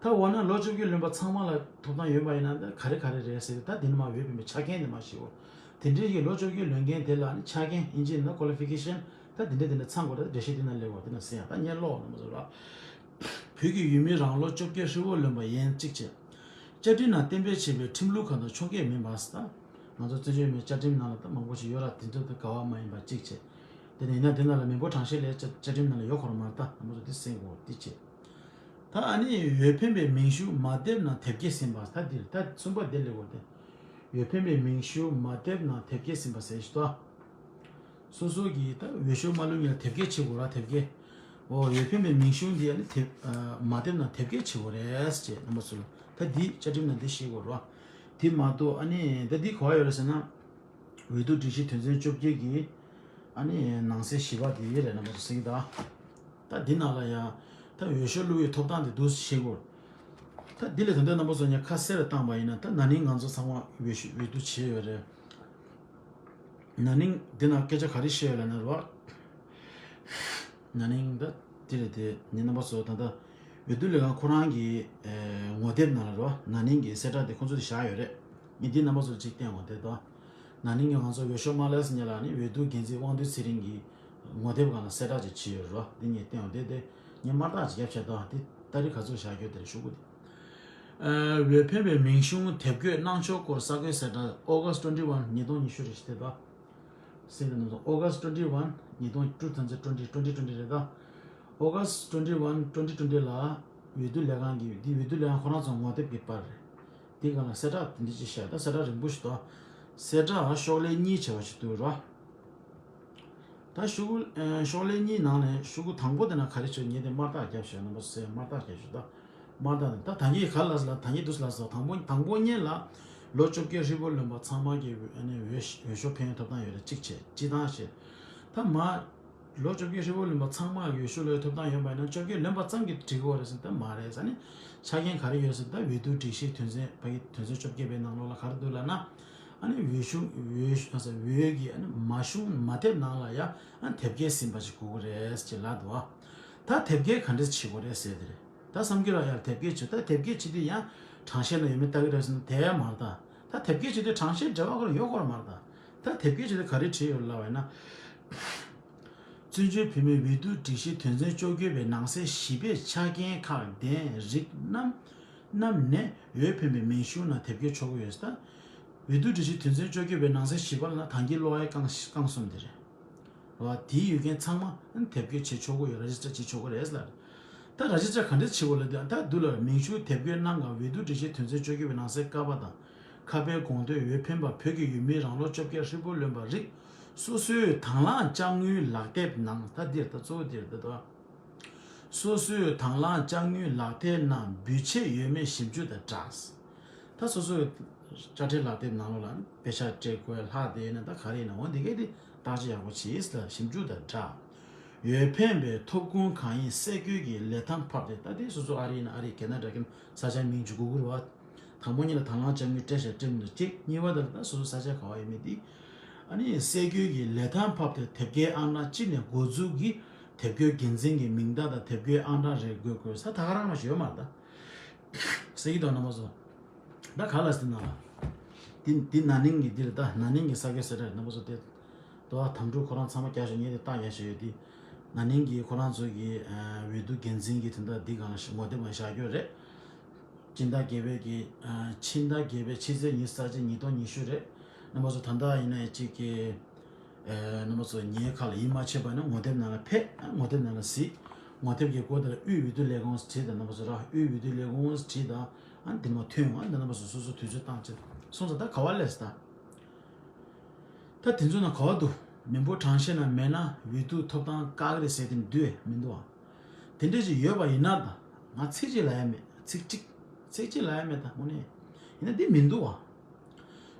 ད་འོ་ན་ལོ་བཅོ་བརྒྱད་ལོན་པ་ཚང་མ་ལ་ཐོབ་ཐང་ཡོད་པ་ཡིན་ན་ད་ག་རེ་ག་རེ་རེད་ཟེར། ད་འདི་ནི་མ་འོས་འཕེན་པའི་ཆ་རྐྱེན་དེ་མ་ཞིའོ། དེ་འདྲའི་གི་ལོ་བཅོ་བརྒྱད་ལོན་མཁན་དེ་ལ་ནི་ཆ་རྐྱེན་ཨིན་ཇི་ནང་ཀོ་ལི་ཕི་ཀེ་ཤན་ད་འདི་འདྲ་འདི་འདྲ་ཚང་དགོས་རེད། འགྲེལ་བཤད་འདི་ན་སླེབས་དགོས། འདི་ན་གསན་ཡ། ད་ངས་ཀློག་རྣམ་པ་ཚོ་ལ། བོད་ཀྱི་ཡུལ་མི་རང་ལོ་བཅོ་བརྒྱད་ཧྲིལ་པོ་ལོན་པ་ཡན་གཅིག་བྱས། བཅའ་ཁྲིམས་ནང་གཏན་འབེབས་བྱས་པའི་ཁྲིམས་ལུགས་ཁག་དང་ཕྱོགས་འགལ་མིན་པ་ཟེར། ད་ང་ཚོ་བཙན་བྱོལ་མིའི་བཅའ་ཁྲིམས་ནང་ལ་ད་མང་པོ་ཞིག་ཡོད་ར། དེ་ཚོ་ད་འགལ་བ་མ་ཡིན་པ་གཅིག་བྱས། དེ་ནས་ཡིན་ན་དེ་ནང་ལ་མི་འབོར་གྲངས་བཤེར་ལས་བཅའ་བཅའ་ཁྲིམས་ནང་ལ་ཡོད་ཁོ་ར་མ་རེད། ད་རྣམ་པ་ཚོ་དེ་གསན་དགོས་དེ་བྱས། ད་ཨ་ནི་འོས་འཕེན་པའི་མིང་གཞུང་མ་དེབ་ནང་དེབ་སྐྱེལ་ཟིན་པ་ད་འདིར་ད་གསུམ་པ་དེ་སླེབས་དགོས་ཏེ། འོས་འཕེན་པའི་མིང་གཞུང་མ་དེབ་ནང་དེབ་སྐྱེལ་ཟིན་པ་ཟེར་ཞིག་ཏོ། སོ་སོ་གིས་ད་འོས་ཤོག་མ་བླུགས་ཉིན་ལ་དེབ་སྐྱེལ་བྱེད་དགོས་ར། དེབ་སྐྱེལ། འོ་འོས་འཕེན་པའི་མིང་གཞུང་འདི་ཨ་ནི་དེབ་ཨ་མ་དེབ་ནང་དེབ་སྐྱེལ་བྱེད་དགོས་རེད་ཅེས་རྣམ་པ་ཚོ་ལ། ད་འདི་བཅའ་ཁྲིམས་ནང་འདི་ཤེས་དགོས་ར། དེ་མ་གཏོགས་ཨ་ནི་ད་འདི་ག་པར་ཡོད་རེད་ཟེར་ན། འོས་བསྡུ་སྒྲིག་གཞི་དོན་ཚན་བཅོ་བརྒྱད་ཀྱི་ཨ་ནི་ནང་གསེས་བཞི་པ་དེ་རེད། རྣམ་པ་ཚོ་གཟིགས་དང་། ད་འདི་ནང་ལ་ཡང་ད་འོས་ཤོག་བླུག་ཡའི་ཐོབ་ཐང་དེ་འདུག་ཤེས་དགོས། ད་འདི་ལས་ད་ལྟ་རྣམ་པ་ཚོ་ངས་ཁ་གསལ་རུ་བཏང་པ་ཡིན་ན། ད་ན་ནིང་ང་ཚོ་ཚང་མ་འོས་ཤོག་འོས་བསྡུ་བྱས་ཡོད་རེད། ན་ནིང་འདི་ནང་སྐད་ཆ་ག་རེ་བཤད་ཡོད་ལབ་ན་རོ། ན་ནིང་ད་འདི་རེད་དེ། ངས་རྣམ་པ་ཚོ་ད་ལྟ་འོས་བསྡུ་ལས་ཁང་ཁོ་རང་གི་ཨེ་ངོ་དེབ་ནང་ལ་རོ། ན་ནིང་གི་གསལ་བསྒྲགས་དེ་ཁོ་ཚོས་བཞག་ཡོད་རེད། ངས་འདི་རྣམ་པ་ཚོར་ཅིག་བསྟན་འོང་དེ་དང་། ན་ནིང་གི་ང་ཚོ་འོས་ཤོག་མ་བླུགས་ཉིན་ལ་ནི་འོས་བསྡུ་འགན་འཛིན་དབང་འདུས་ཚེ་རིང་གི་ངོ་དེབ་སྒང་ལ་གསལ་བསྒྲགས་ཅིག་བྱས་ཡོད་རོ། འདི་ངས་བསྟན་འོང་དེ་དེ། ངས་དམར་རྟགས་ཅིག་བརྒྱབ་བྱས་དང་། འདི་ཏ་རིག་ག་ཚོད་བཞག་རྒྱུ་དེར་ཤོག་གུ་དེ། ཨ་འོས་འཕེན་པའི་མིང་གཞུང་དེབ་འགོད་གནང་ཕྱོགས་སྐོར་གསར་འགོད་གསལ་བསྒྲགས། August twenty one ཉིས་སྟོང་ཉི་ཤུ་རེད་ཤག་དེ་དང་། སེམས་ནང་དུ་August twenty one ཉིས་སྟོང་two thousand twenty twenty twenty རེད་ད། August twenty one twenty twenty ལ་འོས་བསྡུ་ལས་ཁང་གི་འདི་འོས་བསྡུ་ལས་ཁང་ཁོ་རང་ཚོ་ངོ་དེབ་ཀྱི་པར་རེད། འདི་སྒང་ལ་གསལ་བསྒྲགས་དེ་འདྲ་ཅིག་བཤད། ད་གསལ་བསྒྲགས་རིང་པོ་ཞིག་འདུག་གསལ་བསྒྲགས་ཤོག་ལྷེ་གཉིས་བྱས་པ་ཞིག་འདུག་ར། ད་ཤོག་ཨ་ཤོག་ལྷེ་གཉིས་ནང་ནས་ཤོག་གུ་དང་པོ་དེ་ན་ག་རེ་བྱོས། ངས་དེ་དམར་རྟགས་བརྒྱབ་བྱོས། རྣམ་པ་ཚོས་དམར་རྟགས་བརྒྱབ་བྱོས་ད། དམར་རྟགས་ནི་ད་ད་གིན་ག་ལ་ཟེར་ལ། ད་གིན་འདུག་ལ་ཟེར། དང་པོ་དང་པོ་ཉིད་ལ་ལོ་བཅོ་བརྒྱད་ཧྲིལ་པོ་ལོན་པ་ཚང་མ་གི་ཨ་ནི་འོས་འོས་ཤོག་འཕེན་ཐོབ་ཐང་ཡོད་རེད། གཅིག་བྱས། སྤྱི་བཏང་བྱས། ད་མ་ལོ་བཅོ་བརྒྱད་ཧྲིལ་པོ་ལོན་པ་ཚང་མ་འོས་ཤོག་བླུག་ཐོབ་ཐང་ཡོད་པ་ཡིན་ན་བཅོ་བརྒྱད་ལོན་པ་ཙམ་གྱིས་འགྲིག་གི་རེད་ཟེར་ན་ད་མ་རེད། ཨ་ནི་ཆ་རྐྱེན་ག་རེ་ཡོད་ཟེར། ད་འོས་བསྡུ་སྒྲིག་གཞིའི་དོན་ཚན་ཕ་གི་དོན་ཚན་བཅོ་བརྒྱད་པའི་ནང་ལོགས་ལ་ག་རེ་འདུག་ལབ་ན། ཨ་ནི་འོས་ཤོག་འོས་ཤོག་ཨ་ཟེར་འོས་ཀྱི་ཨ་ནི་མ་གཞུང་མ་དེབ་ནང་ལ་ཡ་ཨ་ནི་དེབ་སྐྱེལ་ཟིན་པ་ཞིག་དགོས་ཀྱི་རེད་ཅེས་ལབ་འདུག་ཨ་ད་དེབ་སྐྱེལ་ག་འདྲས་བྱེད་དགོས་རེད་ཟེར་དེ་རེད། ད་བསམ་རྒྱུ་ར་ཡར་དེབ་སྐྱེལ་བྱེད། ད་དེབ་སྐྱེལ་བྱེད་དུས་ཡང་གྲངས་བཤེར་ན་ཡོད་མེད་ལྟ་གི་རེད་ཟེར་ན་དེ་ཡང་མ་རེད། ད་ད་དེབ་སྐྱེལ་བྱེད་དུས་གྲངས་བཤེར་འབྲེལ་བ་ཁོ་རང་ཡོད་ཁོ་རང་མ་རེད། ད་ད་དེབ་སྐྱེལ་བྱེད་དུས་ག་རེ་བྲིས་ཡོད་ལབ་པ་ཡིན་ན། བཙན་བྱོལ་བོད་མིའི་འོས་བསྡུ་སྒྲིག་གཞི་དོན་ཚན་བཅོ་བརྒྱད་པའི་ནང་གསེས་བཞི་པའི་ཆ་རྐྱེན་ཁག་ལྡན་རིགས་རྣམས་རྣམས་ནས་འོས་འཕེན་པའི་མིང་གཞུང་ནང་དེབ་སྐྱེལ་ཆོག་གི་ཡོད། ད་འོས་བསྡུ་སྒྲིག་གཞི་དོན་ཚན་བཅོ་བརྒྱད་པའི་ནང་གསེས་བཞི་པ་ལ་ན་ད་གིན་ཀློག་ཡ་རྐང་རྐང་གསུམ་དེ་རེད། རེད་བ། དེའི་ཡོད་མཁན་ཚང་མ་དེབ་སྐྱེལ་བྱེད་ཆོག་གི་ཡོད། རེ་ཇི་སི་ཊར་བྱེད་ཆོག་གི་རེད་ལ། ད་རེ་ཇི་སི་ཊར་ག་འདྲས་བྱེད་དགོས་ལབ་དུས་ད་འདུག་ལ། མིང་གཞུང་དེབ་སྐྱེལ་གནང་སྐབས་འོས་བསྡུ་སྒྲིག་གཞི་དོན་ཚན་བཅོ་བརྒྱད་པའི་ནང་གསེས་ཀ་པ་དང་ ཁ་པའི་དགོངས་དོན་འོས་འཕེན་པ་བོད་ཀྱི་ཡུལ་མིའི་རང་ལོ་བཅོ་བརྒྱད་ཧྲིལ་པོ་ལོན་པ་རིགས་སོ་སོའི་དང་བླངས་ཅ་དངོས་ལག་དེབ་ནང་། ད་འདིར་ད་གཙོ་བོ་འདིར་ད་དོ། སོ་སོའི་དང་བླངས་ཅ་དངོས་ལག་དེབ་ནང་འབུལ་ཆད་ཡོད་མེད་ཞིབ་འཇུག་དང་སྦྲགས། ད་སོ་སོའི་དཔྱ་ཁྲལ་ལག་དེབ་ནང་ལོགས་ལ་ནི་དཔེ་ཆ་སྤྲད་དགོས་ལྷག་དེ་ཡིན་ན་ད་ག་རེ་ཡིན་ན་འོ་འདི་གས་དེ་བརྟག་དཔྱད་ཡག་པོ་བྱས་ལ་ཞིབ་འཇུག་དང་སྦྲགས། འོས་འཕེན་པའི་ཐོབ་ཁུངས་གང་ཡིན་གསལ་སྐྱོད་ཀྱི་ལས་ཐམ་ཕབ་སྟེ། ད་དེ་སོ་སོ་ཨ་རི་ཡིན་ན་ཨ་རི། ཁེ་ན་ཌ་གི་ས་ཆ་མིང་ཅིག་དགོས་ཀྱི་རེད་བ། དང་པོ་ཉིད་ལ་དང་བླངས་ཅ་དངོས་སྤྲད་བཞག་སྤྲད་མི་འདུག་གཅིག་གཉིས་པ་དེ་ལ་ད་སོ་སོ་ས་ཆ་ག་བ་ཡོད་མེད་དེ། ཨ་ནི་གསལ་སྐྱོད་ཀྱི་ལས་ཐམ་ཕབ་སྟེ་དེབ་སྐྱེལ་ཨང་གྲངས་གཅིག་ནས་འགོ་འཛུགས་ཀྱིས་དེབ་སྐྱེལ་འགན་འཛིན་གྱི་མིང་རྟགས་དང་དེབ་སྐྱེལ་ཨང་གྲངས་རེ་དགོས་དགོས། ས་ད་ག་རང་མ་ཞིག་ཡོད་མ་རེད་ད། ཟེར་གྱི་འདུག་རྣམ་པ་ཚོ། ད་ག་ལ་ཟེར་ན་ལ། འདི་འདི་ན་ནིང་གི་འདིར་ད་ན་ནིང་གི་ས་ཁུལ་ཟེར་ར་རྣམ་པ་ཚོ་དེ། དོ་བ་དམ་ཕྲུག་ཁོ་རང་ཚང་མ་རྒྱག་བཞག་ངས་དེ་རྟགས་རྒྱག་བཞག་ཡོད་དེ། ན་ནིང་གི་ཁོ་རང་ཚོ་གི་འོས་བསྡུ་འགན་འཛིན་གྱི་དོན་དག་འདི་གང་ལ་ངོ་དེབ་མ་བཞག་རྒྱུ་རེད། སྤྱི་ཟླ་བརྒྱད་པའི་གི་ཕྱི་ཟླ་བརྒྱད་པའི་ཕྱི་ཚེས་ཉི་ཤུ་རྩ་གཅིག་ཉིས་སྟོང་ཉི་ཤུ་རེད། རྣམ་པ་ཚོ་ད་ལྟ་ཡིན་ན་གཅིག་གི་རྣམ་པ་ཚོ་ངའི་ཁ་ལ་ཡིད་མ་ཆེས་པ་ན་ངོ་དེབ་ནང་ལ་ཕེབས། ངོ་དེབ་ནང་ལ་གཟིགས། ངོ་དེབ་ཀྱི་སྒོ་དེ་ལ་དབུས་འོས་བསྡུ་ལས་ཁུངས་བྲིས་དང་། རྣམ་པ་ཚོ་ར་དབུས་འོས་བསྡུ་ལས་ཁུངས་བྲིས་དང་། ཨ་ནི་དེ་མ་ཐོན་ཡོང་། ཨ་ནི་རྣམ་པ་ཚོ་སོ་སོ་དུས་ཚོད་བཏང་བྱས་སོང་ཙང་ད་ག་བ་ལས་ད། ད་དེ་ཚོ་ན་ག་བ་འདུག་མི་འབོར་གྲངས་བཤེར་ན་མེད་ན་འོས་བསྡུ་ཐོབ་ཐང་བཀག་རེད་ཟེར་དེ་འདུག་མི་འདུག་ཨ། དེ་འདྲ་ཅིག་ཡོད་པ་ཡིན་ན་ད་ང་ཚིག་གཅིག་ལ་ཡ་མེད། ཚིག་གཅིག་ཚིག་གཅིག་ལ་ཡ་མེད་ད་དངོས་གནས། ཡིན་ན་འདི་མི་འདུག་བ།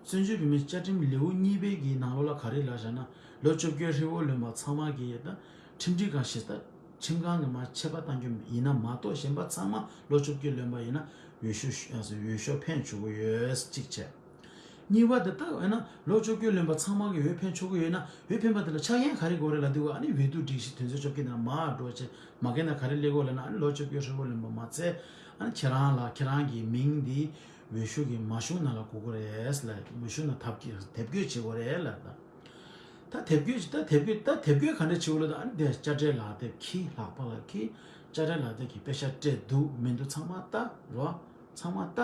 བཙན་བྱོལ་བོད་མིའི་བཅའ་ཁྲིམས་ལེའུ་གཉིས་པའི་གི་ནང་ལོགས་ལ་ག་རེ་ལབ་བཞག་ན། ལོ་བཅོ་བརྒྱད་ཧྲིལ་བོ་ལོན་པ་ཚང་མ་གི་ད་ཁྲིམས་སྒྲིག་ཁང་ཞིག་ད་ཁྲིམས་ཁང་གི་མར་ཆད་པ་བཏང་རྒྱུ་ཡིན་ན་མ་གཏོགས་གཞན་པ་ཚང་མ་ལོ་བཅོ་བརྒྱད་ལོན་པ་ཡིན་ན་འོས་ཤོག་འོས་ཤོག་འཕེན་ཆོག་གི་ཡོད། གཅིག་བྱས། གཉིས་པ་དེ་ད་འོ་ན་ལོ་བཅོ་བརྒྱད་ལོན་པ་ཚང་མ་གི་འོས་འཕེན་ཆོག་གི་ཡོད་ན་འོས་འཕེན་པ་དེ་ལ་ཆ་རྐྱེན་ག་རེ་དགོས་རེད་ལབ་དུས། ཨ་ནི་འོས་བསྡུ་སྒྲིག་གཞི་དོན་ཚན་བཅོ་བརྒྱད་ནང་མར་འགྲོ་བྱས་མ་འགལ་ན་ག་རེ་སླེབས་དགོས་ལབ་ན། ཨ་ནི་ལོ་བཅོ་བརྒྱད་ཧྲིལ་བོ་ལོན་པ་མ་ཚད། ཨ་ནི་ཁྱེད་རང་ལ་ཁྱེད་རང་གི་མིང་འདི་འོས་ཤོག་གི་མ་ཤོང་ནང་ལ་དགོས་ཀྱི་རེད་ལབ། འོས་ཤོག་ནང་ཐབས་ཀྱི་དེབ་སྐྱེལ་བྱེད་དགོས་རེད་ལབ་ད། ད་དེབ་སྐྱེལ་ད་དེབ་སྐྱེལ་ད་དེབ་སྐྱེལ་ག་འདྲ་བྱེད་དགོས་ལབ་ད། ཨ་ནི་དེ་དཔྱ་ཁྲལ་ལག་དེབ་ཁྱེར། ལག་པ་ལ་ཁྱེར། དཔྱ་ཁྲལ་ལག་དེབ་ཀྱི་དཔེ་ཆ་སྤྲད་འདུག་མི་འདུག་ཚང་མ་ལྟ་རོགས། ཚང་མ་ལྟ།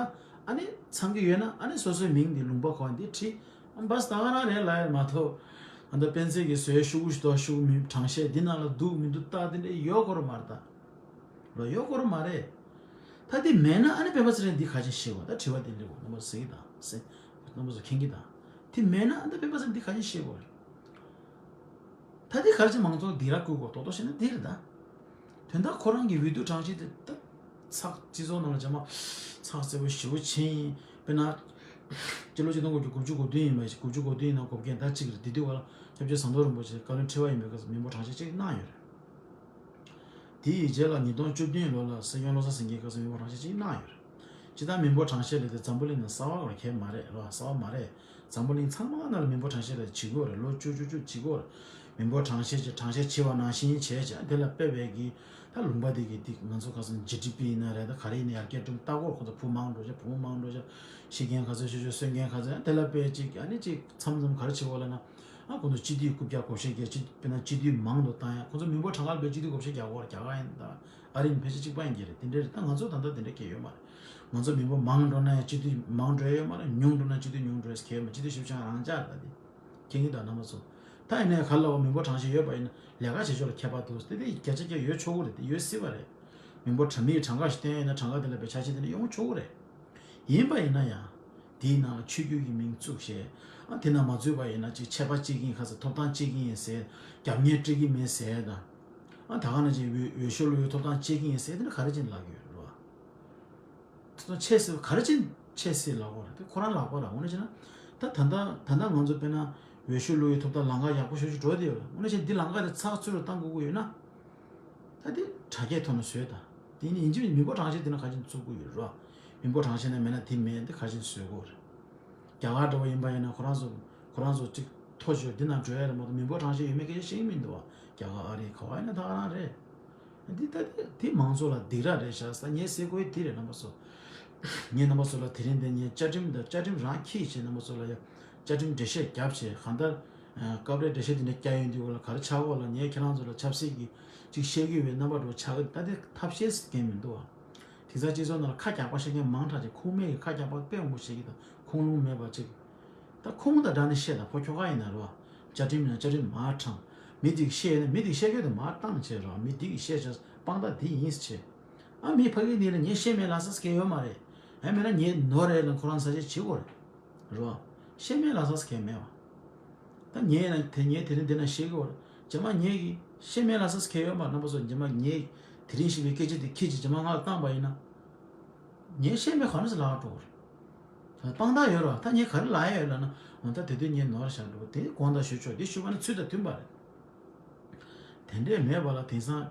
ཨ་ནི་ཚང་གི་ཡོད་ན་ཨ་ནི་སོ་སོའི་མིང་འདི་ལུང་པ་ག་བ་འདི་བྲིས། ཨ་བས་ད་ག་རང་རེད་ལབ་ཡ་མ་གཏོགས། ཨ་ད་སྤེན་ཚེ་གིས་བཟོས་ཤོག་གུ་ཞིག་འདུག་ཤོག་གུ་མི་གྲངས་བཤེར་འདི་ནང་ལ་འདུག་མི་འདུག་ལྟ་དེ་འདྲ་ཡོད་དགོས་རེད་མ་རེད་ད། རོ་ཡོད་དགོས་རེད་མ་རེད། ད་དེ་མེད་ན་ཨ་ནི་སྤེན་པ་ཚེ་རིང་འདི་ག་ཅིག་ཤེས་བ། ད་དྲི་བ་འདི་སླེབས་འོང་། རྣམ་པ་ཟེར་གི་དང་ཟེར། རྣམ་པ་ཚོ་མཁྱེན་གི་དང་། དེ་མེད་ན་ཨ་ད་སྤེན་པ་ཚེ་རིང་འདི་ག་ཅིག་ཤེས་དགོས་རེད། ད་དེ་ག་ཅིག་མང་ཚོགས་སྡིགས་ར་བསྐུལ་དགོས། རྡོག་རྡོག་བཤད་ན་འདི་རེད་ད། དོན་དག་ཁོ་རང་གི་འོས་བསྡུ་གྲངས་གཤིས་དེ་ད་ཚགས་སྤྱི་ཚོགས་ནང་ལ་རྗེས་མ་ཚགས་ཚུད་པོ་ཞེ་པོ་ཕྱིན་ཡིན། དཔེར་ན། སྤྱི་ལོ་ཆིག་སྟོང་དགུ་བརྒྱ་དགུ་བཅུ་གོ་བདུན་ཡིན་པ་ཡིན། དགུ་བཅུ་གོ་བདུན་ཡིན་ན་གོ་བརྒྱད་ཟླ་གཅིག་རེད། དེ་དུས་བར་ལ་སྐྱབས་རྗེ་ཟམ་གདོང་རིན་པོ་ཆེ་བཀའ་བློན་ཁྲི་པ་ཡིན་པའི་སྐབས་སུ་མི་འབོར་གྲངས་བཤེར་གཅིག་གནང་ཡོད་རེད། དེ་ཡི་རྗེས་ལ་ཉིས་སྟོང་བཅུ་བདུན་ལོ་ལ་སྲིད་སྐྱོང་བློ་བཟང་སེང་གེའི་སྐབས་སུ་མི་འབོར་གྲངས་བཤེར་གཅིག་གནང་ཡོད་རེད། སྤྱིར་བཏང་མི་འབོར་གྲངས་བཤེར་ལས་དེ་འཛམ་བུ་གླིང་ནང་གསར་པ་ར་ཁྱད་མ་རེད་ར། གསར་པ་མ་རེད། འཛམ་བུ་གླིང་ཚང་མ་ནང་ལ་མི་འབོར་གྲངས་བཤེར་ལ་བྱེད་དགོས་རེད། ལོ་བཅུ་བཅུ་བཅུ་བྱེད་དགོས་རེད། མི་འབོར་གྲངས་བཤེར་བྱེད། གྲངས་བཤེར་བྱེད་པ་ནང་བཞིན་བྱས་བྱས་དེ་ལ་དཔེ་བའི་གི་ད་ལུང་པ་དེ་གི་དེ་ང་ཚོ་ཁ་སང་ཇི་ཌི་པི་ཡིན་ན་རེད། ད་ག་རེ་ཡིན་ན་ཡར་རྒྱས་འགྲོ་ལྟ་སྐོར་ཁོ་ཚོ་བུ་མང་འགྲོ་བྱས་བུ་མོ་མང་འགྲོ་བྱས་ཤི་རྐྱེན་ག་ཚོད་ཤི་ཆོག་གསོན་རྐྱེན་ག་ཚོད་དེ་ལ་དཔེ་ཅིག་ཨ་ནི་ཅིག་མཚམས་མཚམས་ག་རེ་བྱེད་དགོས་ལབ་ན། ཨ་ཁོ་ཚོ་སྤྱི་འཐུས་རྐུབ་བཀྱག་བགོ་བཤའ་རྒྱག་ཅིག་དཔེར་ན་སྤྱི་འཐུས་མང་དུ་བཏང་ཡ། ཁོ་ཚོ་མི་འབོར་གྲངས་ཀ་ལ་དཔེ་སྤྱི་འཐུས་བགོ་བཤའ་རྒྱག་གོ་རྒྱ་གར་ཡིན་ད། ཨ་རི་ནི་ཕལ་ཆེར་གཅིག་པ་ཡིན་གྱི་རེད། དེ་འདྲ་རེད། ད་ང་ཚོ་ད་ལྟ་དེ་འདྲ་སྐད་ཡོད་མ་རེད། ང་ཚོ་མི་འབོར་མང་འགྲོ་ན་ཡང་སྤྱི་འཐུས་མང་འགྲོ་ཡ་ཡོད་མ་རེད། ཉུང་འགྲོ་ན་སྤྱི་འཐུས་ཉུང་འགྲོ་ཡ་གལ་ཡོད་མ་རེད། སྤྱི་འཐུས་ཞིབ་ཆ་རང་འཇགས་རེད། ད་དེ་མཁྱེན་གྱི་འདུག་རྣམ་པ་ཚོ། ད་ཡིན་ནའི་ག་ལ་བ་མི་འབོར་གྲངས་བཤེར་ཡོད་པ་ཡིན་ན་ལས་ཀ་བྱེད་ཕྱོགས་ལ་ཁྱད་པར་འདུག་དེ་དེ་བརྒྱ་ཆ་བརྒྱ་ཡོད་ཆོག་གི་རེད། དེ་ཡོད་སྲིད་པ་རེད། མི་འབོར་གྲངས་མིའི་གྲངས་ཀ་ཞིག་བཏོན་ཡོད་ན་གྲངས་ཀ་དེ་ལ་དཔེ་ཆ་ཆེ་དེ་འདྲ་ཡོང་ཆོག་གི་རེད། ཡིན་པ་ཡིན་ན་ཡང་། དེའི་ནང་ལ་ཆོས་བརྒྱུད་ཀྱི་མིང་བཙུགས་བྱས། ཨ་དེ་ན་མ་བཙུགས་པ་ཡིན་ན་ཅིག་ཆད་པ་གཅོད་ཀྱི་ཡིན་ཁ་ཚ་ཐོབ་ཐང་གཅོད་ཀྱི་ཡིན་ཟེར། རྒྱབ་གཉེར་སྤྲད་ཀྱི་མིན་ཟེར་དང་། ཨ་ད་ག་ནང་བཞིན་འོས་འོས་ཤོག་བླུག་ཡའི་ཐོབ་ཐང་གཅོད་ཀྱི་ཡིན་ཟེར་དེ་ནི་ག་རེ་བྱས་ནས་ལབ་ཀྱི་ཡོད་རེད་བ། ཐོབ་ཐང་ཆད་སྲིད། ག་རེ་བྱས་ནས་ཆད་སྲིད་ལབ་དགོས་རེད། དེ་ཁོ་རང་ལག་པ་ར། འོ་ན་བྱས་ན། ད་ད་ལྟ་ད་ལྟ་ང་ཚོ་དཔེར་ན་འོས་ཤོག་བླུག་ཡའི་ཐོབ་ཐང་ལམ་ཁ་ཡག་པོ་ཞེ་པོ་ཅིག་འགྲོ་བསྡད་ཡོད་རེད། འོ་ན་བྱས་འདི་ལམ་ཁ་དེ་ཚགས་ཚུད་རུ་གཏང་དགོས་ཀྱི་ཡོད་ན། ད་དེ་དྲ་རྒྱའི་ཐོག་ནས་བཟོས་དང་། དེ་ནི་ཡིན་གཅིག་མིན་གཅིག་མི་འབོར་གྲངས་བཤེར་དེ་ན་ག་ཅིག་བཙུགས་དགོས་ཡོད་རེད་བ། མི་འབོར་གྲངས་བཤེར་ན་མེད་ན་དེ་མེད་དེ་ག་ཅིག་བཟོ་དགོས་རེད། རྒྱ་གར་འདྲ་བོ་ཡིན་པ་ཡིན་ན་ཁོ་རང་ཚོ་ཁོ་རང་ཚོ་གཅིག་ཐོ་བཅོས་འདི་ན་འགྲོ་ཡ་རེད་མ་གཏོགས་མི་འབོར་གྲངས་བཤེར་ཡོད་མེད་སྐད་ཆ་བཤད་ཀྱི་མི་འདུག་བ། རྒྱ་གར་ཨ་རི་ག་བ་ཡིན་ན་ད་ག་རང་རེད། འདི་ད་དེ་དེ་མང་ཚོགས་ལ་སྡིགས་ར་རེད་ཤག་ས། ངས་ཟེར་དགོས་དེ་རེད་རྣམ་པ་ཚོ། ངས་རྣམ་པ་ཚོ་ལ་དེ་རིང་འདི་ངས་བཅའ་ཁྲིམས་དང་བཅའ་ཁྲིམས་རང་འཁྱེར་བྱས་རྣམ་པ་ཚོ་ལ་ཡ་བཅའ་ཁྲིམས་འགྲེལ་བཤད་བརྒྱབ་བྱས་གང་ལྟར། སྐབས་རེ་འགྲེལ་བཤད་དེ་འདྲ་བརྒྱབ་ཡོང་དུས་སྐོར་ལ་ག་རེ་ཆགས་ཡོད་ལ་ངས་ཁྱེད་རང་ཚོ་ལ་ཆབ་སྲིད་ཀྱི་ཅིག་བཤད་ཀྱི་ཡོད་པའི་རྣམ་པ་འདྲ་བོ་ཆགས་ཀྱི། ད་དེ་ཐབས་ཤེས་སུ་འགན་མི་འདུག་བ། དེང་སང་སྤྱི་ཚོགས་ནང་ལ་ཁ་རྒྱག་པ་བཤད་མཁན་མང་དྲགས་ཅིག་ཁུངས་མེད་ཀྱི་ཁ་རྒྱག་པ་དཔེ་མང་པོ་བཤད་ཀྱི་འདུག་ཁུངས་ལུང་མེད་པ་ཅིག་ད་ཁུངས་དང་སྦྲགས་ནས་བཤད་དང་། ཕོ་ཁྱོ་ག་ཡིན་ན་རོ། བཅའ་ཁྲིམས་ཡིན་ན་བཅའ་ཁྲིམས་མར་དྲངས། མི་དེ་གིས་བཤད་ན་མི་དེ་གིས་བཤད་རྒྱུ་དེ་མར་བཏང་བྱས་རོ། མི་དེ་གིས་བཤད་བྱས་དཔང་རྟགས་དེ་ཡིན་ཟེར་བྱས། ཨ་མི་ཕ་གི་ནི་ལ་ངས་བཤད་མེད་ལབ་ས་སྐད་ཡོད་མ་རེད། ཨ་མེད་ན་ངས་ནོར་རེད་ལ་ཁོ་རང་ས་ཆ་བྱེད་དགོས་རེད། རེད་བ། བཤད་མེད་ལབ་ས་གང་ཡང་མེད་བ། ད་ངས་ན་དེ་ངས་དེ་རིང་འདི་ན་བཤད་གི་བ། རྗེས་མ་ངས་ཀྱི་བཤད་མེད་ལབ་ས་གང་ཡང་ཡོད་མ་རེད། རྣམ་པ་ཚོ་རྗེས་མ་ངས་དེ་རིང་བཤད་པའི་སྐད་ཆ་དེ་ཁྱེད་ཀྱིས་རྗེས་མ་ང་ལ་བཏང་པ་ཡིན་ན། ངས་བཤད་མེད་ག་རེ་ཟེར་ལབ་འགྲོ་གི་རེད། དཔང་རྟགས་ཡོད་རེད་བ། ད་ངས་ག་རེ་ལབ་ཡ་ཡོད་ལབ་ན། འོ་ད་དེ་དུས་ངས་ནོར་བཞག་འགྲོ་གི། དེ་དགོངས་དག་ཞུ་ཆོག་དེ་ཞུ་བ་ནི་ཚུལ་དང་མཐུན་པ་རེད། དེ་འདྲས་མེད་པ་ལ་དེང་སང་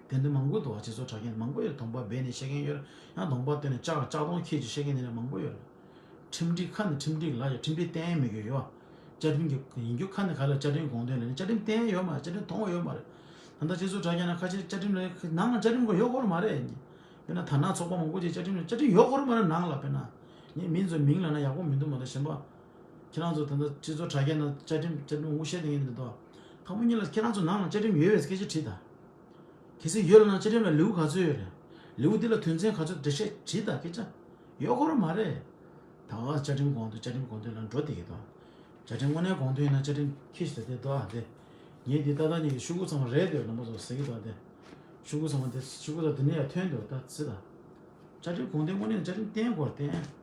དེ་འདྲ་མང་པོ་འདུག་བ། སྤྱི་ཚོགས་དྲ་རྒྱ་མང་པོ་ཡོད། གདོང་པ་སྦས་ནས་བཤད་མཁན་ཡོད་རེད། ཡང་གདོང་པ་སྟོན་ནས་ལྕགས་ལྕགས་གདོང་འཁྱེར་ཅིག་བཤད་མཁན་དེ་འདྲ་མང་པོ་ཡོད་རེད། ཁྲིམས་སྒྲིག་ཁ་ནས་ཁྲིམས་སྒྲིག་ལ་ཡ་ཁྲིམས་སྒྲིག་བསྟན་མི་དགོས་ཡོད་བ། བཅའ་ཁྲིམས་ཀྱི་ཡིན་རྒྱུ་ཁ་ནས་ག་ལ་བཅའ་ཁྲིམས་དགོངས་དོན་ལ་ནི་བཅའ་ཁྲིམས་བསྟན་ཡོད་མ་རེད། བཅའ་ཁྲིམས་མཐོང་ཡོད་མ་རེད། ད་ལྟ་སྤྱི་ཚོགས་དྲ་རྒྱ་ན་ཁ་ཆེ་བཅའ་ཁྲིམས་ལ་ནང་ལ་བཅའ་ཁྲིམས་གོ་ཡོད་ཁོ་ར་མ་རེད། དཔེར་ན་དར་ནག་ཚོགས་པ་མང་པོ་ཅིག་བཅའ་ཁྲིམས་ལ་བཅའ་ཁྲིམས་ཡོད་ཁོ་ར་མ་རེད་ནང་ལ། དཔེར་ན་ངས་མིང་ཚོ་མིང་ལ་ན་ཡག་པོ་མི་འདུག་མ་གཏོགས་གཞན་པ། ཁྱེད་རང་ཚོ་ད་ལྟ་སྤྱི་ཚོགས་དྲ་རྒྱ་ན་བཅའ་ཁྲིམས་བཅའ་ཁྲིམས་ངོ་ཤེས་དེ་ངས་འདི་འདུག་དང་པོ་ཉིད་ལ་ཁྱེད་རང་ཚོ་ནང་ལ་བཅའ་ཁྲིམས་ཡོད་པའི་སྐད་ཆ་དྲིས་དང་། གལ་སྲིད་ཡོད་ལབ་ན་བཅའ་ཁྲིམས་ལ་ལེའུ་ག་ཚོད་ཡོད་རེད། ལེའུ་འདི་ལ་དོན་ཚན་ག་ཚོད་འགྲེལ་བཤད་བྲིས་དང་སྐད་ཆ་ཡོད་ཁོ་ར་མ་རེད། ད་བ་བཅའ་ཁྲིམས་གོང་དུ་བཅའ་ཁྲིམས་གོང་དུ་ལ་འགྲོ་བསྡད་ཀྱི་འདུག་བཅའ་ཁྲིམས་དངོས་གནས་གོང་དུ་ཡིན་ན་བཅའ་ཁྲིམས་ཁྱི་ཞིག་དེ་འདུག་ཨ་དེ། ངས་འདི་ཏག་ཏག་ཉིད་ཀྱི་ཤོག་གུ་ཚང་མ་རེད་འདོད་རྣམ་པ་ཚོ་ཟེར་གྱི་འདུག་དེ། ཤོག་གུ་ཚང་མ་དེ་ཤོག་གུ་ཚང་འདི་ནས་ཡང་ཐོན་འདུག་ད་ཚི་ད། བཅའ་ཁྲིམས་གོང་དུ་དངོས་གནས་བཅའ་ཁྲིམས་བརྟན་དགོས་བརྟན།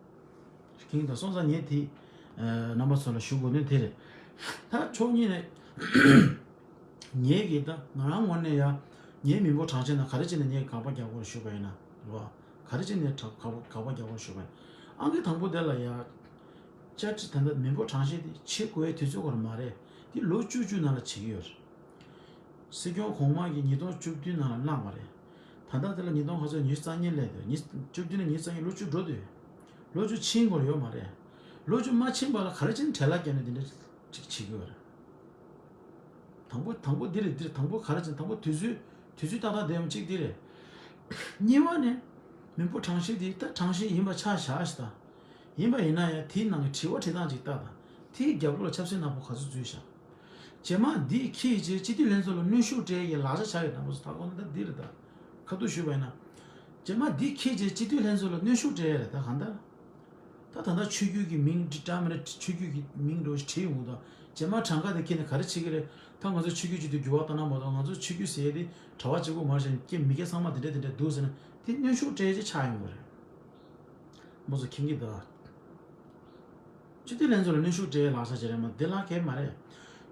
ཁྱིང་དང་སོང་ཙང་ངས་དེ། རྣམ་པ་ཚོ་ལ་ཞུ་དགོས་དོན་དེ་རེད། ད་ཕྱོགས་གཉིས་ནས། ངས་ཀྱིས་ད་ང་རང་ངོས་ནས་ཡ། ངའི་མི་འབོར་གྲངས་ཆེ་ན་ག་རེ་བྱས་ནས་ངས་དགག་པ་རྒྱག་དགོས་ཞུས་པ་ཡིན་ན་རེད་བ། ག་རེ་བྱས་ནས་དགག་པ་རྒྱག་དགོས་ཞུས་པ་ཡིན། ཨང་ཀི་དང་པོ་དེ་ལ་ཡ། བཅའ་ཁྲིམས་ད་ལྟ་མི་འབོར་གྲངས་ཆེ་དེ་བྱེད་དགོས་པའི་དུས་ཚོད་ཁོ་ར་མ་རེད། དེ་ལོ་བཅུ་བཅུ་ནང་ལ་བྱེད་ཀྱི་ཡོད་རེད། སྲིད་སྐྱོང་གོང་མ་གིས་ཉིས་སྟོང་བཅུ་བདུན་ནང་ལ་གནང་བ་རེད། ད་ལྟ་དེ་ལ་ཉིས་སྟོང་ག་ཚོད་ཉི་ཤུ་རྩ་གཉིས་སླེབས་འདུག་ཉི་བཅུ་བདུན་ནས་ཉི་ཤུ་རྩ་གཉིས་ལོ་བཅུ་འགྲོ་འདུག་ལོ་བཅུ་ཕྱིན་དགོས་ཡོད་མ་རེད། ལོ་བཅུ་མ་ཕྱིན་པ་ལ་ག་རེ་བྱས་ནས་བྲེལ་བ་བརྒྱབ་ནས་དེ་འདྲ་ཅིག་བྱེད་ཀྱི་ཡོད་རེད། དང་པོ་དང་པོ་འདི་རེད། འདི་རེད། དང་པོ་ག་རེ་བྱས་ནས་དང་པོ་དུས་ཚོད་དུས་ཚོད་ཏག་ཏག་བསྡད་ཡོང་གཅིག་འདི་རེད། གཉིས་པ་ནི། མི་འབོར་གྲངས་བཤེར་འདི་ད་གྲངས་བཤེར་ཡིན་པ་ཆ་བཞག་ཞིག་དང་། ཡིན་པ་ཡིན་ན་ཡང་དེའི་ནང་གི་དྲི་བ་དྲི་སྟངས་ཅིག་ལྟ་དང་། དེའི་རྒྱབ་ལོགས་ལ་ཆབ་སྲིད་ནག་པོ་ག་ཚོད་འཛུལ་བཞག་རྗེས་མ་འདི་ཁྱི་ཡི་རྗེས་སྤྱི་འཐུས་ལྷན་ཚོགས་ལ་གནོན་ཤུགས་སྤྲད་ཡའི་ལག་ཆ་ཆགས་ཡོད་ན་པོ་ཚོ་ད་གོ་ན་ད་འདི་རེད་ད། ཁ་ཐུག་ཞུས་པ་ཡིན་ན། རྗེས་མ་འདི་ཁྱི་ཡི་རྗེས་སྤྱི་འཐུས་ལྷན་ཚོགས་ལ་གནོན་ཤུགས་སྤྲད་ཡ་རེད་ད་གང་ལྟར། ད་ད་ལྟ་ཆོས་བརྒྱུད་ཀྱི་མིང་འབྲི་འདྲ་མི་འདྲ་ཆོས་བརྒྱུད་ཀྱི་མིང་འགྲོ་བྲིས་ཡོང་གི་འདུག་རྗེས་མ་གྲངས་ཀ་དེ་ཁྱེར་ནས་ག་རེ་བྱེད་ཀྱི་རེད། ད་ང་ཚོ་ཆོས་བརྒྱུད་གཅིག་ཏུ་འགྱུར་བ་བཏང་ན་མ་གཏོགས་ང་ཚོ་ཆོས་བརྒྱུད་ཟེར་ཡ་དེ་གྲྭ་པ་གཅིག་པུ་མ་གཞན་སྐྱེ་མི་སྐྱེ་ཚང་མ་དེ་འདྲ་དེ་འདྲ་འདུག་ཟེར་ན་དེ་གནོན་ཤུགས་སྤྲད་ཡ་ཅིག་ཆགས་ཡོང་གི་རེད། མོ་ཚོ་མཁྱེན་གྱི་འདུག་སྤྱི་འཐུས་ལྷན་ཚོགས་ལ་གནོན་ཤུགས་སྤྲད་ཡའི་ལག་ཆ་ཅིག་རེད་མ་འདི་ལག་གས་མ་རེད།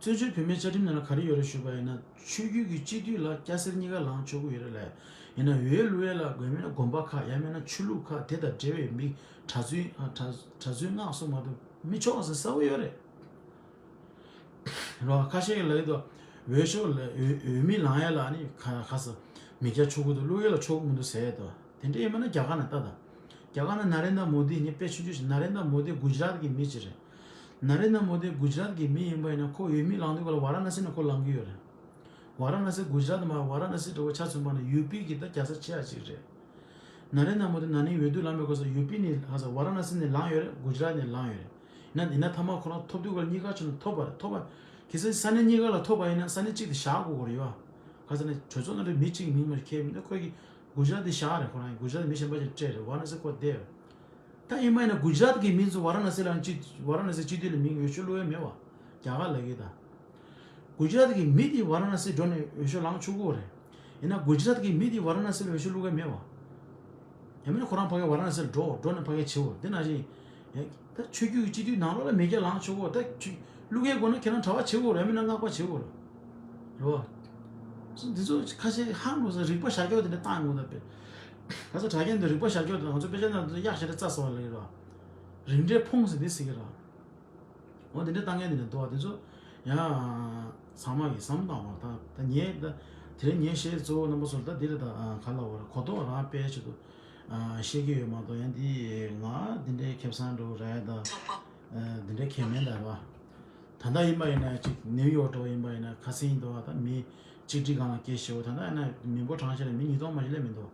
བཙན་བྱོལ་བོད་མིའི་བཅའ་ཁྲིམས་ནང་ལ་ག་རེ་ཡོད་རེད་ཞུས་པ་ཡིན་ན་ཆོས་བརྒྱུད་ཀྱི་སྤྱི་འཐུས་ལ་སྐྱ་སེར་གཉིས་ཀ་ལངས་ཆོག་གི་ཡོད་རེད་ལ། ཡིན་ན་འོས་བླུག་ཡས་ལ་དགོས་མིན་ན་དགོན་པ་ཁག་ཡང་མིན་ན་ཆོས་ལུགས་ཁག་དེ་དང་འབྲེལ་བའི་མི་གྲྭ་བཙུན་ཨ་གྲྭ་གྲྭ་བཙུན་སྔགས་སོགས་མ་གཏོགས་མི་ཆོག་ཟེར་གསལ་པོ་ཡོད་རེད། རོ་ཁ་ཤས་ཀྱིས་ལབ་ཀྱི་འདུག་འོས་ཤོག་ལ་འོས་འོས་མི་ལངས་ཡས་ལ་ནི་ཁ་ཁ་ས་མི་སྐྱ་ཆོག་གི་འདུག་བླུག་ཡས་ལ་ཆོག་གི་མི་འདུག་ཟེར་ཡས་འདུག་དེ་འདྲ་ཡིན་པ་ན་རྒྱ་གར་ནས་ལྟ་དང་། རྒྱ་གར་ནས་ན་རེན་དྲ་མོ་དི་ངས་དཔེ་ཆུང་ཆུང་ཞིག་ན་རེན་དྲ་མོ་དི་གུ་ཇི་རཱཏ་གི་མི་ཅིག་རེད། ན་རེན་དྲ་མོ་དི་གུ་ཇི་རཱཏ་གི་མི་ཡིན་པ་ཡིན་ན་ཁོ་འོས་མི་ལངས་དུས་སྐབས་ལ་ཝ་ར་ཎ་སི་ནས་ཁོ་ལངས་ཀྱི་ཡོད་རེད། ཝ་ར་ཎ་སི་གུ་ཇི་རཱཏ་མ་ཝ་ར་ཎ་སི་འདྲ་བོ་ཆ་མཚོན་པ་ན་ཡུ་པི་གི་ད་རྒྱལ་ས་ཆེ་བ་ཅིག་རེད། ན་རེན་དྲ་མོ་དི་ན་ནིང་འོས་བསྡུ་ལངས་པའི་སྐབས་སུ་ཡུ་པི་ནས་ཧ་ས་ཝ་ར་ཎ་སི་ནས་ལངས་ཡོད་རེད། གུ་ཇི་རཱཏ་ནས་ལངས་ཡོད་རེད། ཡིན་ན་ཡིན་ན་ཐ་མ་ཁོ་རང་ཐོབ་དུས་སྐབས་གཉིས་ཀ་ཆ་ནས་ཐོབ་པ་རེད། ཐོབ་པ། གལ་སྲིད་ས་གནས་གཉིས་ཀ་ལ་ཐོབ་པ་ཡིན་ན་ས་གནས་གཅིག་དེ་བཞག་དགོས་ཀྱི་རེད་ཡ། ག་ས་ནས་གྲོས་ཚོགས་ནང་དུ་མི་གཅིག་མིང་མ་ཁྱེར་མི་འདུག་ཁོས་ཀྱི་གུ་ཇི་རཱཏ་དེ་བཞག་རེད། ཁོ་རང་གི་གུ་ཇི་རཱཏ་མི་གཞན་པ་ཅིག་སྤྲད་རེད། ཝ་ར་ཎ་སི་ཁོ་བསྡད་རེད། ད་ཡིན་པ་ཡིན་ན་གུ་ཇི་རཱཏ་གི་མི་ཚོ་ཝ་ར་ཎ་སི་ལ་སྤྱི་ཝ་ར་ཎ་སི་སྤྱི་འཐུས་ལ་མིང་འོས་ཤོག་བླུག་ཡ་མེད་བ། རྒྱ་གར་ལ་གི་ད། གུ་ཇི་རཱཏ་གི་མི་དེ་ཝ་ར་ཎ་སི་འགྲོ་ནས་འོས་ཤོག་ལངས་ཆོག་གི་རེད། ཡིན་ན་གུ་ཇི་རཱཏ་གི་མི་དེ་ཝ་ར་ཎ་སི་ལ་འོས་ཤོག་བླུག་གི་མེད་བ། ཡང་མིན་ན་ཁོ་རང་ཕ་གི་ཝ་ར་ཎ་སི་ལ་འགྲོ་འགྲོ་ནས་ཕ་གི་བྱེད་འོ་དེ་ནང་བཞིན། ཡ་ད་ཆོས་བརྒྱུད་ཀྱི་སྤྱི་འཐུས་ནང་ལོགས་ལ་མི་སྐྱ་ལངས་ཆོག་གི་ད་ཆོས་བླུག་གི་དགོས་ན་ཁྱེད་རང་གྲྭ་པ་བྱེད་དགོས་རེད། ཡང་མིན་ན་སྔགས་པ་བྱེད་དགོས་རེད། རེད་བ། འདི་ཚོ་ཁ་ཤས་ཧང་ལོ་ས་རིག་པ་ཞར་ཀྱོག་དེ་འདྲ་བཏང་ཡོང་གི་ད་པས། ག་ས་དྲ་རྒྱ་འདི་རིག་པ་ཞར་ཀྱོག་དེ་ང་ཚོ་དཔེ་ཆ་ནང་དུ་གཡག་ཞེ་དྲག་རྩ་ས་བ་ལ་ཡོད་ར། རིགས་འདྲའི་ཕོངས་ཟེར་འདི་ཟེར་གི་ར། འོ་དེ་འདྲ་བཏང་མཁན་དེ་འདྲ་འདུག་བ། དེ་ཚོ་ཡང་ཚང་མ་གིས་བསམ་བློ་བཏང་བ་དང་ད་ངས་ད་དེ་རིང་ངས་བཤད་གཙོ་བོ་རྣམ་པ་ཚོར་ད་འདི་རེད། ད་ག་ལ་བར་གོ་རྟོགས་རང་སྤེལ་ཆེད་དུ་བཤད་ཀྱི་ཡོད་མ་གཏོགས་ཡང་འདི་ང་འདི་འདྲའི་ཁེ་བཟང་འགྲོ་རེད་ད། འདི་འདྲའི་ཁེ་མེད་ད་ར། ད་ལྟ་ཡིན་པ་ཡིན་ན་ཅིག་ནིའུ་ཡོག་འགྲོ་ཡིན་པ་ཡིན་ན་ཁ་སེང་འདུག་བ། ད་མི་གཅིག་སྒྲིལ་སྒང་ལ་སྐད་བཤད་འོ་ད་ལྟ་ཡིན་ན་མི་འབོར་གྲངས་ཆེ་ལ་མི་ཉིས་སྟོང་མ་ཞིག་སླེབས་མི་འདུག་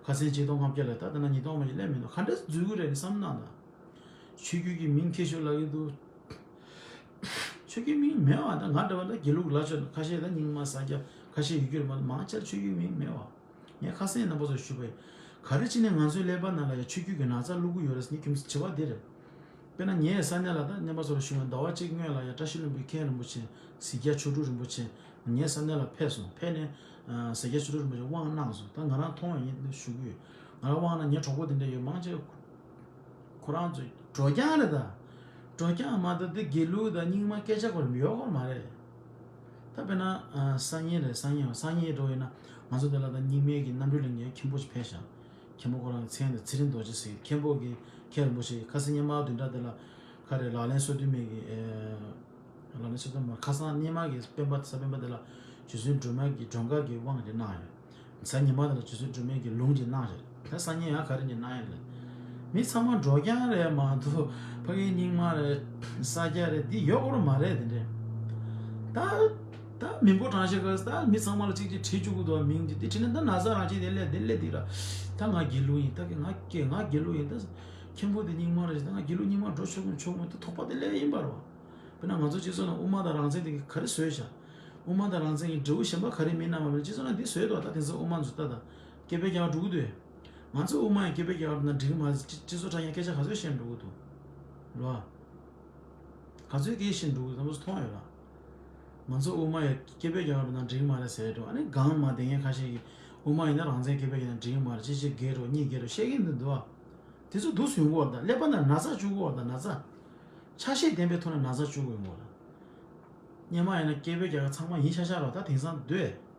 ཁ་སེང་ཆིག་སྟོང་ལྔ་བརྒྱ་ལ་ད་ད་ན་ཉིས་སྟོང་མ་ཞིག་སླེབས་མི་འདུག་ག་འདྲ་འཛུལ་གི་རེད་ནི་བསམ་གནང་ད། ཆོས་བརྒྱུད་ཀྱི་མིང་ཁྱེར་ཤོག་ལབ་ཀྱི་འདུག་ཆོས་བརྒྱུད་མིང་མེད་བ། ད་ང་འདྲ་བ་ད་དགེ་ལུགས་ལ་ཆོས་ཁ་ཤས་ད་རྙིང་མ་ས་སྐྱ་ཁ་ཤས་ཡོད་རྒྱུ་རེད་མ་གཏོགས་མང་ཆེ་ཆོས་བརྒྱུད་མིང་མེད་བ། ངས་ཁ་སེང་རྣམ་པ་ཚོར་ཞུས་པ་ཡིན། ག་རེ་བྱས་ནས་ང་ཚོའི་ཀླད་པ་ནང་ལ་ཡང་ཆོས་བརྒྱུད་ཀྱི་ན་ཚ་བླུག་གི་ཡོད་རེད་ཟེར་ངས་རྒྱུ་མཚན་དྲི་བ་འདི་རེད། དཔེར་ན་ངས་ས་གནས་ལ་ད་རྣམ་པ་ཚོར་ཞུས་པ་ཟླ་བ་གཅིག་སྔོན་ལ་ཡང་བཀྲ་ཤིས་ལྷུན་པོའི་མཁན་རིན་པོ་ཆེ་གཟིགས་རྒྱ་ཆོས་དྲུག་རིན་པོ་ཆེ་ངའི་ས་གནས་ལ་ཕེབས་སོང་། ཕེབས་ནས་གཟིགས་རྒྱ་ཆོས་དྲུག་རིན་པོ་ཆེ་དབང་གནང་སོང་། ད་ང་རང་མཐོང་བ་ཡིན་ཞུ་གི་ཡོད། ང་རང་དབང་གནང་ངའི་གྲོགས་པོ་དེ་འདྲ་ཡོད་མང་ཆེ་ཁོ་རང་ཚོ་འགྲོ་རྐྱང་རེད་ད། འགྲོ་རྐྱང་མ་གཏོགས་དེ་དགེ་ལུགས་དང་རྙིང་མ་སྐད་ཆ་སྐོར་ཡོད་སྐོར་མ་རེད། ད་དཔེར་ན་ཨ། སང་ཉིན་རེད། སང་ཉིན་སང་ཉིན་འགྲོ་ཡིན་ན་ང་ཚོ་དེ་ལ་ད་རྙིང་མའི་གི་རྣམ་སྤྲུལ་ལ་ངའི་མཁན་པོ་ཞིག་ཕེབས་ཤག་མཁན་པོ་ཁོ་རང་གི་མཚན་དེ་ཚེ་རིང་རྡོ་རྗེ་ཟེར། མཁན་པོ་གི་མཁན་རིན་པོ་ཆེ་གི་ཁ་སང་སྔོན་མ་བདུན་ཕྲག་དེ་ལ་ག་རེ་ལག་ལེན་སོ་བདུན་མའི་གི་ཨེ། ལག་ལེན་སོ་བདུན་མ་ཁ་སང་སྔོན་མ་གི་སྤེན་པ་གཟའ་སྤེན་པ་དེ་ལ་རྗེ་བཙུན་སྒྲོལ་མ་གི་སྒྲོལ་དཀར་གྱི་དབང་དེ་གནང་ཡོད། གཟའ་ཉི་མ་དེ་ལ་རྗེ་བཙུན་སྒྲོལ་མའི་གི་ལུང་ཅིག་གནང་རེད། ད་སང་ཉིན་ཡང་ག་རེ་ཅིག་གནང་ཡོད་རེད། མི་ཚང་མ་འགྲོ་རྐྱང་རེད་མ་གཏོགས་ཕ་གིའི་རྙིང་མ་རེད། ས་སྐྱ་རེད། འདི་ཡོད་སྐོར་མ་རེད་དེ་འདྲས། ད་ད་མིང་པོ་གྲངས་ཤིག་གི་ད་མི་ཚང་མ་ལ་གཅིག་གཅིག་བྲིས་བཅུག་གི་འདུག་མིང་འདི་འདི་བྲིས་ན་ད་ན་ཚ་རང་བཞིན་དེ་སླེབས་དེ་སླེབས་འདུག་ར། ད་ང་དགེ་ལུགས་ཡིན། ད་གི་ང་སྐད་ང་དགེ་ལུགས་ཡིན། ད་མཁན་པོ་དེ་རྙིང་མ་རེད། ད་ང་དགེ་ལུགས་རྙིང་མ་འགྲོ་ཆོག་གི་མི་ཆོག་གི་མི་ད་དོགས་པ་དེ་སླེབས་ཡིན་པ་རེད་བ། དཔེར་ན་ང་ཚོ་སྤྱི་ཚོགས་ནང་དབུ་མ་དང་རང་བཙན་དེ་ག་རེ་བཟོས་ཤག་དབུ་མ་དང་རང་བཙན་གྱི་འབྲས་བུ་གཞན་པ་ག་རེ་མིན་ན་མ་མིན་སྤྱི་ཚོགས་ནང་འདི་བཟོས་འདུག་ད་དེང་སང་དབུ་མ་ཚོ་ད་ད་སྐད་འབོད་རྒྱག་འགྲོ་གི་འདུག་ང་ཚོ་དབུ་མ་ཡང་སྐད་འབོད་རྒྱག་འགྲོ་ན་འགྲིག་གི་མ་རེད། སྤྱི་སྤྱི་ཚོགས་དྲ་ཡང་སྐད་ཆ་ག་ཚོད་བཤད་འགྲོ་གི་འདུག་ལོ། ག་ཚོད་སྐད་བཤད་འགྲོ་གི་འདུག་ཚང་མ་མཐོང་ཡོད་ལ། ང་ཚོ་དབུ་མ་ཡང་སྐད་འབོད་རྒྱག་འགྲོ་ན་འགྲིག་གི་མ་རེད་ཟེར་འགྲོ། ཨ་ནི་སྒང་མ་བསྡད་མཁན་ཁ་ཤས་ཀྱིས་དབུ་མ་ཡིན་ན་རང་བཙན་སྐད་འབོད་རྒྱག་ན་འགྲིག་གི་མ་རེད། ཅི་ཅི་རྒྱལ་འགྲོ་གཉིས་རྒྱལ་འགྲོ་བཤད་ཀྱི་འདུག་འདུག་ཨ། དེ་ཚོ་འདུག་སེ་ཡོང་གི་ཡོད་རེད། ད་ཀླད་པ་ནང་ན་ཚ་བཅུག་གི་ཡོད་རེད། ད་ན་ཚ། ཆ་ཤས་ལྡན་པའི་ཐོག་ནས་ན་ཚ་བཅུག་དགོས་མོད་ལ། སྔོན་མ་ཡིན་ན་སྐད་འབོད་རྒྱག་མཁན་ཚང་མ་ཡིན་ཤག་ཤག་རོགས། ད་དེང་སང་སྡོད།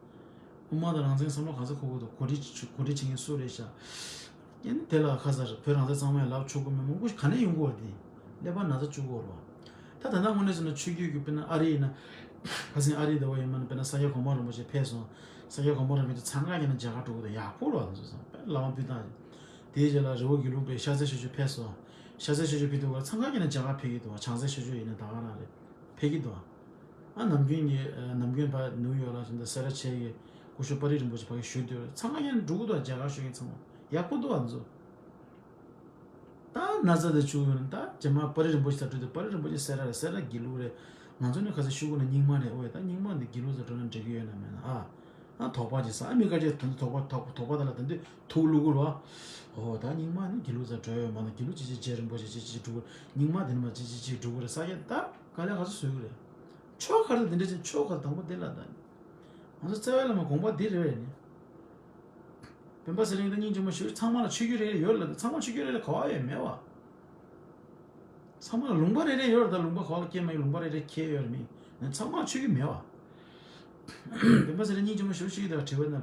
དབུ་མ་དང་རང་བཙན་བསམ་བློ་ག་ཚོད་འཁོར་དགོས་འདུག་གོ་སྒྲིག་གོ་སྒྲིག་བྱེད་མཁན་སུ་རེད་ཤག་ཡིན་ན་དེ་ལ་ཁ་གསལ་བོད་རང་བཙན་གཙང་མ་ཡང་ལབ་ཆོག་གི་མེད། མང་པོ་ཞིག་ག་ནས་ཡོང་གི་ཡོད་རེད། དེ་ཀླད་པ་ན་ཚ་བཅུག་གི་ཡོད་རེད་བ། ད་ད་ལྟ་དངོས་གནས་བྱས་ན་ཆོས་བརྒྱུད་ཀྱི་དཔེར་ན་ཨ་རི་ཡིན་ན། ཁ་སང་ཨ་རི་ཟླ་བ་ཡིན་མ་ན་དཔེར་ན་ས་སྐྱ་གོང་མ་རིན་པོ་ཆེ་ཕེབས་སོང་། ས་སྐྱ་གོང་མ་རིན་པོ་ཆེ་འཚང་ཁ་རྒྱག་ན་མཇལ་ཁ་འགྲོ་གི་འདུག་ཡག་པོ་རེད་བ། དེ་ཚོ་བསམ་པས་བླ་མ་སྤུན་ཐང་། དེའི་རྗེས་ལ་རི་བོ་དགེ་ལུགས་པའི་ཤར་རྩེ་ཆོས་སྐྱོང་ཕེབས་སོང་། ཤར་རྩེ་ཆོས་སྐྱོང་ཕེབས་དུས་ཀ་འཚང་ཁ་རྒྱག་ན་མཇལ་ཁ་ཕེབས་ཀྱི་འདུག་བ། བྱང་རྩེ་ཆོས་སྐྱོང་ཡིན་ན་ད་ག་རང་རེད། ཕེབས་ཀྱི་འདུག་བ། ཨ་ནམ་རྒྱུན་གྱི་ཨ་ནམ་རྒྱུན་ཕར་ནིའུ་ཡོག་ལ་ཕྱིན་ད་སེ་ར་བྱེས་ཀྱི་སྐུ་ཞབས་པ་རི་རིན་པོ་ཆེ་ཕ་གི་བཞུགས་དུས་འཚང་ཁ་རྒྱག་ན་འགྲོ་གི་འདུག་མཇལ་ཁ་ཞུ་མཁན་ཚང་མ་ཡག་པོ་འདུག་བ། ཚོ་ད་ན་ཚ་དེ་བཅུག་ཡོད་ན་ད་རྗེས་མ་པ་རི་རིན་པོ་ཆེ་དང་འགྲོ་དུས་པ་རི་རིན་པོ་ཆེ་སེ་ར་རེད། སེ་ར་དགེ་ལུགས་རེད། ང་ཚོ་ནི་ཁ་སང་ཤོག་གུ་ནས་རྙིང་མ་རེད། ཨོ་ཡ་ད་རྙིང་མ་འདི་དགེ་ལུགས་ཚོ་འགྲོ་ན་འགྲིག་གི་ཡོད་ན་མེད་ན་ཨ། ཨ་དོགས་པ་ཅིག་ཟ། ཨ་མི་ཁ་ཅིག་དོགས་དོགས་པ་དོགས་དོགས་པ་དེ་ལ་དེ་འདྲ་ཐུག་བླུག་གི་རེད་བ། ཨོ་ད་རྙིང་མ་ནི་དགེ་ལུགས་ཚོ་འགྲོ་ཡོད་མ་གཏོགས་དགེ་ལུགས་ཅིག་ཅིག་རྗེ་རིན་པོ་ཆེ་ཅིག་ཅིག་འགྲོ་གི་རེད། རྙིང་མ་དེ་ནི་མ་ཅིག་ཅིག་ཅིག་འགྲོ་གི་རེད། ས་སྐྱ་ད་དཀའ་ལས་ཁ་སང་བཟོས་གི་རེད། ཆོས་ཁ་ལ་དེ་འདྲ་ཅིག་ཆོས་ཁ་དང་པོ་དེ་ལ་ད། ང་ཚོ་རྩ་བའི་བླ་མ་དགོངས་པ་འདི་རེད་བས་ནི། སྤེན་པ་ཚེ་རིང་དང་སྙིང་རྗེ་མོ་ཞུ་ཚང་མ་ལ་ཆོས་བརྒྱུད་རེ་རེ་ཡོད་ལ་ཚང་མ་ཆོས་བརྒྱུད་རེ་རེ་ག་བ་ཡོད་མེད་བ། ཚང་མ་ལ་ལུང་པ་རེ་རེ་ཡོད་རེད། ད་ལུང་པ་ག་བ་ལ་སྐྱེས་མ་ཡོད་ལུང་པ་རེ་རེ་ཁྱེར་ཡོད་རེད་མི། ཚང་མ་ལ་ཆོས་བརྒྱུད་མེད་བ། སྤེན་པ་ཚེ་རིང་སྙིང་རྗེ་མོ་ཞུ་ཞིག་དང་དྲི་བ་ན།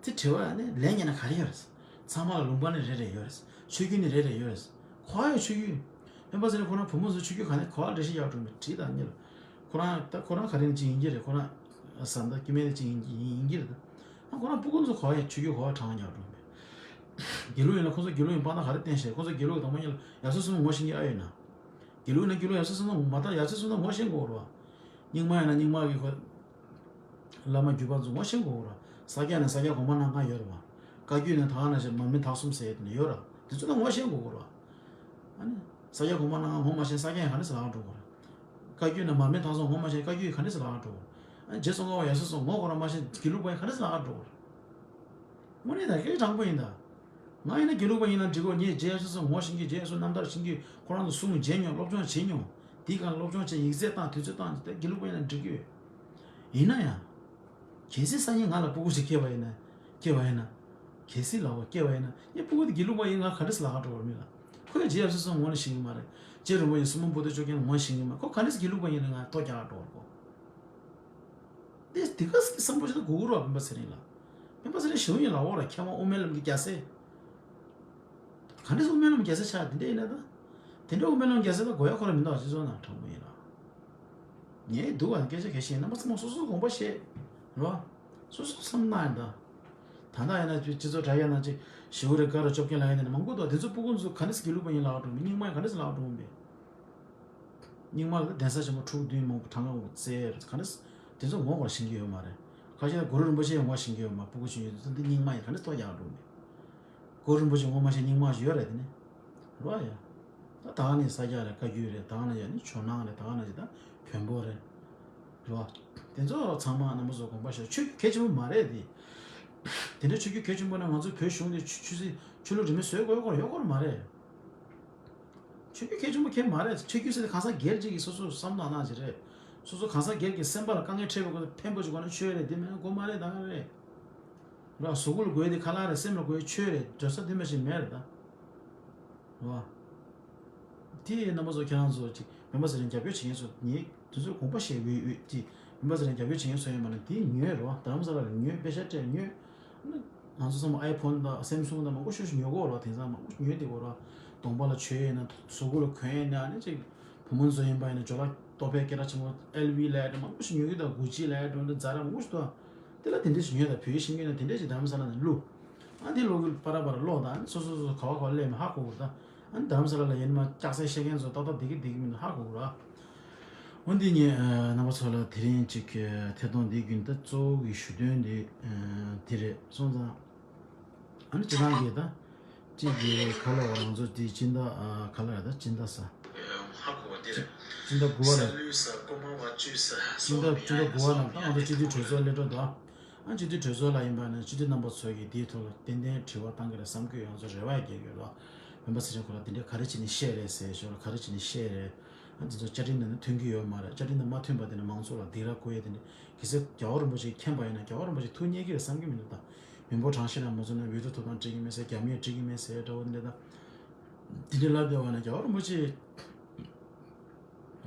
དེ་དྲི་བ་ནི་ལན་ཉན་ན་ག་རེ་ཡོད་རེད། ཚང་མ་ལ་ལུང་པ་ནི་རེ་རེ་ཡོད་རེད། ཆོས་བརྒྱུད་ནི་རེ་རེ་ཡོད་རེད། ག་བ་ཡོད་ཆོས་བརྒྱུད། སྤེན་པ་ཚེ་རིང་ཁོ་རང་བུ་མོ་ཚོ་ཆོས་བརྒྱུད་ག་ནས་ག་བ་འགྲེལ་བཤད་རྒྱག་འགྲོ་མི་དྲིས་དང་གཉིས་ལ། ཁོ་རང་ད་ཁོ་རང་ག་རེ་ནས་ཅིག་ཡིན་གྱི་རེད། ཁོ་རང་བཟའ་ཟླ་སྐྱེ་དམན་དེ་ཅིག་ཡིན་གྱི་ཡིན་གྱི་རེད། ད་ཁོ་རང་སྤུ་གུ་ཚོ་ག་བ་ཡོད་ཆོས་བརྒྱུད་ག་བ་དྲངས་རྒྱག་འགྲོ་མི། དགེ་ལུགས་ཡིན་ན་ཁོ་ཚོ་དགེ་ལུགས་ཡིན་དཔང་རྟགས་ག་རེ་བསྟན་ཤེས། ཁོ་ཚོ་དགེ་ལུགས་དང་པོ་ཉིད་ལ་ཡབ་སྲས་སྲིང་མོ་ངོ་ཤེས་མཁན་ཨ་ཡོད་ན། དགེ་ལུགས་ཡིན་ན་དགེ་ལུགས་ཡབ་སྲས་སྲིང་མོ་མ་ད་ཡབ་སྲས་སྲིང་མོ་ངོ་ཤེས་དགོས་རེད་བ། རྙིང་མ་ཡིན་ན་རྙིང་མ་གི་ཁོ། བླ་མ་བརྒྱུད་པ་ཚོ་ངོ་ཤེས་དགོས་རེད་བ། ས་སྐྱ་ནས་ས་སྐྱ་གོང་མ་ནང་ང་ཡོད་རེད་བ། བཀའ་བརྒྱུད་ནས་ད་ག་ནང་བཞིན་མར་མེ་མཐའ་གསུམ་ཟེར་ཡས་དེ་འདྲ་ཡོད་རེད། དེ་ཚོ་ད་ངོ་ཤེས་དགོས་རེད་བ། ཨ་ནི། ས་སྐྱ་གོང་མ་ནང་ང་ངོ་མ་ཤེས་ས་སྐྱ་ཡང་ག་འདྲ་སེ་ལབ་འགྲོ་དགོས་རེད། བཀའ་བརྒྱུད་ནས་མར་མེ་མཐའ་གསུམ་ངོ་མ་ཤེས་བཀའ་བརྒྱུད་ཡང་ག་འདྲ་སེ་ལབ་འགྲོ་དགོས་རེད། ཨ་ནི་རྗེ་ཙོང་ཁ་པ་ཡབ་སྲས་སྲིང་མོ་ངོ་ཁོ་རང་མ་ཤེས་དགེ་ལུགས་པ་ཡང་ག་འདྲ་སེ་ལབ་འགྲོ་དགོས་རེད། དངོས་གནས་ད་སྐད་དྲང་པོ་ཡིན་ད། ང་ཡིན་ན་དགེ་ལུགས་པ་ཡིན་ན་འགྲིག་གོ་ངས་རྗེ་ཡབ་སྲས་སྲིང་མོ་ངོ་ཤེས་ཀྱི་རྗེ་ཡབ་སྲས་རྣམ་ཐར་ཤེས་ཀྱི་ཁོ་རང་ཚོ་གསུང་མཇལ་མྱོང་སློབ་སྦྱོང་བྱེད་མྱོང་། དེའི་སྒང་ལ་སློབ་སྦྱོང་བྱས་ཡིག་ཚད་བཏང་དུས་ཚོད་བཏང་ད་དགེ་ལུགས་པ་ཡིན་ན་འགྲིག་གི་ཡོད། ཡིན་ན་ཡང་། གལ་སྲིད་སང་ཉིན་ང་ལ་སྤུ་གུ་ཞིག་སྐྱེས་པ་ཡིན་ན། སྐྱེས་པ་ཡིན་ན། གལ་སྲིད་ལབ་པ་སྐྱེས་པ་ཡིན་ན་ངའི་སྤུ་གུ་དེ་དགེ་ལུགས་པ་ཡིན་ང་ག་འདྲ་སེ་ལབ་ག་འགྲོ་བ་མི་ལ། ཁོས་རྗེ་ཡབ་སྲས་སྲིང་མོ་ངོ་ནས་ཤེས་ཀྱི་མ་རེད། རྗེ་རིན་པོ་ཆེ་སྲིང་མོ་བུ་དོ་ཅོ་རྒྱལ་ངོ་ཤེས་ཀྱི་མ་རེད། ཁོ་ག་འདྲ་སེ་དགེ་ལུགས་པ་ཡིན་ན་ང་ཐོ་རྒྱག་ག་འགྲོ་བ་ཁོ། དེ་དེ་ག་སེ་བསམ་བློ་ཞིག་ད་དགོས་ཀྱི་རེད་བ་སྤེན་པ་ཚེ་རིང་ལགས། སྤེན་པ་ཚེ་རིང་ཞུ་ཡིན་ལབ་འོ་ར་མཁས་དབང་དབུ་མའི་ལམ་གྱི་རྒྱལ་སྲས། ག་འདྲ་སེ་དབུ་མའི་ལམ་རྒྱལ་སྲས་ཆགས་དེ་འདྲ་ཡིན་ན་ད། དེ་འདྲ་དབུ་མའི་ལམ་རྒྱལ་སྲས་ད་དགོས་ཡ་ཁོ་རང་མི་འདུག་སྤྱི་ཚོགས་ནང་དྲང་པོ་ཡིན་ལ། ངས་འདུག་བ་སྐད་ཆ་གལ་ཆེ་རྣམ་པ་ཚང་མ་སོ་སོའི་དགོངས་པ་བཞེས། རེད་བ། སོ་སོ་བསམ་གནང་ཡིན་ད། ད་ལྟ་ཡིན་ན་སྤྱི་ཚོགས་དྲ་རྒྱ་ནང་ཅིག་ཞི་བོ་རེ་དགའ་རུ་སྐྱོབ་མཁན་ལབ་ཡ་དེ་འདྲ་མང་པོ་འདུག་དེ་ཚོ་སྤུ་གུ་ཚོ་ག་འདྲ་སེ་དགེ་ལུགས་པ་ཡིན་ལབ་འགྲོ་མི་རྙིང་མ་ཡིན་ག་འདྲ་སེ་ལབ་འགྲོ་མི། རྙིང་མ་ལ་གདན་ས་ཆེན་པོ་དྲུག་བདུན་མང་པོ་གྲངས་ཀ་འོང་བཙལ་རེད་ག་ནས་དེ་ཚོ་ངོ་གོ་ཤེས་ཀྱི་ཡོད་མ་རེད། ཁ་ཤས་ལ་གུ་རུ་རིན་པོ་ཆེ་ཡང་ངོ་ཤེས་ཀྱི་ཡོད་མ་རེད། སྤུ་གུ་ཆུང་ཆུང་ཚོ་འདི་རྙིང་མ་ཡིན་ག་ནས་ཐོ་རྒྱག་འགྲོ་མེད། གུ་རུ་རིན་པོ་ཆེ་ངོ་མ་ཤེས་རྙིང་མ་ཞིག་ཡོད་རེད་དེ་ནས། རེད་བ་ཡ། ད་ད་ག་ནས་ས་སྐྱ་རེད་བཀའ་བརྒྱུད་རེད་ད་ག་ནས་ཡ་ནི་ཇོ་ནང་རེད་ད་ག་ནས་ཡ་ད་བོན་པོ་རེད། རེད་བ། དེ་ཚོ་ཚང་མ་རྣམ་པ་ཚོ་དགོངས་པ་བཞེས་ཆོས་བརྒྱུད་གལ་ཆེན་པོ་མ་རེད་དེ། དེ་འདྲ་ཆོས་བརྒྱུད་གལ་ཆེན་པོ་ན་ང་ཚོ་བོད་གཞུང་དེ་ཆུ་ཆུ་སྲིན་ཆུ་ལུད་རིས་མེད་བཟོས་དགོས་སྐོར་ཡོད་སྐོར་མ་རེད། ཆོས་བརྒྱུད་གལ་ཆེན་པོ་གལ་མ་རེད། ཆོས་བརྒྱུད་ཟེར་ཏེ་གང་ཟག་སྒེར་གཅིག་གིས་སོ་སོ་བསམ་བློ་གནང་ཅིག་རེད། སོ་སོ་གང་ཟག་སྒེར་གྱི་སེམས་པ་ལ་དཀའ་ངལ་འཕྲད་པའི་སྐོར་དུ་ཕན་པོ་ཅིག་དགོས་ན་ཆོས་རེད། དེ་མེད་ན་དགོས་མ་རེད་ད་ག་རེད། ར་གཟུགས་པོ་ལ་དགོས་དེ་ཁ་ལག་རེད། སེམས་ལ་དགོས་ཆོས་རེད། འགྲོ་ས་དེ་མ་ཞིག་མེད་རེད་ད། ར། དེ་རྣམ་པ་ཚོ་ཁྱེད་རང་ཚོ་ཅིག་ སྨན་པ་ཟེར་ནས་རྒྱབ་སྐྱོར་བྱེད་མཁན་ཚོ་ངས་དེ་ཚོར་དགོངས་པ་བཞེས་འོས་འོས་ཀྱི། སྨན་པ་ཟེར་ནས་རྒྱབ་སྐྱོར་བྱེད་མཁན་ཚོ་ཡིན་པ་ན་དེ་ཉོས་རེད་བ། རྡ་རམ་ས་ལ་ལ་ཉོས། པེ་ཤ་སྤྲད་ཉོས། ང་ཚོ་ཚང་མ་ཨའི་ཕོན་དང་སེམ་སུང་དང་མང་པོ་ཤོས་ཤིག་ཉོ་གི་ཡོད་རེད་བ། དེང་སང་མང་པོ་ཉོས་བསྡད་ཡོད་རེད་བ། གདོང་པ་ལ་བྱོས་ཡིན་ན། གཟུགས་པོ་ལ་གོན་ཡིན་ན། ཨ་ནི་ཅིག་བུ་མོ་ཚོ་ཡིན་པ་ཡིན་ན་ཇོ་ལགས་ལྟོ་ཕད་སྐད་གྲགས་ཆེན་པོ་ཨེལ་ཝི་ལབ་ཡ་འདྲ་མང་པོ་ཞིག་ཉོ་གི་འདུག་གུ་ཅི་ལབ་ཡ་འདྲ་འདི་ཛ་ར་མང་པོ་ཞིག་འདུག་དེ་ལ་དེ་འདྲ་ཞིག་ཉོས་དང་བོད་ཡིག་ཤེས་མཁན་ན་དེ་འདྲ་ཞིག་རྡ་རམ་ས་ལ་ནས་བླུགས། ཨ་དེ་ལོག་གི་པ་ར་པ་ར་ལོག་དང་། ཨ་ནི་སོ་སོ་སོ་སོ་ག་བ་ག་བ་སླེབས་མིན་ཧ་གོ་དགོས་རེད་ད། ཨ་ནི་རྡ་རམ་ས་ལ་ལ་ཡིན་མ་ལྕགས་སྲེག་བཤད་མཁན་ཚོ་ཏག་ཏག་བསྡད་ཀྱི་བསྡད་ཀྱི་མིན་ཧ་གོ་དགོས་རེད། འོ་འདི་ངས་རྣམ་པ་ཚོ་ལ་དེ་རིང་ཅིག་ཐད་གཏོང་འདི་བརྒྱུད་ད་གཙོ་བོ་གི་ཞུ་དོན་འདི་དེ་རེད་སོང་ཙང་། ཨ་ནི་སྤྱི་བཏང་གི་ད་གཅིག་གི་ག་ལ་བ་ང་ཚོ་དེ་སྤྱི་ཟླ་ག་ལ་རེད་ད། སྤྱི་ཟླ་ས་ཧ་གོ་བ་འདི་རེད། སྤྱི་ཟླ་དགུ་བ་ལ། སྤྱི་ཟླ་སྤྱི་ཟླ་དགུ་བ་ལ་ད་ང་ཚོ་སྤྱི་འཐུས་གྲོས་ཚོགས་སླེབས་འགྲོ་འདུག་ཨ་སྤྱི་འཐུས་གྲོས་ཚོགས་ལ་ཡིན་པ་ན་སྤྱི་འཐུས་རྣམ་པ་ཚོ་གིས་དེའི་ཐོག་ལ་ཏན་ཏན་དྲི་བ་བཏང་གི་རེད་བསམ་གྱི་ཡོད། ང་ཚོ་རེ་བ་རྒྱག་གི་ཡོད་རེད། སྤེན་པ་ཚེ་རིང་ཁོ་རང་དེ་འདྲས་ག་རེ་བྱས་ནས་བཤད་རེད་ཟེར་ཞོར་ལ་ག་རེ་བྱས་ནས་བཤད་རེད། ཨ་འདི་ཚོ་བཅའ་ཁྲིམས་ནང་ནས་མཐུན་གྱི་ཡོད་མ་རེད། བཅའ་ཁྲིམས་དང་མ་མཐུན་པ་དེ་ནི་མང་ཚོགས་ལ་སྡིགས་ར་བསྐུལ་ཡས་དེ་འདྲས། གལ་སྲིད་རྒྱལ་བ་རིན་པོ་ཆེ་མཁྱེན་པ་ཡིན་ན་རྒྱལ་བ་རིན་པོ་ཆེ་ཐུགས་མཉེས་ཀྱི་རེད་བསམ་གྱི་མི་འདུག་ད་མི་འབོར་གྲངས་བཤེར་ནང་མ་ཚུད་ན་འོས་བསྡུ་ཐོབ་ཐང་འགྲིག་གི་མེད་ཟེར། རྒྱ་མིས་འགྲིག་གི་མེད་ཟེར་འདྲ་བོ་འདི་འདྲ་ད། དེ་འདྲའི་ལབ་བསྡད་པ་ན་རྒྱལ་བ་རིན་པོ་ཆེ་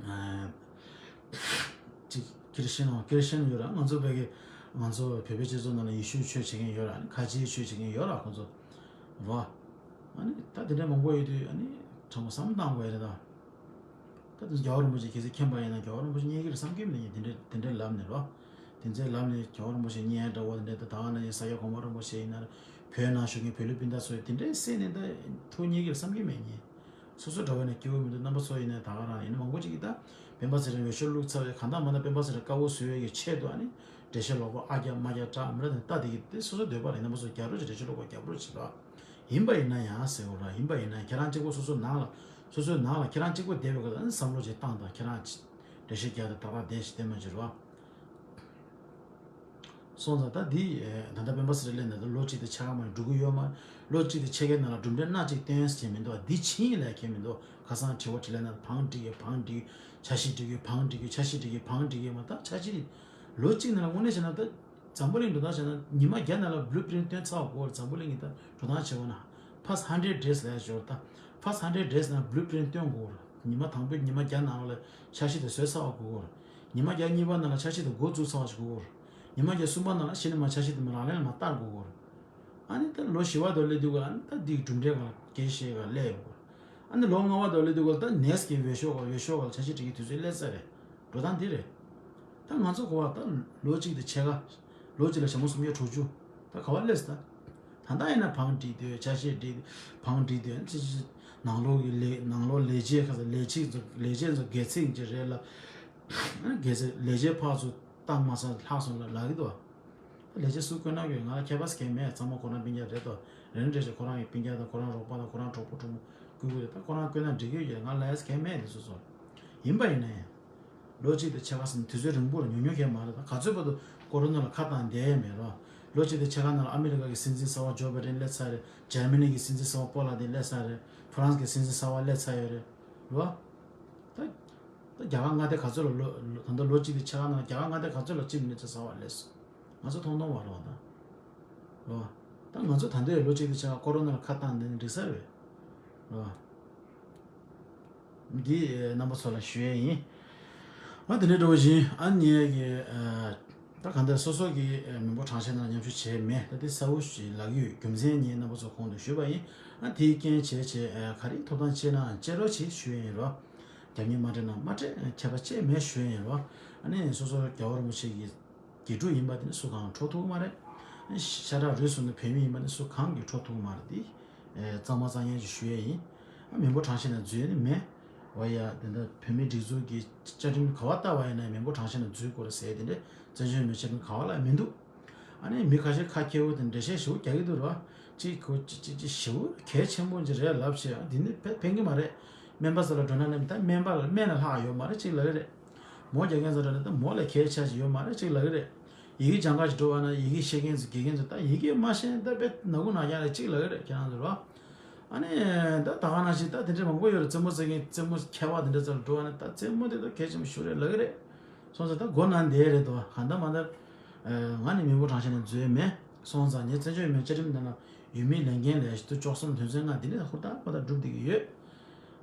ཅིག་ཁེར་ཤེས་ནང་ཁེར་ཤེས་ཡོད་ར། ང་ཚོ་བོད་ཀྱི་ང་ཚོ་བོད་པའི་སྤྱི་ཚོགས་ནང་ལ་ཡེ་ཤུའི་ཆོས་བྱེད་མཁན་ཡོད་ར། ཁ་ཆེའི་ཆོས་བྱེད་མཁན་ཡོད་ར་ཁོང་ཚོ་ར། ཨ་ནི་ད་དེ་འདྲ་མང་པོ་ཡོད་དུས་ཨ་ནི་དྲང་པོ་བསམ་བློ་བཏང་དགོས་རེད་ད། ད་དེ་ཚོ་རྒྱལ་བ་རིན་པོ་ཆེ་གལ་སྲིད་མཁྱེན་པ་ཡིན་ན་རྒྱལ་བ་རིན་པོ་ཆེ་མཉེས་ཀྱི་རེད་བསམ་གྱི་མེད། ངས་དེ་འདྲ་དེ་འདྲ་ལབ་ནས་རོ། དེ་ཚོའི་ལམ་ནས་རྒྱལ་བ་རིན་པོ་ཆེ་མཉེས་འདྲ་བོ་དེ་འདྲ་ད་ད་ག་ནང་བཞིན་ས་སྐྱ་གོང་མ་རིན་པོ་ཆེ་ཡིན་ན་རེད། བོད་ནང་བཞུགས་མཁན་བོད་ལུགས་སྤུན་ཟླ་ཚོས་དེ་འདྲའི་སེམས་ནས་ད་ཐུགས་མཉེས་ཀྱི་རེད་བསམ་གྱི་མེད། ངས་སོ་སོ་འདྲ་བོ་ནས་སྐྱིད་པོ་མི་འདུག་རྣམ་པ་ཚོ་ཡིན་ན་ད་ག་རང་ཡིན་ན་མང་པོ་ཅིག་གིས་ད་སྤེན་པ་ཚེ་རིང་འོས་ཤོག་བླུགས་ཚར་བའི་གང་ལྟར་མ་ལྟར་སྤེན་པ་ཚེ་རིང་དཀར་པོ་བཟོ་བའི་གི་ཆེད་དུ་ཨ་ནི་འགྲེལ་བཤད་ལོག་པ་ཨ་རྒྱབ་མ་རྒྱབ་བཀྲ་མི་ར་དེ་ལྟ་དེ་གི་དེ་སོ་སོ་འདོད་པ་རེད། རྣམ་པ་ཚོ་རྒྱབ་རོགས་བྱེད། འགྲེལ་བཤད་ལོག་པ་རྒྱབ་རོགས་བྱེད་ལ། ཡིན་པ་ཡིན་ན་ཡང་ཟེར་བ་ར། ཡིན་པ་ཡིན་ན་ཁྱེད་རང་གཅིག་པོ་སོ་སོའི་ནང་ལ་སོ་སོའི་ནང་ལ་ཁྱེད་རང་གཅིག་པོ་བསྡད་པའི་སྐབས་ལ་ཨ་ནི་བསམ་བློ་ཅིག་བཏང་དང་། ཁྱེད་རང་འགྲེལ་བཤད་རྒྱག་དང་ད་ག་བསྡད་ཞིག་བསྡད་མ་བྱེད་རོགས། སོང་ཙང་ད་འདི་ད་ལྟ་སྤེན་པ་ཚེ་རིང་སླེབས་ནས་ད་ལོ་གཅིག་དང་ཕྱེད་ཀ་མ་འགྲོ་གི་ཡོད་མ། ལོ་གཅིག་དང་ཕྱེད་ཀའི་ནང་ལ་གྲུབ་འབྲས་སྣ་གཅིག་སྟོན་ཟེར་མི་འདུག་འདི་ཕྱིན་ལས་ཁེལ་མི་འདུག་ཁ་སང་དྲི་བ་དྲིས་ལན་ནང་བང་སྒྲིག་གི་བང་སྒྲིག་འཆར་གཞི་སྒྲིག་གི་བང་སྒྲིག་གི་འཆར་གཞི་སྒྲིག་གི་བང་སྒྲིག་གི་མ་ད་འཆར་གཞི་ལོ་གཅིག་ནང་ལ་དངོས་གནས་བྱས་ན་ད་འཛམ་བུ་གླིང་འགྲོ་སྟངས་བྱས་ན་ཉི་མ་བརྒྱ་ནང་ལ་blue print སྟོན་ཚར་བ་དགོས་རེད། འཛམ་བུ་གླིང་གི་ད་འགྲོ་སྟངས་བྱས་པ་ན་first hundred days ལས་འབྱོར་ད་first hundred days ནང་blue print སྟོན་དགོས་རེད། ཉི་མ་དང་པོའི་ཉི་མ་བརྒྱ་ནང་ལ་འཆར་གཞི་དེ་བཟོས་ཚར་བ་དགོས་རེད། ཉི་མ་བརྒྱ་གཉིས་པ་ནང་ལ་འཆར་གཞི་དེ་འགོ་བཙུགས་ཚར་བ་ཞིག་དགོས་རེད། ཉི་མ་བརྒྱ་གསུམ་པ་ནང་ལ་གཞི་ནས་མ་འཆར་གཞི་དེ་མ་ལག་ལེན་ལ་མ་བསྟར་དགོས་རེད། ཨ་ནི་ད་ལོ་བཞི་བ་དེ་སླེབས་དུས་ག་ཨ་ནི་ད་འདི་གི་གྲུབ་འབྲས་ག་ལ་སྐད་ཤེས་ག་སླེབས་ཡོད་གོ། ཨ་ནི་ལོ་ལྔ་བ་དེ་སླེབས་དུས་ག་ལ་ད་next གི་འོས་ཤོག་ག་འོས་ཤོག་ག་ལ་འཆར་གཞི་སྒྲིག་གི་དུས་ཚོད་སླེབས་ཚར་རེད། འགྲོ་སྟངས་འདི་རེད། ད་ང་ཚོ་གོ་བ་ད་ལོ་གཅིག་དང་ཕྱེད་ཀ་ལོ་གཅིག་ལ་ཞག་མ་སུམ་བརྒྱ་དྲུག་ཅུ་ད་ག་བ་སླེབས་ད། ད་ལྟ་ཡིན་ན་བང་སྒྲིག་དུས་འཆར་གཞི་སྒྲིག་བང་སྒྲིག་དུས་ཨ་ནི་ཅི་ཅི་ནང་ལོགས་ཀྱི་ལས་ནང་ལོགས་ལས་བྱེད་ཁ་ས་ལས་བྱེད་ཚོ་ལས་བྱེད་ཚོ་སྒལ་ཚིགས་ཀྱི་རེད་ལ། སྒལ་ཚིགས་ལས་བྱེད་ཕར་ཚུར་བཏང་མ་སོང་ལྷག་སོང་ལ་ལབ་ཀྱི་འདུག་ལས་བྱེད་སུ་བསྐོས་གནང་གི་ཡོད། ང་ལ་ཁྱད་པར་གང་ཡང་མེད། ཚང་མ་ཁོ་རང་སྤུན་ཀྱག་རེད་དོ། རེ་རེ་བཞིན་ཁོ་རང་གི་སྤུན་ཀྱག་དང་ཁོ་རང་རོགས་པ་དང་ཁོ་རང་གྲོགས་པོ་གྲོགས་མོ་བསྐོས་ཀྱི་རེད། ད་ཁོ་རང་བསྐོས་ན་འགྲིག་གི་ཡོད་ཀྱི་རེད། ང་ལ་ལས་གང་ཡང་མེད་དེ་སོ་སོ། ཡིན་པ་ཡིན་ན་ཡང་། ལོ་གཅིག་དང་ཕྱེད་ཀ་ཟིན་དུས་ཚོད་རིང་པོ་རེད། ཉུང་ཉུང་གང་ཡང་མ་རེད། ད་ག་ཚོད་བར་དུ་ཀོ་རོ་ན་ལ་ཁ་བཏང་བསྡད་ཡས་མེད་རོ། ལོ་གཅིག་དང་ཕྱེད་ཀ་ནང་ལ་ཨ་མི་རི་ཀ་གི་སྲིད་འཛིན་གསར་པ་ཇོ་བྷའི་ཌེན་སླེབས་ཚར་རེད། འཇར་མ་ནི་གི་སྲིད་འཛིན་གསར་པ་པོ་ལ་དེ་སླེབས་ཚར་རེད། ཧྥ་རན་སི་གི་སྲིད་འཛིན་གསར་པ་སླེབས་ཚར་ཡོད་རེད་རོ། ད་ད་རྒྱ་གར་མངའ་སྡེ་ག་ཚོད་ལ་ལོ་ད་ལྟ་ལོ་གཅིག་དང་ཕྱེད་ཀ་ནང་ལ་རྒྱ་གར་མངའ་སྡེ་ག་ཚོད་ལ་སྤྱི་མི་སྣ་ཆེན་གསར་པ་སླེབས་སོང་། ང་ཚོ་མཐོང་མཐོང་བ་རེད་བ་ད། རེད་བ། ད་ང་ཚོ་ད་ལྟའི་ལོ་གཅིག་དང་ཕྱེད་ཀ་ཀོ་རོ་ན་ལ་ཁ་བཏང་བསྡད་ན་འགྲིག་ས་རེད། རེད་བ། འདི་རྣམ་པ་ཚོ་ལ་ཞུ་ཡས་ཡིན། ང་དེ་འདྲའི་འགྲོ་བཞིན་ཨ་ནི་ངས་ཀྱི་ད་གང་ལྟར་སོ་སོ་གི་མི་འབོར་གྲངས་བཤེར་ནང་མཉམ་ཞུགས་བྱས་མེད། ད་དེ་གསལ་བོ་ཞིག་ལབ་ཀྱི་ཡོད། རྒྱུ་མཚན་ངས་རྣམ་པ་ཚོ་གོང་དུ་ཞུས་པ་ཡིན། ཨ་དེའི་རྐྱེན་བྱས་བྱས་ག་རེ་ཐོབ་ཐང་ཆེ་ནའང་སྤྱད་རོགས་བྱེད་ཞུ་ཡས་ཡིན་རོ། རྒྱབ་གཉེར་མ་སྤྲད་ན་མ་སྤྲད། ཁྱད་པར་ཅི་མེད་ཞུ་ཡས་ཡིན་རོ། ཨ་ནི་སོ་སོ་རྒྱལ་བ་རིན་པོ་ཆེ་གི་དགེ་ཕྲུག་ཡིན་པ་དེ་ནི་སུ་གང་འཕྲོག་ཐུབ་ཀྱི་མ་རེད། ཤ་ཁྲག་རུས་གསུམ་ནི་བོད་མི་ཡིན་པ་ནི་སུ་གང་གིས་འཕྲོག་ཐུབ་ཀྱི་མ་རེད། དེ་གཙང་མ་གཙང་རྐྱང་ཞིག་ཞུ་ཡས་ཡིན། ཨ་མི་འབོར་གྲངས་བཤེར་ནང་འཛུལ་ནི་མེད། འོ་ཡ་དེ་འདྲ་བོད་མིའི་སྒྲིག་འཛུགས་ཀྱི་བཅའ་ཁྲིམས་ག་བ་ལྟ་བ་ཡིན་ན་མི་འབོར་གྲངས་བཤེར་ནང་འཛུལ་དགོས་རེད་ཟེར་དེ་འདྲ་བཙན་བྱོལ་མི་བཅའ་ཁྲིམས་ག་བ་ལ་མི་འདུག་ཨ་ནི་མི་ཁ་ཤས་ཁ་མཁས་པོ་དེ་འགྲེལ་བཤད་ཞེ་པོ་རྒྱག་གི་འདུག་ར། ཅིག་གོ་ཅིག་ཅིག་ཅིག་ཞེ་པོ་གལ་ཆེན་པོ་ཅིག་རེད་ལབ་བྱས། ཨ་འདི་ནི་ཕན་ཕན་གི་མ་རེད། སྨན་པ་ས་ལ་འགྲོ་ན་ནི་ད་སྨན་པ་ལ་སྨན་ལ་ལྷག་ཡོད་མ་རེད་ཅིག་ལབ་ཀྱི་རེད། མོ་རྒྱག་མཁན་ཚོ་འདྲ་ནི་ད་མོ་ལས་གལ་ཆེ་ཞིག་ཡོད་མ་རེད་ཅིག་ལབ་ཀྱི་རེད། ཡི་གེ་སྦྱང་ག་ཞིག་འགྲོ་བ་ན་ཡི་གེ་ཤེས་མཁན་ཚོ་དགེ་རྒན་ཚོ་ད་ཡི་གེ་མ་ཤེས་ན་ད་དཔེ་ནག་ཁུང་ནག་རྐྱང་རེད་ཅིག་ལབ་ཀྱི་རེད་ཁྱེད་རང་ཚོ་ར། ཨ་ནི་ད་ད་ག་ནང་བཞིན་ད་དེ་འདྲ་མང་པོ་ཡོད་རེད། རྩེད་མོ་རྩེ་མཁན་རྩེད་མོ་མཁས་པ་དེ་འདྲ་ཚོ་ལ་འགྲོ་བ་ན་ད་རྩེད་མོ་དེ་ད་གལ་ཆེན་པོ་ཞིག་རེད་ལབ་ཀྱི་རེད། སོང་ཙང་ད་མགོ་ན་བསྡད་རེད་དོ། གང་ལྟར་མ་ལྟར། ང་ནི་མི་འབོར་གྲངས་བཤེར་ནང་འཛུལ་མེད། སོང་ཙང་ངས་བཙན་བྱོལ་མི་བཅའ་ཁྲིམས་ནང་ལ་ཡུལ་མིའི་ལས་འགན་ལས་ཞུ་དུ་བཅུ་གསུམ་དོན་ཚན་ལྔ་འདི་ནས་ཧུར་ཐག་ཧུར་ཐག་སྒྲུབ་བསྡད་ཀྱི་ཡོད།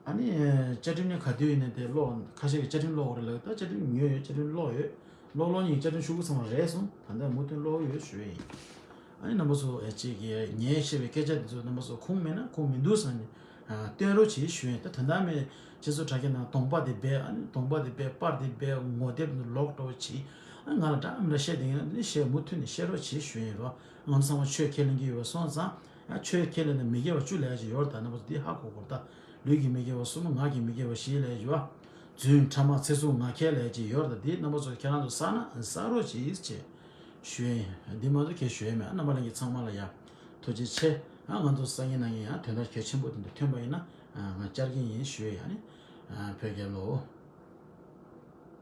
ཨ་ནི་བཅའ་ཁྲིམས་ནི་ག་དུས་ཡིན་ནའི་དེ་ཀློག་ཁ་ཤས་ཀྱིས་བཅའ་ཁྲིམས་ཀློག་དགོས་རེད་ལབ་ཀྱི། ད་བཅའ་ཁྲིམས་ཉོས་ཡོད། བཅའ་ཁྲིམས་ཀློག་ཡོད། ཀློག་ཀློག་ནི་བཅའ་ཁྲིམས་ཤོག་གུ་ཚང་མ་རེད་སོང་། ད་ལྟ་མུ་མཐུད་ཀློག་ཡོད་ཞུ་ཡས་ཡིན། ཨ་ནི་རྣམ་པ་ཚོ་ཨེ་ཅིག་གིས་ཉན་ཤེས་པའི་སྐད་ཆ་འདི་ཚོ་རྣམ་པ་ཚོ་ཁུངས་མེད་ན་ཁུངས་མི་འདུག་བསམ་ནས་ཨ་སྟོན་རོགས་བྱེད་ཞུ་ཡས་ཡིན། ད་དོན་དག་མེད། ཁྱེད་ཚོ་དྲ་རྒྱ་ནང་གདོང་པ་དེ་སྦས། ཨ་ནི་གདོང་པ་དེ་སྦས། པར་དེ་སྦས། ངོ་དེབ་འདི་ཀློག་འགྲོ་བྱེད། ཨ་ང་ལ་འདྲ་མི་འདྲ་བཤད་བསྡད་ཀྱི་ན་འདི་ནི་བཤད། མུ་མཐུད་ནས་བཤད་རོགས་བྱེད་ཞུ་ཡས་ཡིན་རོགས། ང་ཚོ་ཚང་མ་ཆོས་ཁས་ལེན་གྱི་ཡོད་པ་སོང་ཙང་། ཡང་ཆོས་ཁས་ལེན་ན་མི་དགེ་བ་བཅུ་ལས་ཀྱི་ཡོད་རེད། ད་རྣམ་པ་ཚོ་འདི་ཧ་གོ་དགོས་རེད། ད་ལུས་ཀྱི་མི་དགེ་བ་གསུམ། ངག་གི་མི་དགེ་བ་བཞི་ལས་ཀྱི་ཡོད། རྫུན། ཕྲ་མ། ཚེ་སྲུང་། ངག་འཁྱལ་ལས་ཀྱི་ཡོད་རེད། ད་འདི་རྣམ་པ་ཚོ་ཁྱེད་རང་ཚོ་བསགས་ན་བསགས་རོགས་གྱིས་ཅེས་ཞུ་ཡས་ཡིན། འདི་མ་གཏོགས་གང་ཡང་ཞུ་ཡས་མེད། རྣམ་པ་ལྷན་རྒྱས་ཚང་མ་ལ་ཡང་ཐུགས་རྗེ་ཆེ། ང་ཚོ་སང་ཉིན་གནངས་ཉིན་ཡང་དོན་དག་གལ་ཆེན་པོ་དེ་འདྲ་ཐོན་པ་ཡིན་ན་ང་བཅར་གྱི་ཡིན་ཞུ་ཡས་ཡིན། ཨ་ནི་བོད་རྒྱལ་ལོ།